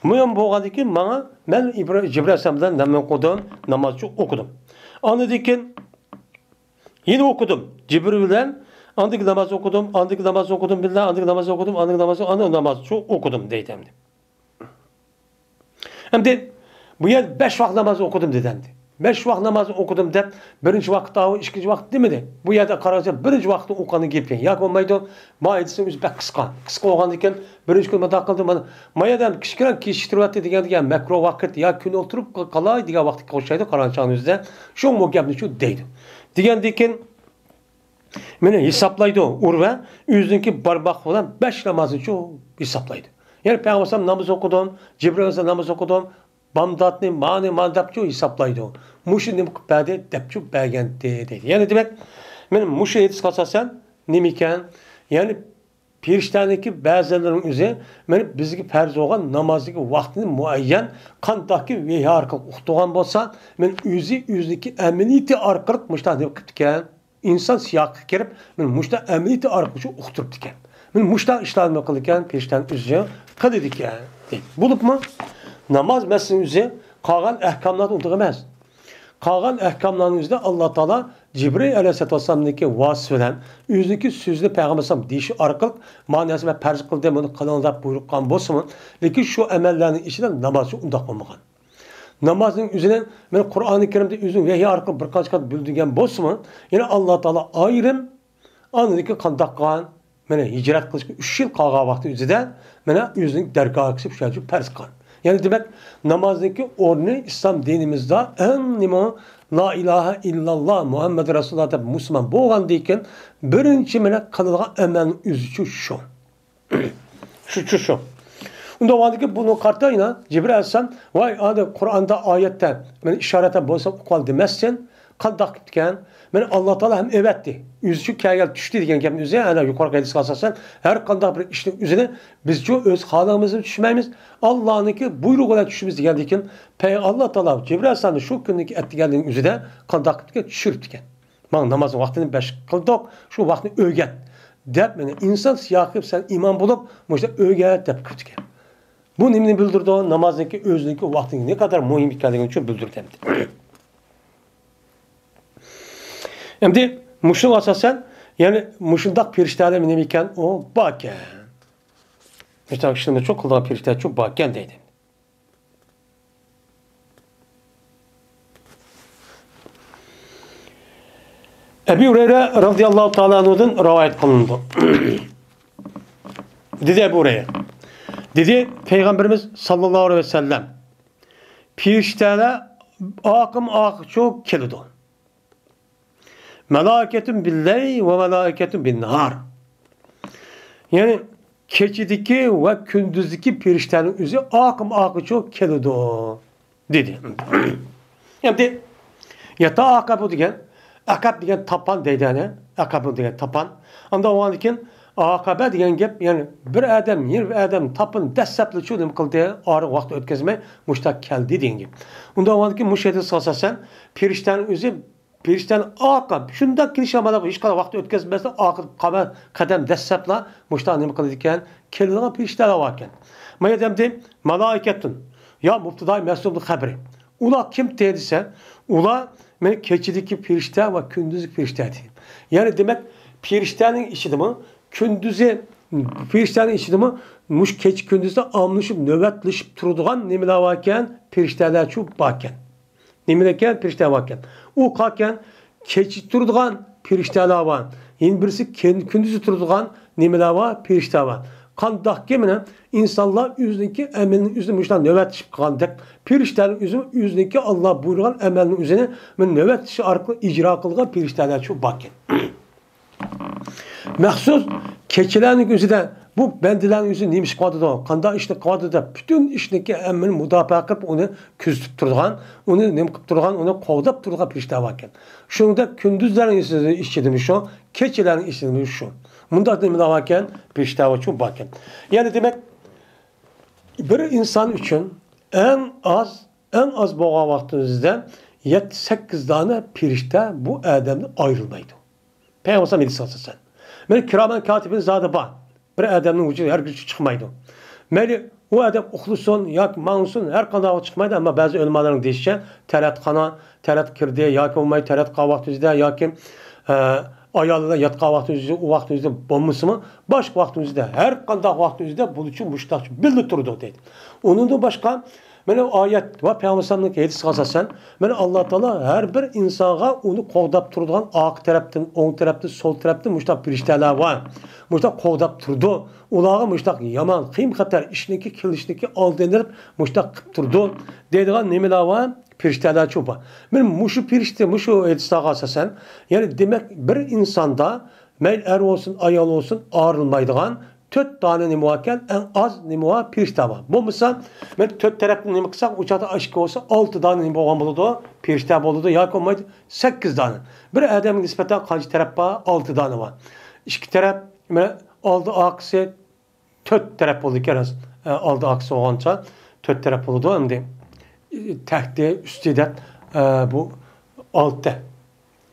مۇ ئىمام بولغاندىن كېيىن ماڭا، مەن ئىبرا-، جىبرىئىل ئەلەيھىسسالام بىلەن نېمە ئوقۇدۇم؟ نامازچۇ ئوقۇدۇم. ئاندىن كېيىن يەنە ئوقۇدۇم. جىبرىئىل بىلەن ئاندىن كېيىن ناماز ئوقۇدۇم، ئاندىن كېيىن ناماز ئوقۇدۇم، بىللە، ئاندىن كېيىن ناماز ئوقۇدۇم، ئاندىن كېيىن ناماز، ئاندىن نامازچۇ ئوقۇدۇم دەيدۇ ئەمدى. ئەمدى بۇ يەردە بەش ۋاق ناماز ئوقۇدۇم دېدى ئەمدى. بەش ۋاق نامازنى ئوقۇدۇم دەپ، بىرىنچى ۋاقىت ئاۋۇ، ئىككىنچى ۋاقىت دېمىدى. بۇ يەردە قارىسا، بىرىنچى ۋاقىتتا ئوقۇغاننىڭ گېپى. ياكى بولمايدۇ، مائىدىسى ئۆزى بەك قىسقا. قىسقا بولغاندىكىن، بىرىنچى كۈنى مۇنداق قىلدى، مانا، ما يەردە كىچىككىنە كېچىكتۈرۈۋەتتى دېگەندە، يا مەكرۇ ۋاقىت، يا كۈن ئولتۇرۇپ قالاي دېگەن ۋاقىتقا ئوخشايدۇ، قارانچاغنىڭ ئۆزىدە. شۇڭا بۇ گەپنى شۇ دەيدۇ. دېگەندىكىن، مېنى ھېسابلايدۇ، ئۇرۋە ئۆزىنىڭكى بارماق بىلەن بەش نامازنىچۇ ھېسابلايدۇ. يەنى پەيغەمبەر ئەلەيھىسسالام ناماز ئوقۇدۇم، جىبرىل ئەلەيھىسسالام ناماز ئوقۇدۇم، بامداتنى، مانى، مانى دەپچۇ ھېسابلايدۇ. مۇشۇ نېمە قىلىپ بەردى دەپچۇ بەرگەنتى دەيدۇ. يەنى دېمەك، مېنى مۇشۇ ھەدىسكە ئاساسەن نېمىكەن؟ يەنى پېرىشتەنىڭكى بەزىلىرىنىڭ ئۆزى، مېنى بىزگە پەرز بولغان نامازنىڭكى ۋاقتىنى مۇئەييەن قانداقكى ۋەھىي ئارقىلىق ئۇقتۇرغان بولسا، مېنى ئۆزى ئۆزىنىڭكى ئەمەلىيىتى ئارقىلىق مۇشۇنداق نېمە قىپتىكەن؟ ئىنسان سىياقىغا كىرىپ، مېنى مۇشۇنداق ئەمەلىيىتى ئارقىلىق شۇ ئۇقتۇرۇپتىكەن. مېنى مۇشۇنداق ئىشلارنى قىلىدىكەن، پېرىشتەنىڭ ئۆزى قىلىدىكەن، دەيدۇ. بولۇپمۇ ناماز مەسىلىنىڭ ئۆزى قالغان ئەھكاملاردا ئۇنداق ئەمەس. قالغان ئەھكاملارنىڭ ئۆزىدە ئاللا تائالا جىبرىل ئەلەيھىسسالاتۇ ۋەسسالامنىڭكى ۋاسىتىسى بىلەن ئۆزىنىڭكى سۆزىنى پەيغەمبەر ئەلەيھىسسالام دېيىشى ئارقىلىق، ما نەرسە مەن پەرز قىلدىم، بۇنى قىلىڭ دەپ بۇيرۇق قىلغان بولسىمۇ، لېكىن شۇ ئەمەللەرنىڭ ئىچىدە ناماز ئۇنداق بولمىغان. نامازنىڭ ئۆزىنى مەن قۇرئانى كەرىمدە ئۆزىنىڭ ۋەھىي ئارقىلىق بىر قانچە قېتىم بىلدۈرگەن بولسىمۇ، يەنە ئاللا تائالا ئايرىم ئاندىن كېيىن قانداق قىلغان؟ مانا ھىجرەت قىلىشقا ئۈچ يىل قالغان ۋاقتى ئۆزىدە مانا ئۆزىنىڭ دەرگاھىغا كېلىپ شۇ يەرگە پەرز قىلغان. يەنى دېمەك، نامازنىڭكى ئورنى ئىسلام دىنىمىزدا ئەڭ نېمە؟ لا ئىلاھە ئىللاللا مۇھەممەد رەسۇلۇللا دەپ مۇسۇلمان بولغاندىن كېيىن بىرىنچى مانا قىلىدىغان ئەمەلنىڭ ئۆزىچۇ شۇ. شۇچۇ شۇ. ئۇنداق بولغاندىكىن بۇنى قارىتا يەنە جىبرىل ئەلەيھىسسالام، ۋاي، ئادەم قۇرئاندا ئايەتتە، مانا ئىشارەتتە بولسا ئۇقۇۋال دېمەسسەن، قانداق قىپتىكەن؟ مانا ئاللا تائالا ھەم ئەۋەتتى. ئۆزى شۇ كەلگەن چۈشتى دېگەن گەپنى ئۆزى، ئەنە يۇقىرىقى ھەدىسكە ئاساسەن، ھەر قانداق بىر ئىشنىڭ ئۆزىنى بىزچۇ ئۆز خالىغىمىزنى چۈشمەيمىز. ئاللانىڭكى بۇيرۇقى بىلەن چۈشىمىز دېگەندىكىن، پەي-، ئاللا تائالا جىبرىل ئەلەيھىسسالامنى شۇ كۈنىكى ئەتىگەننىڭ ئۆزىدە قانداق قىپتىكەن؟ چۈشۈرۈپتىكەن. ماڭا نامازنىڭ ۋاقتىنى بەش قىلدۇق، شۇ ۋاقىتنى ئۆگەت دەپ، مېنى ئىنسان سىياقى قىلىپ سەن ئىمام بولۇپ، مۇشۇنداق ئۆگەت دەپ كىرىپتىكەن. بۇ نېمىنى بىلدۈرىدۇ؟ نامازنىڭكى ئۆزىنىڭكى ۋاقتىنىڭ نەقەدەر مۇھىم ئىكەنلىكىنى شۇ بىلدۈردى ئەمدى. ئەمدى مۇشۇ ئاساسەن، يەنى مۇشۇنداق پېرىشتەلەر نېمە ئىكەن؟ ئۇ باركەن. مۇشۇنداق ئىشلارنى شۇ قىلىدىغان پېرىشتە شۇ باركەن دەيدۇ. ئەبۇ ھۇرەيرە رەزىياللاھۇ تائالا ئەنھۇدىن رىۋايەت قىلىنىدۇ. دېدى ئەبۇ ھۇرەيرە. دېدى، پەيغەمبىرىمىز ساللاللاھۇ ئەلەيھى ۋەسەللەم، پېرىشتەلەر ئاقىم ئاقىچۇ كېلىدۇ. مەلائىكەتۇن بىللەيل ۋە مەلائىكەتۇن بىنناھار. يەنى كېچىدىكى ۋە كۈندۈزدىكى پېرىشتەنىڭ ئۆزى ئاقىم ئاقىچۇ كېلىدۇ، دېدى. ئەمدى يەتەئاقەبۇ دېگەن، ئەقەب دېگەن تاپان دەيدۇ، يەنى ئەقەبۇ دېگەن تاپان. ئاندا بولغاندىن كېيىن ئاقەبە دېگەن گەپ، يەنى بىر ئادەم، يەنە بىر ئادەم تاپان دەسسەپلىچۇ نېمە قىلدى؟ ئارا ۋاقىت ئۆتكۈزمەي مۇشتاق كەلدى دېگەن گەپ. ئۇنداق بولغاندىن كېيىن مۇشۇ ھەدىسكە ئاساسەن پېرىشتەنىڭ ئۆزى پېرىشتەنى ئاقىم، شۇنداق كېلىشى ئامال ھېچقانداق ۋاقىت ئۆتكۈزمەستىن، ئاقىم قەدەم دەسسەپلا مۇشۇنداق نېمە قىلىدىكەن، كېلىدىغان پېرىشتەلەر باركەن. ما يەردە ئەمدى مالائىكەتتىن، يا مۇبتىدا مەھزۇفنىڭ خەبىرى. ئۇلار كىم دېسە، ئۇلار مانا كېچىدىكى پېرىشتە ۋە كۈندۈزدىكى پېرىشتە دېدى. يەنى دېمەك، پېرىشتەنىڭ ئىچىدىمۇ كۈندۈزى، پېرىشتەنىڭ ئىچىدىمۇ مۇشۇ كېچە كۈندۈزدە ئالمىشىپ نۆۋەتلىشىپ تۇرىدىغان نېمىلەر باركەن؟ پېرىشتەلەرچۇ باركەن. نېمىلەركەن؟ پېرىشتە باركەن. ئۇ قاكەن كېچە تۇرىدىغان پېرىشتەلەر بار. يەنە بىرسى كۈن-، كۈندۈزى تۇرىدىغان نېمىلەر بار؟ پېرىشتە بار. قانداقكى مانا ئىنسانلار ئۆزىنىڭكى ئەمىلىنى ئۆزى مۇشۇنداق نۆۋەتلىشىپ قالغاندەك، پېرىشتەنىڭ ئۆزى ئۆزىنىڭكى ئاللا بۇيرۇغان ئەمەلنىڭ ئۆزىنى مانا نۆۋەتلىشى ئارقىلىق ئىجرا قىلغان پېرىشتەلەرچۇ باركەن. مەخسۇس كېچىلەرنىڭ ئۆزىدە بۇ بەندىلەرنىڭ ئۆزى نېمە ئىش قىلىۋاتىدۇ، قانداق ئىشنى قىلىۋاتىدۇ دەپ، پۈتۈن ئىشنىڭكى ھەممىنى مۇداپىئە قىلىپ، ئۇنى كۆزىتىپ تۇرىدىغان، ئۇنى نېمە قىلىپ تۇرىدىغان، ئۇنى قوغداپ تۇرىدىغان پېرىشتە باركەن. شۇنىڭدەك كۈندۈزلەرنىڭ ئىچىدىمۇ شۇ، كېچىلەرنىڭ ئىچىدىمۇ شۇ. مۇنداق نېمىلەر باركەن؟ پېرىشتە باركەن. يەنى دېمەك، بىر ئىنسان ئۈچۈن ئەڭ ئاز، ئەڭ ئاز بولغان ۋاقتىمىزدا يەتتە، سەككىز دانە پېرىشتە بۇ ئادەمدىن ئايرىلمايدۇ. پەيغەمبەر ئەلەيھىسسالام، مەن كىرامەن كاتىبىن زادى بار. بىر ئادەمنىڭ ۋۇجۇدى ھەرگىز چىقمايدۇ. مەيلى، ئۇ ئادەم ئۇخلىسۇن ياكى ماڭسۇن، ھەر قانداق چىقمايدۇ. ئەمما بەزى ئۆلىمالارنىڭ دېيىشىچە، تەرەتخانا، تەرەت كىردى ياكى بولماي تەرەت قالغان ۋاقتىمىزدا ياكى، ئە، ئايالى بىلەن ياتقان ۋاقتىمىزدا، ئۇ ۋاقتىمىزدا بولمىسىمۇ، باشقا ۋاقتىمىزدا، ھەر قانداق ۋاقتىمىزدا بۇلىچۇ مۇشتاقچۇ بىللە تۇرىدۇ دەيدۇ. ئۇنىڭدىن باشقا، مانا ئايەت ۋە پەيغەمبەر ئەلەيھىسسالامنىڭ ھەدىسىگە ئاساسەن، مانا ئاللا تائالا ھەر بىر ئىنسانغا ئۇنى قوغداپ تۇرىدىغان ئارقا تەرەپتىن، ئوڭ تەرەپتىن، سول تەرەپتىن مۇشۇنداق پەرىشتەلەر بار. مۇشۇنداق قوغداپ تۇرىدۇ. ئۇلارغا مۇشۇنداق يامان، قىيىن خەتەر ئىشنىڭكى كېلىشىنىڭكى ئالدىنى ئېلىپ مۇشۇنداق قىلىپ تۇرىدۇ دەيدىغان نېمىلەر بار؟ پەرىشتەلەرچۇ بار. مانا مۇشۇ پەرىشتە، مۇشۇ ھەدىسلەرگە ئاساسەن، يەنى دېمەك بىر ئىنساندا مەيلى ئەر بولسۇن، ئايال بولسۇن، ئايرىلمايدىغان تۆت دانە نېمە باركەن؟ ئەڭ ئاز نېمە بار؟ پەرىشتە بار. بولمىسا، مانا تۆت تەرەپنى نېمە قىلساق، ئۇ چاغدا ئىككى بولسا، ئالتە دانە نېمە بولغان بولىدۇ؟ پەرىشتە بولىدۇ. ياكى بولمايدۇ، سەككىز دانە. بىر ئادەمگە نىسبەتەن قانچە تەرەپ بار؟ ئالتە دانە بار. ئىككى تەرەپ، مانا ئالدى ئارقىسى، تۆت تەرەپ بولىدىكەن. ئە، ئالدى ئارقىسى بولغانچە تۆت تەرەپ بولىدۇ. ئەمدى تەكتى، ئۈستى دەپ، ئە، بۇ ئالتە.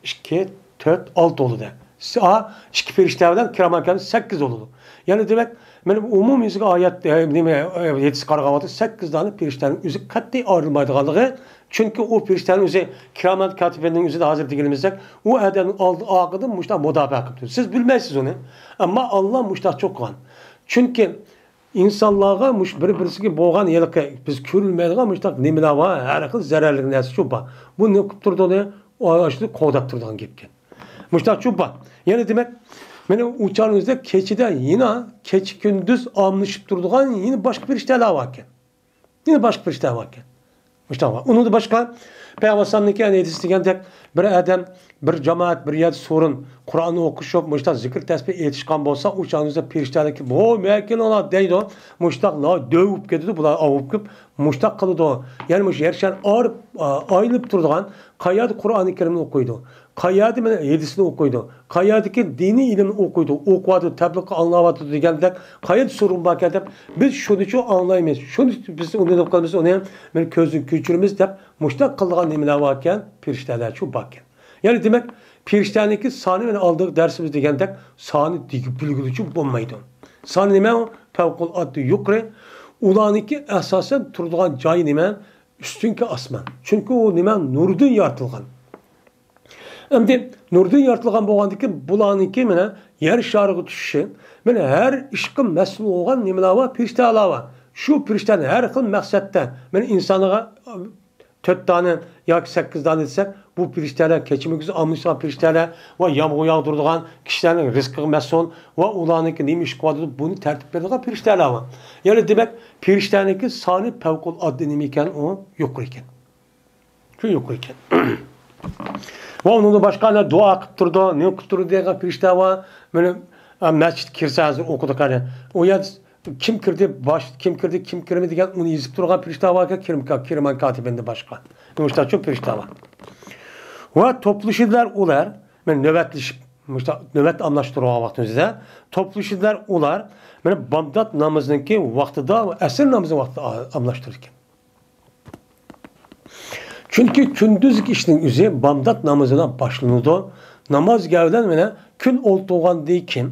ئىككى، تۆت، ئالتە بولىدۇ. سا-، ئىككى پەرىشتە بىلەن كىرامەن كاتىب سەككىز بولىدۇ. يەنى دېمەك، مانا ئومۇميۈزلۈك ئايەت، ئە، نېمە، ئە، ھەدىسكە قارىغان ۋاقىتتا سەككىز دانە پەرىشتەنىڭ ئۆزى قەتئىي ئايرىلمايدىغانلىقى، چۈنكى ئۇ پەرىشتەنىڭ ئۆزى كىرامەن كاتىبىننىڭ ئۆزىدە ھازىر دېگىنىمىزدەك، ئۇ ئادەمنىڭ ئالدى ئارقىدىن مۇشۇنداق مۇداپىئە قىلىپ تۇرىدۇ. سىز بىلمەيسىز ئۇنى. ئەمما ئاللا مۇشۇنداق چوقۇغان. چۈنكى ئىنسانلارغا مۇشۇ بىر-بىرسىگە بولغان ھېلىقى بىز كۆرۈلمەيدىغان مۇشۇنداق نېمىلەر بار، ھەر خىل زەرەرلىك نەرسە شۇ بار. بۇ نېمە قىلىپ تۇرىدۇ ئۇنى؟ ئاشۇنى قوغداپ تۇرىدىغان گەپكەن. مۇشۇنداق شۇ بار. يەنى دېمەك، مانا ئۇ چاغنىڭ ئۆزىدە كېچىدە يەنە كېچە-كۈندۈز ئالمىشىپ تۇرىدىغان يەنە باشقا پەرىشتەلەر باركەن. يەنە باشقا پەرىشتە باركەن. مۇشۇنداق بار. ئۇنىڭدىن باشقا پەيغەمبەر ئەلەيھىسسالامنىڭكى ھەدىسى دېگەندەك، بىر ئادەم، بىر جامائەت بىر يەردە سورۇن، قۇرئان ئوقۇشۇپ، مۇشۇنداق زىكىر تەسبىھ ئېيتىشقان بولسا، ئۇ چاغنىڭدا پەرىشتەلەر كېلىپ، ھو، مەن كېلىڭلار دەيدۇ. مۇشۇنداق دۆۋۈپ كېتىدۇ، بۇلار ئاۋۇپ كېلىپ، مۇشۇنداق قىلىدۇ. يەنى مۇشۇ يەر شار ئار-، ئايلىنىپ تۇرىدىغان، قەيەردە قۇرئانى كەرىمنى ئوقۇيدۇ، قەيەردە مانا ھەدىسنى ئوقۇيدۇ، قەيەردىكى دىنىي ئىلىمنى ئوقۇيدۇ، ئوقۇۋاتىدۇ، تەبلىغقا ئاڭلاۋاتىدۇ دېگەندەك، قەيەردە سورۇن باركەن دەپ، بىز شۇنىچۇ ئاڭلايمىز، شۇنى بىز ئۇنى نېمە قىلىمىز، ئۇنى مانا كۆزدىن كۆچۈرىمىز دەپ، مۇشۇنداق قىلىدىغان نېمىلەر باركەن، پەرىشتەلەرچۇ باركەن. يەنى دېمەك، پەرىشتەنىڭكى سانى مانا ئالدىنقى دەرسىمىزدە دېگەندەك سانى دېگە-، بىلگۈلۈكچە بولمايدۇ. سانى نېمە؟ پەۋقۇلئاددە يۇقىرى. ئۇلارنىڭكى ئاساسەن تۇرىدىغان جايى نېمە؟ ئۈستۈنكى ئاسمان. چۈنكى ئۇ نېمە؟ نۇردىن يارىتىلغان. ئەمدى نۇردىن يارىتىلغان بولغاندىكىن بۇلارنىڭكى مانا يەر شارىغا چۈشۈشى، مانا ھەر ئىشقا مەسئۇل بولغان نېمىلەر بار؟ پەرىشتەلەر بار. شۇ پەرىشتەلەر ھەر خىل مەقسەتتە، مانا ئىنسانغا تۆت دانە ياكى سەككىز دانە دېسەك، بۇ پەرىشتەلەر كېچە-كۈندۈز ئالمىشىدىغان پەرىشتەلەر ۋە يامغۇر ياغدۇرىدىغان، كىشىلەرنىڭ رىزقىغا مەسئۇل ۋە ئۇلارنىڭكى نېمە ئىش قىلىۋاتىدۇ، بۇنى تەرتىپ بېرىدىغان پەرىشتەلەر بار. يەنى دېمەك، پەرىشتەنىڭكى سانى پەۋقۇلئاددە نېمە ئىكەن، ئۇ يۇقىرى ئىكەن. شۇ يۇقىرى ئىكەن. ۋە ئۇنىڭدىن باشقا ئەنە دۇئا قىلىپ تۇرىدۇ، نېمە قىلىپ تۇرىدۇ دېگەن پەرىشتە بار. مانا، ئە، مەسچىتكە كىرسە ھازىر ئوقۇدۇق ئەنە. ئۇ يەردە كىم كىردى، باش، كىم كىردى، كىم كىرمىدى دېگەن ئۇنى يېزىپ تۇرغان پەرىشتە باركەن، كىرىم-، كىرمان كاتىبىندىن باشقا. مۇشۇنداق چوڭ پەرىشتە بار. ۋە توپلىشىدىلەر ئۇلار، مانا نۆۋەتلىشىپ، مۇشۇنداق نۆۋەت ئالماشتۇرغان ۋاقتىمىزدا توپلىشىدىلەر ئۇلار، مانا بامدات نامىزىنىڭكى ۋاقتىدا ۋە ئەسىر نامىزىنىڭ ۋاقتىدا ئالماشتۇرىدىكەن. چۈنكى كۈندۈزكى ئىشنىڭ ئۆزى بامدات نامىزى بىلەن باشلىنىدۇ. ناماز گەۋدىلەر مانا كۈن ئولتۇرغاندىن كېيىن،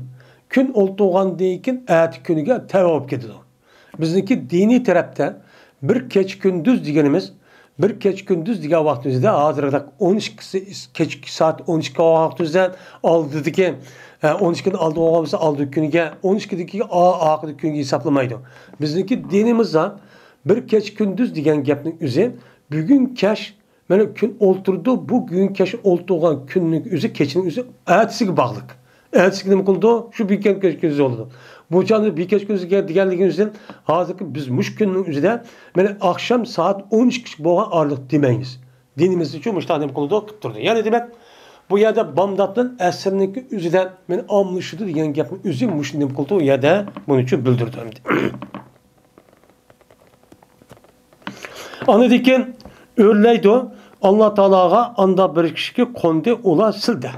كۈن ئولتۇرغاندىن كېيىن ئەتە كۈنىگە تەۋە بولۇپ كېتىدۇ. بىزنىڭكى دىنىي تەرەپتە بىر كېچە كۈندۈز دېگىنىمىز، بىر كېچە كۈندۈز دېگەن ۋاقتىمىزدا ھازىرقىدەك ئون ئىككىسى، كېچىكى سائەت ئون ئىككى ۋاقتىمىزدا ئالدىدىكى، ئە، ئون ئىككىدىن ئالدى بولغان بولسا ئالدى كۈنىگە، ئون ئىككىدىكى ئا-، ئاخىرقى كۈنگە ھېسابلىمايدۇ. بىزنىڭكى دىنىمىزدا بىر كېچە كۈندۈز دېگەن گەپنىڭ ئۆزى بۈگۈن كەچ، مانا كۈن ئولتۇرىدۇ، بۇ بۈگۈن كەچ ئولتۇرغان كۈننىڭ ئۆزى، كېچىنىڭ ئۆزى ئەتىسىگە باغلىق. ئەتىسىگە نېمە قىلىدۇ؟ شۇ بىر كېچە كۈندۈز بولىدۇ. بۇ چاغدا بىر كېچە كۈندۈز دېگەنلىكىمىزدىن ھازىرقى بىز مۇشۇ كۈننىڭ ئۆزىدە مانا ئاخشام سائەت ئون ئىككى بولغان ئارىلىق دېمەيمىز. دىنىمىزدىچۇ مۇشۇنداق نېمە قىلىدۇ؟ قىلىپ تۇردى. يەنى دېمەك، بۇ يەردە بامداتتىن ئەسىرنىڭكى ئۆزىدە مانا ئالمىشىدۇ دېگەن گەپنىڭ ئۆزى مۇشۇ نېمە قىلدى؟ ئۇ يەردە بۇنىچۇ بىلدۈردى ئەمدى. ئاندىن كېيىن ئۆرلەيدۇ. ئاللا تائالاغا ئاندا بىر كىشىگە قوندى، ئۇلار سىلدە.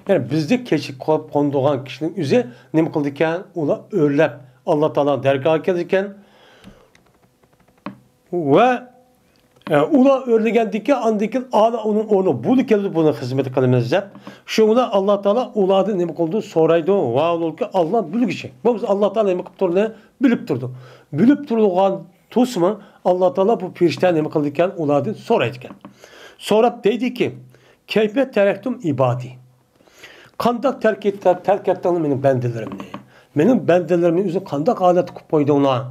يەنى بىزدە كېچىكىپ قوندۇرغان كىشىنىڭ ئۆزى نېمە قىلىدىكەن؟ ئۇلار ئۆرلەپ ئاللا تائالا دەرگاھىغا كېلىدىكەن. ۋە، ئە، ئۇلار ئۆرلىگەندىن كېيىن ئاندىن كېيىن ئانا ئۇنىڭ ئورنىغا بۇلا كېلىدۇ، بۇنىڭ خىزمىتى قىلىمىز دەپ. شۇنىڭ بىلەن ئاللا تائالا ئۇلاردىن نېمە قىلىدۇ؟ سورايدۇ. ۋاھالۇكى ئاللا بىلگۈچى. بولمىسا ئاللا تائالا نېمە قىلىپ تۇرىدۇ؟ بىلىپ تۇرىدۇ. بىلىپ تۇرىدىغان تۇرسىمۇ، ئاللا تائالا بۇ پەرىشتە نېمە قىلىدىكەن؟ ئۇلاردىن سورايدىكەن. سوراپ دەيدىكى، كەيپە تەرەكتۇم ئىبادى. قانداق تەرك ئەت-، تەرك ئەتتىڭلار مېنىڭ بەندىلىرىمنى؟ مېنىڭ بەندىلىرىمنى ئۆزۈڭ قانداق ھالەتتە قىلىپ قويدۇڭلار؟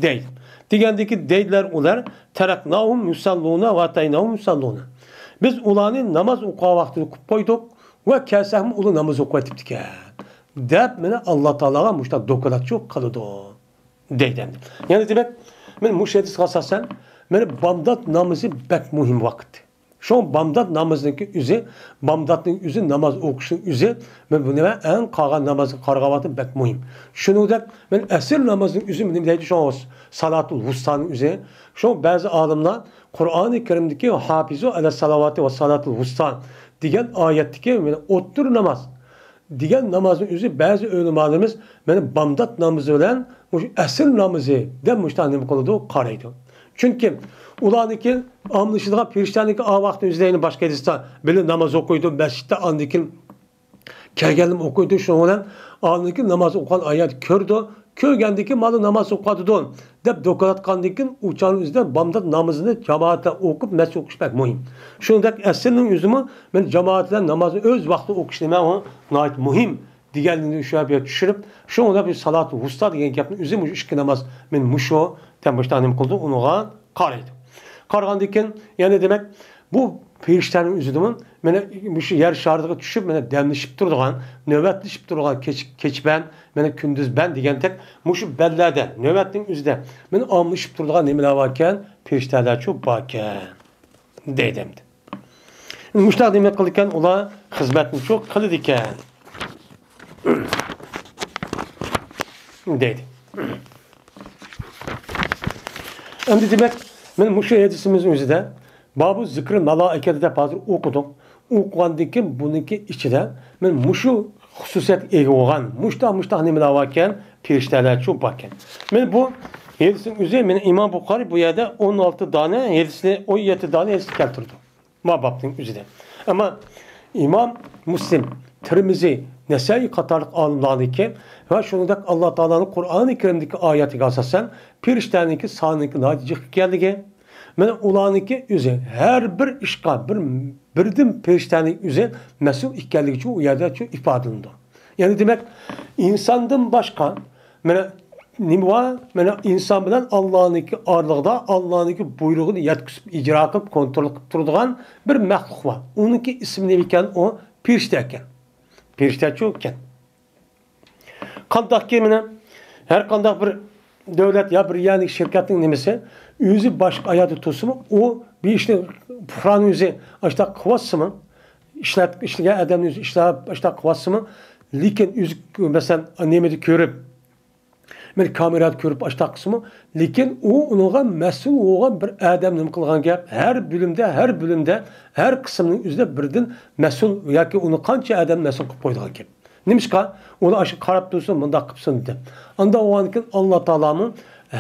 دەيدۇ. دېگەندىكى دەيدىلەر ئۇلار، تەرەكناھۇم يۇسەللۇنە ۋە ئەتەيناھۇم يۇسەللۇنە. بىز ئۇلارنى ناماز ئوقۇغان ۋاقتىدا قويۇپ قويدۇق ۋە كەلسەكمۇ ئۇلار ناماز ئوقۇۋېتىپتىكەن، دەپ مانا ئاللا تائالاغا مۇشۇنداق دوكلاتچۇ قىلىدۇ، دەيدۇ ئەمدى. يەنى دېمەك، مانا مۇشۇ ھەدىسكە ئاساسەن، مانا بامدات نامىزى بەك مۇھىم ۋاقىت. شۇڭا بامدات نامىزىنىڭكى ئۆزى، بامداتنىڭ ئۆزى، ناماز ئوقۇشنىڭ ئۆزى، مانا بۇ نېمە، ئەڭ قالغان نامازغا قارىغاندا بەك مۇھىم. شۇنىڭدەك مانا ئەسىر نامىزىنىڭ ئۆزى نېمە دەيدۇ، شۇڭا سالاتۇل ۋۇستانىڭ ئۆزى. شۇڭا بەزى ئالىملار قۇرئانى كەرىمدىكى ھافىزۇ ئەلەس سالاۋاتى ۋە سالاتۇل ۋۇستا دېگەن ئايەتتىكى مانا ئوتتۇرا ناماز دېگەن نامازنىڭ ئۆزى بەزى ئۆلىمالىرىمىز مانا بامدات نامىزى بىلەن مۇشۇ ئەسىر نامىزى دەپ مۇشۇنداق نېمە قىلىدۇ، قارايدۇ. چۈنكى ئۇلارنىڭكى ئاملىشىدىغان پېرىشتەنىڭكى ئا ۋاقىتنىڭ ئۆزىدە يەنە باشقا ھەدىستە بىللە ناماز ئوقۇيدۇ، مەسچىتتە ئاندىن كېيىن كەلگەندىمۇ ئوقۇيدۇ، شۇنىڭ بىلەن ئاندىن كېيىن ناماز ئوقۇغان ئايەت كۆرىدۇ، كۆرگەندىن كېيىن مانا ناماز ئوقۇۋاتىدۇ دەپ دوكلاتقاندىن كېيىن ئۇ چاغنىڭ ئۆزىدە بامدات نامىزىنى جامائەتتە ئوقۇپ مەسچىتتە ئوقۇش بەك مۇھىم. شۇنىڭدەك ئەسىرنىڭ ئۆزىمۇ مانا جامائەت بىلەن نامازنى ئۆز ۋاقتىدا ئوقۇش نېمە ئۇ ناھايىتى مۇھىم. دېگەننى شۇ يەرگە چۈشۈرۈپ، شۇڭا بۇ سالات ۋۇستا دېگەن گەپنىڭ ئۆزى مۇشۇ ئىككى ناماز، مانا مۇشۇ دەپ مۇشۇنداق نېمە قىلىدۇ، ئۇنىڭغا قارايدۇ. قارىغاندىن كېيىن، يەنى دېمەك، بۇ پېرىشتەنىڭ ئۆزىدىمۇ مانا مۇشۇ يەر شارىغا چۈشۈپ، مانا دەملىشىپ تۇرىدىغان، نۆۋەتلىشىپ تۇرىدىغان كېچە، كېچە بەن، مانا كۈندۈز بەن دېگەندەك، مۇشۇ بەنلەردە، نۆۋەتنىڭ ئۆزىدە مانا ئاملىشىپ تۇرىدىغان نېمىلەر باركەن؟ پېرىشتەلەرچۇ باركەن، دەيدۇ ئەمدى. مۇشۇنداق نېمە قىلىدىكەن، ئۇلار خىزمەتنىچۇ قىلىدىكەن، دەيدۇ. ئەمدى دېمەك، مانا مۇشۇ ھەدىسىمىزنىڭ ئۆزىدە بابۇ زىكرىل مالائىكەتى دەپ ھازىر ئوقۇدۇق. ئوقۇغاندىن كېيىن بۇنىڭكى ئىچىدە مانا مۇشۇ خۇسۇسىيەتكە ئىگە بولغان مۇشۇنداق، مۇشۇنداق نېمىلەر باركەن، پېرىشتەلەرچۇ باركەن. مانا بۇ ھەدىسنىڭ ئۆزى، مانا ئىمام بۇخارىي بۇ يەردە ئون ئالتە دانە ھەدىسنى، ئون يەتتە دانە ھەدىسنى كەلتۈردى. ما بابنىڭ ئۆزىدە. ئەمما ئىمام مۇسلىم، تىرمىزى، نەسائىي قاتارلىق ئالىملارنىڭكى ۋە شۇنىڭدەك ئاللا تائالانىڭ قۇرئانى كەرىمدىكى ئايەتىگە ئاساسەن، پېرىشتەنىڭكى سانىنىڭكى ناھايىتى جىق ئىكەنلىكى، مانا ئۇلارنىڭكى ئۆزى ھەر بىر ئىشقا، بىر، بىردىن پېرىشتەنىڭ ئۆزى مەسئۇل ئىكەنلىكى ئۇ يەردە شۇ ئىپادىلىنىدۇ. يەنى دېمەك، ئىنساندىن باشقا، مانا، نېمە بار؟ مانا، ئىنسان بىلەن ئاللانىڭكى ئارىلىقىدا، ئاللانىڭكى بۇيرۇقىنى يەتكۈزۈپ، ئىجرا قىلىپ، كونترول قىلىپ تۇرىدىغان بىر مەخلۇق بار. ئۇنىڭكى ئىسمى نېمە ئىكەن؟ ئۇ پېرىشتە ئىكەن. پېرىشتەچۇ ئىكەن. قانداقكى، مانا، ھەر قانداق بىر دۆلەت يا بىر يەرنىڭ شىركەتنىڭ نېمىسى، ئۆزى باشقا ئايالدا تۇرسىمۇ، ئۇ بىر ئىشنى، پۇقرانىڭ ئۆزى ئاشتاق قىلىۋاتسىمۇ، ئىشلەت-، ئىشلىگەن ئادەمنىڭ ئۆزى ئىشلەپ ئاشتاق قىلىۋاتسىمۇ، لېكىن ئۆزى، مەسىلەن، نېمىدە كۆرۈپ، مەن كامېرادا كۆرۈپ ئاشتاق قىلسىمۇ، لېكىن ئۇ ئۇنىڭغا مەسئۇل بولغان بىر ئادەم نېمە قىلغان گەپ؟ ھەر بۆلۈمدە، ھەر بۆلۈمدە، ھەر قىسىمنىڭ ئۆزىدە بىردىن مەسئۇل ياكى ئۇنى قانچە ئادەم مەسئۇل قىلىپ قويىدىغان گەپ. نېمىشقا؟ ئۇنى ئاشۇ قاراپ تۇرسۇن، مۇنداق قىپسۇن دەپ. ئانداق بولغاندىكىن ئاللا تائالامۇ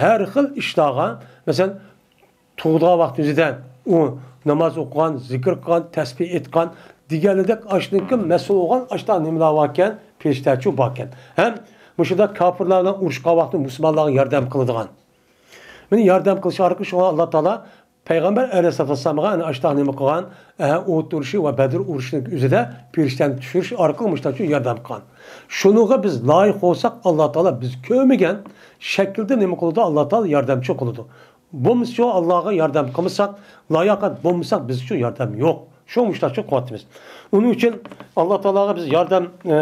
ھەر خىل ئىشلارغا، مەسىلەن، تۇغۇلغان ۋاقتىمىزدە ئۇ ناماز ئوقۇغان، زىكىر قىلغان، تەسبىھ ئېيتقان دېگەنلىدەك ئاشۇنىڭكى مەسئۇل بولغان ئاشۇنداق نېمىلەر باركەن، پېرىشتەچۇ باركەن. ھەم مۇشۇنداق كاپىرلار بىلەن ئۇرۇشقان ۋاقتى مۇسۇلمانلارغا ياردەم قىلىدىغان. مانا ياردەم قىلىش ئارقىلىق شۇڭا ئاللا تائالا پەيغەمبەر ئەلەيھىسسالاتۇ ۋەسسالامغا ئەنە ئاشۇنداق نېمە قىلغان، ئەھە، ئوت ئۇرۇشى ۋە بەدر ئۇرۇشىنىڭ ئۆزىدە پېرىشتەنى چۈشۈرۈش ئارقىلىق مۇشۇنداق ياردەم قىلغان. شۇنىڭغا بىز لايىق بولساق، ئاللا تائالا بىز كۆرمىگەن شەكىلدە نېمە قىلىدۇ؟ ئاللا تائالا ياردەمچى قىلىدۇ. بولمىسىچۇ، ئاللاغا ياردەم قىلمىساق، لاياقەت بولمىساق، بىزچۇ ياردەم يوق. شۇ مۇشتاقچۇ قۇۋۋىتىمىز. ئۇنىڭ ئۈچۈن ئاللا تائالاغا بىز ياردەم، ئە،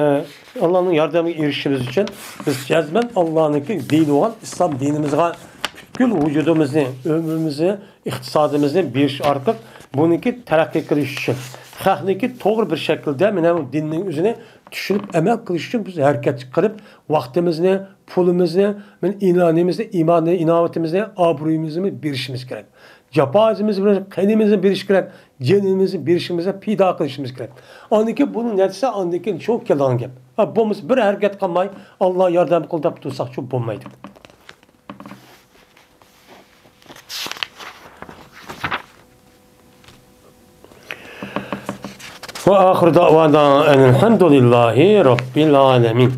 ئاللانىڭ ياردەمىگە ئېرىشىشىمىز ئۈچۈن بىز جەزمەن ئاللانىڭكى دىنى بولغان ئىسلام دىنىمىزغا پۈتكۈل ۋۇجۇدىمىزنى، ئۆمرىمىزنى، ئىقتىسادىمىزنى بېرىش ئارقىلىق بۇنىڭكى تەرەققىي قىلىشى ئۈچۈن، خەقنىڭكى توغرا بىر شەكىلدە مانا بۇ دىننىڭ ئۆزىنى چۈشىنىپ ئەمەل قىلىش ئۈچۈن بىز ھەرىكەت قىلىپ، ۋاقتىمىزنى، پۇلىمىزنى، مانا ئىمانىمىزنى، ئىماننى، ئىناۋىتىمىزنى، ئابرۇيىمىزنى بېرىشىمىز كېرەك. جاپا ئىزىمىز بىلەن قېنىمىزنى بېرىش كېرەك، جېنىمىزنى بېرىشىمىز، پىدا قىلىشىمىز كېرەك. ئاندىن كېيىن بۇنىڭ نەتىجىسى ئاندىن كېيىن شۇ كېلىدىغان گەپ. ھە، بولمىسا بىر ھەرىكەت قىلماي، ئاللا ياردەم قىل دەپ تۇرساقچۇ بولمايدۇ. وآخر دعوانا أن الحمد لله رب العالمين.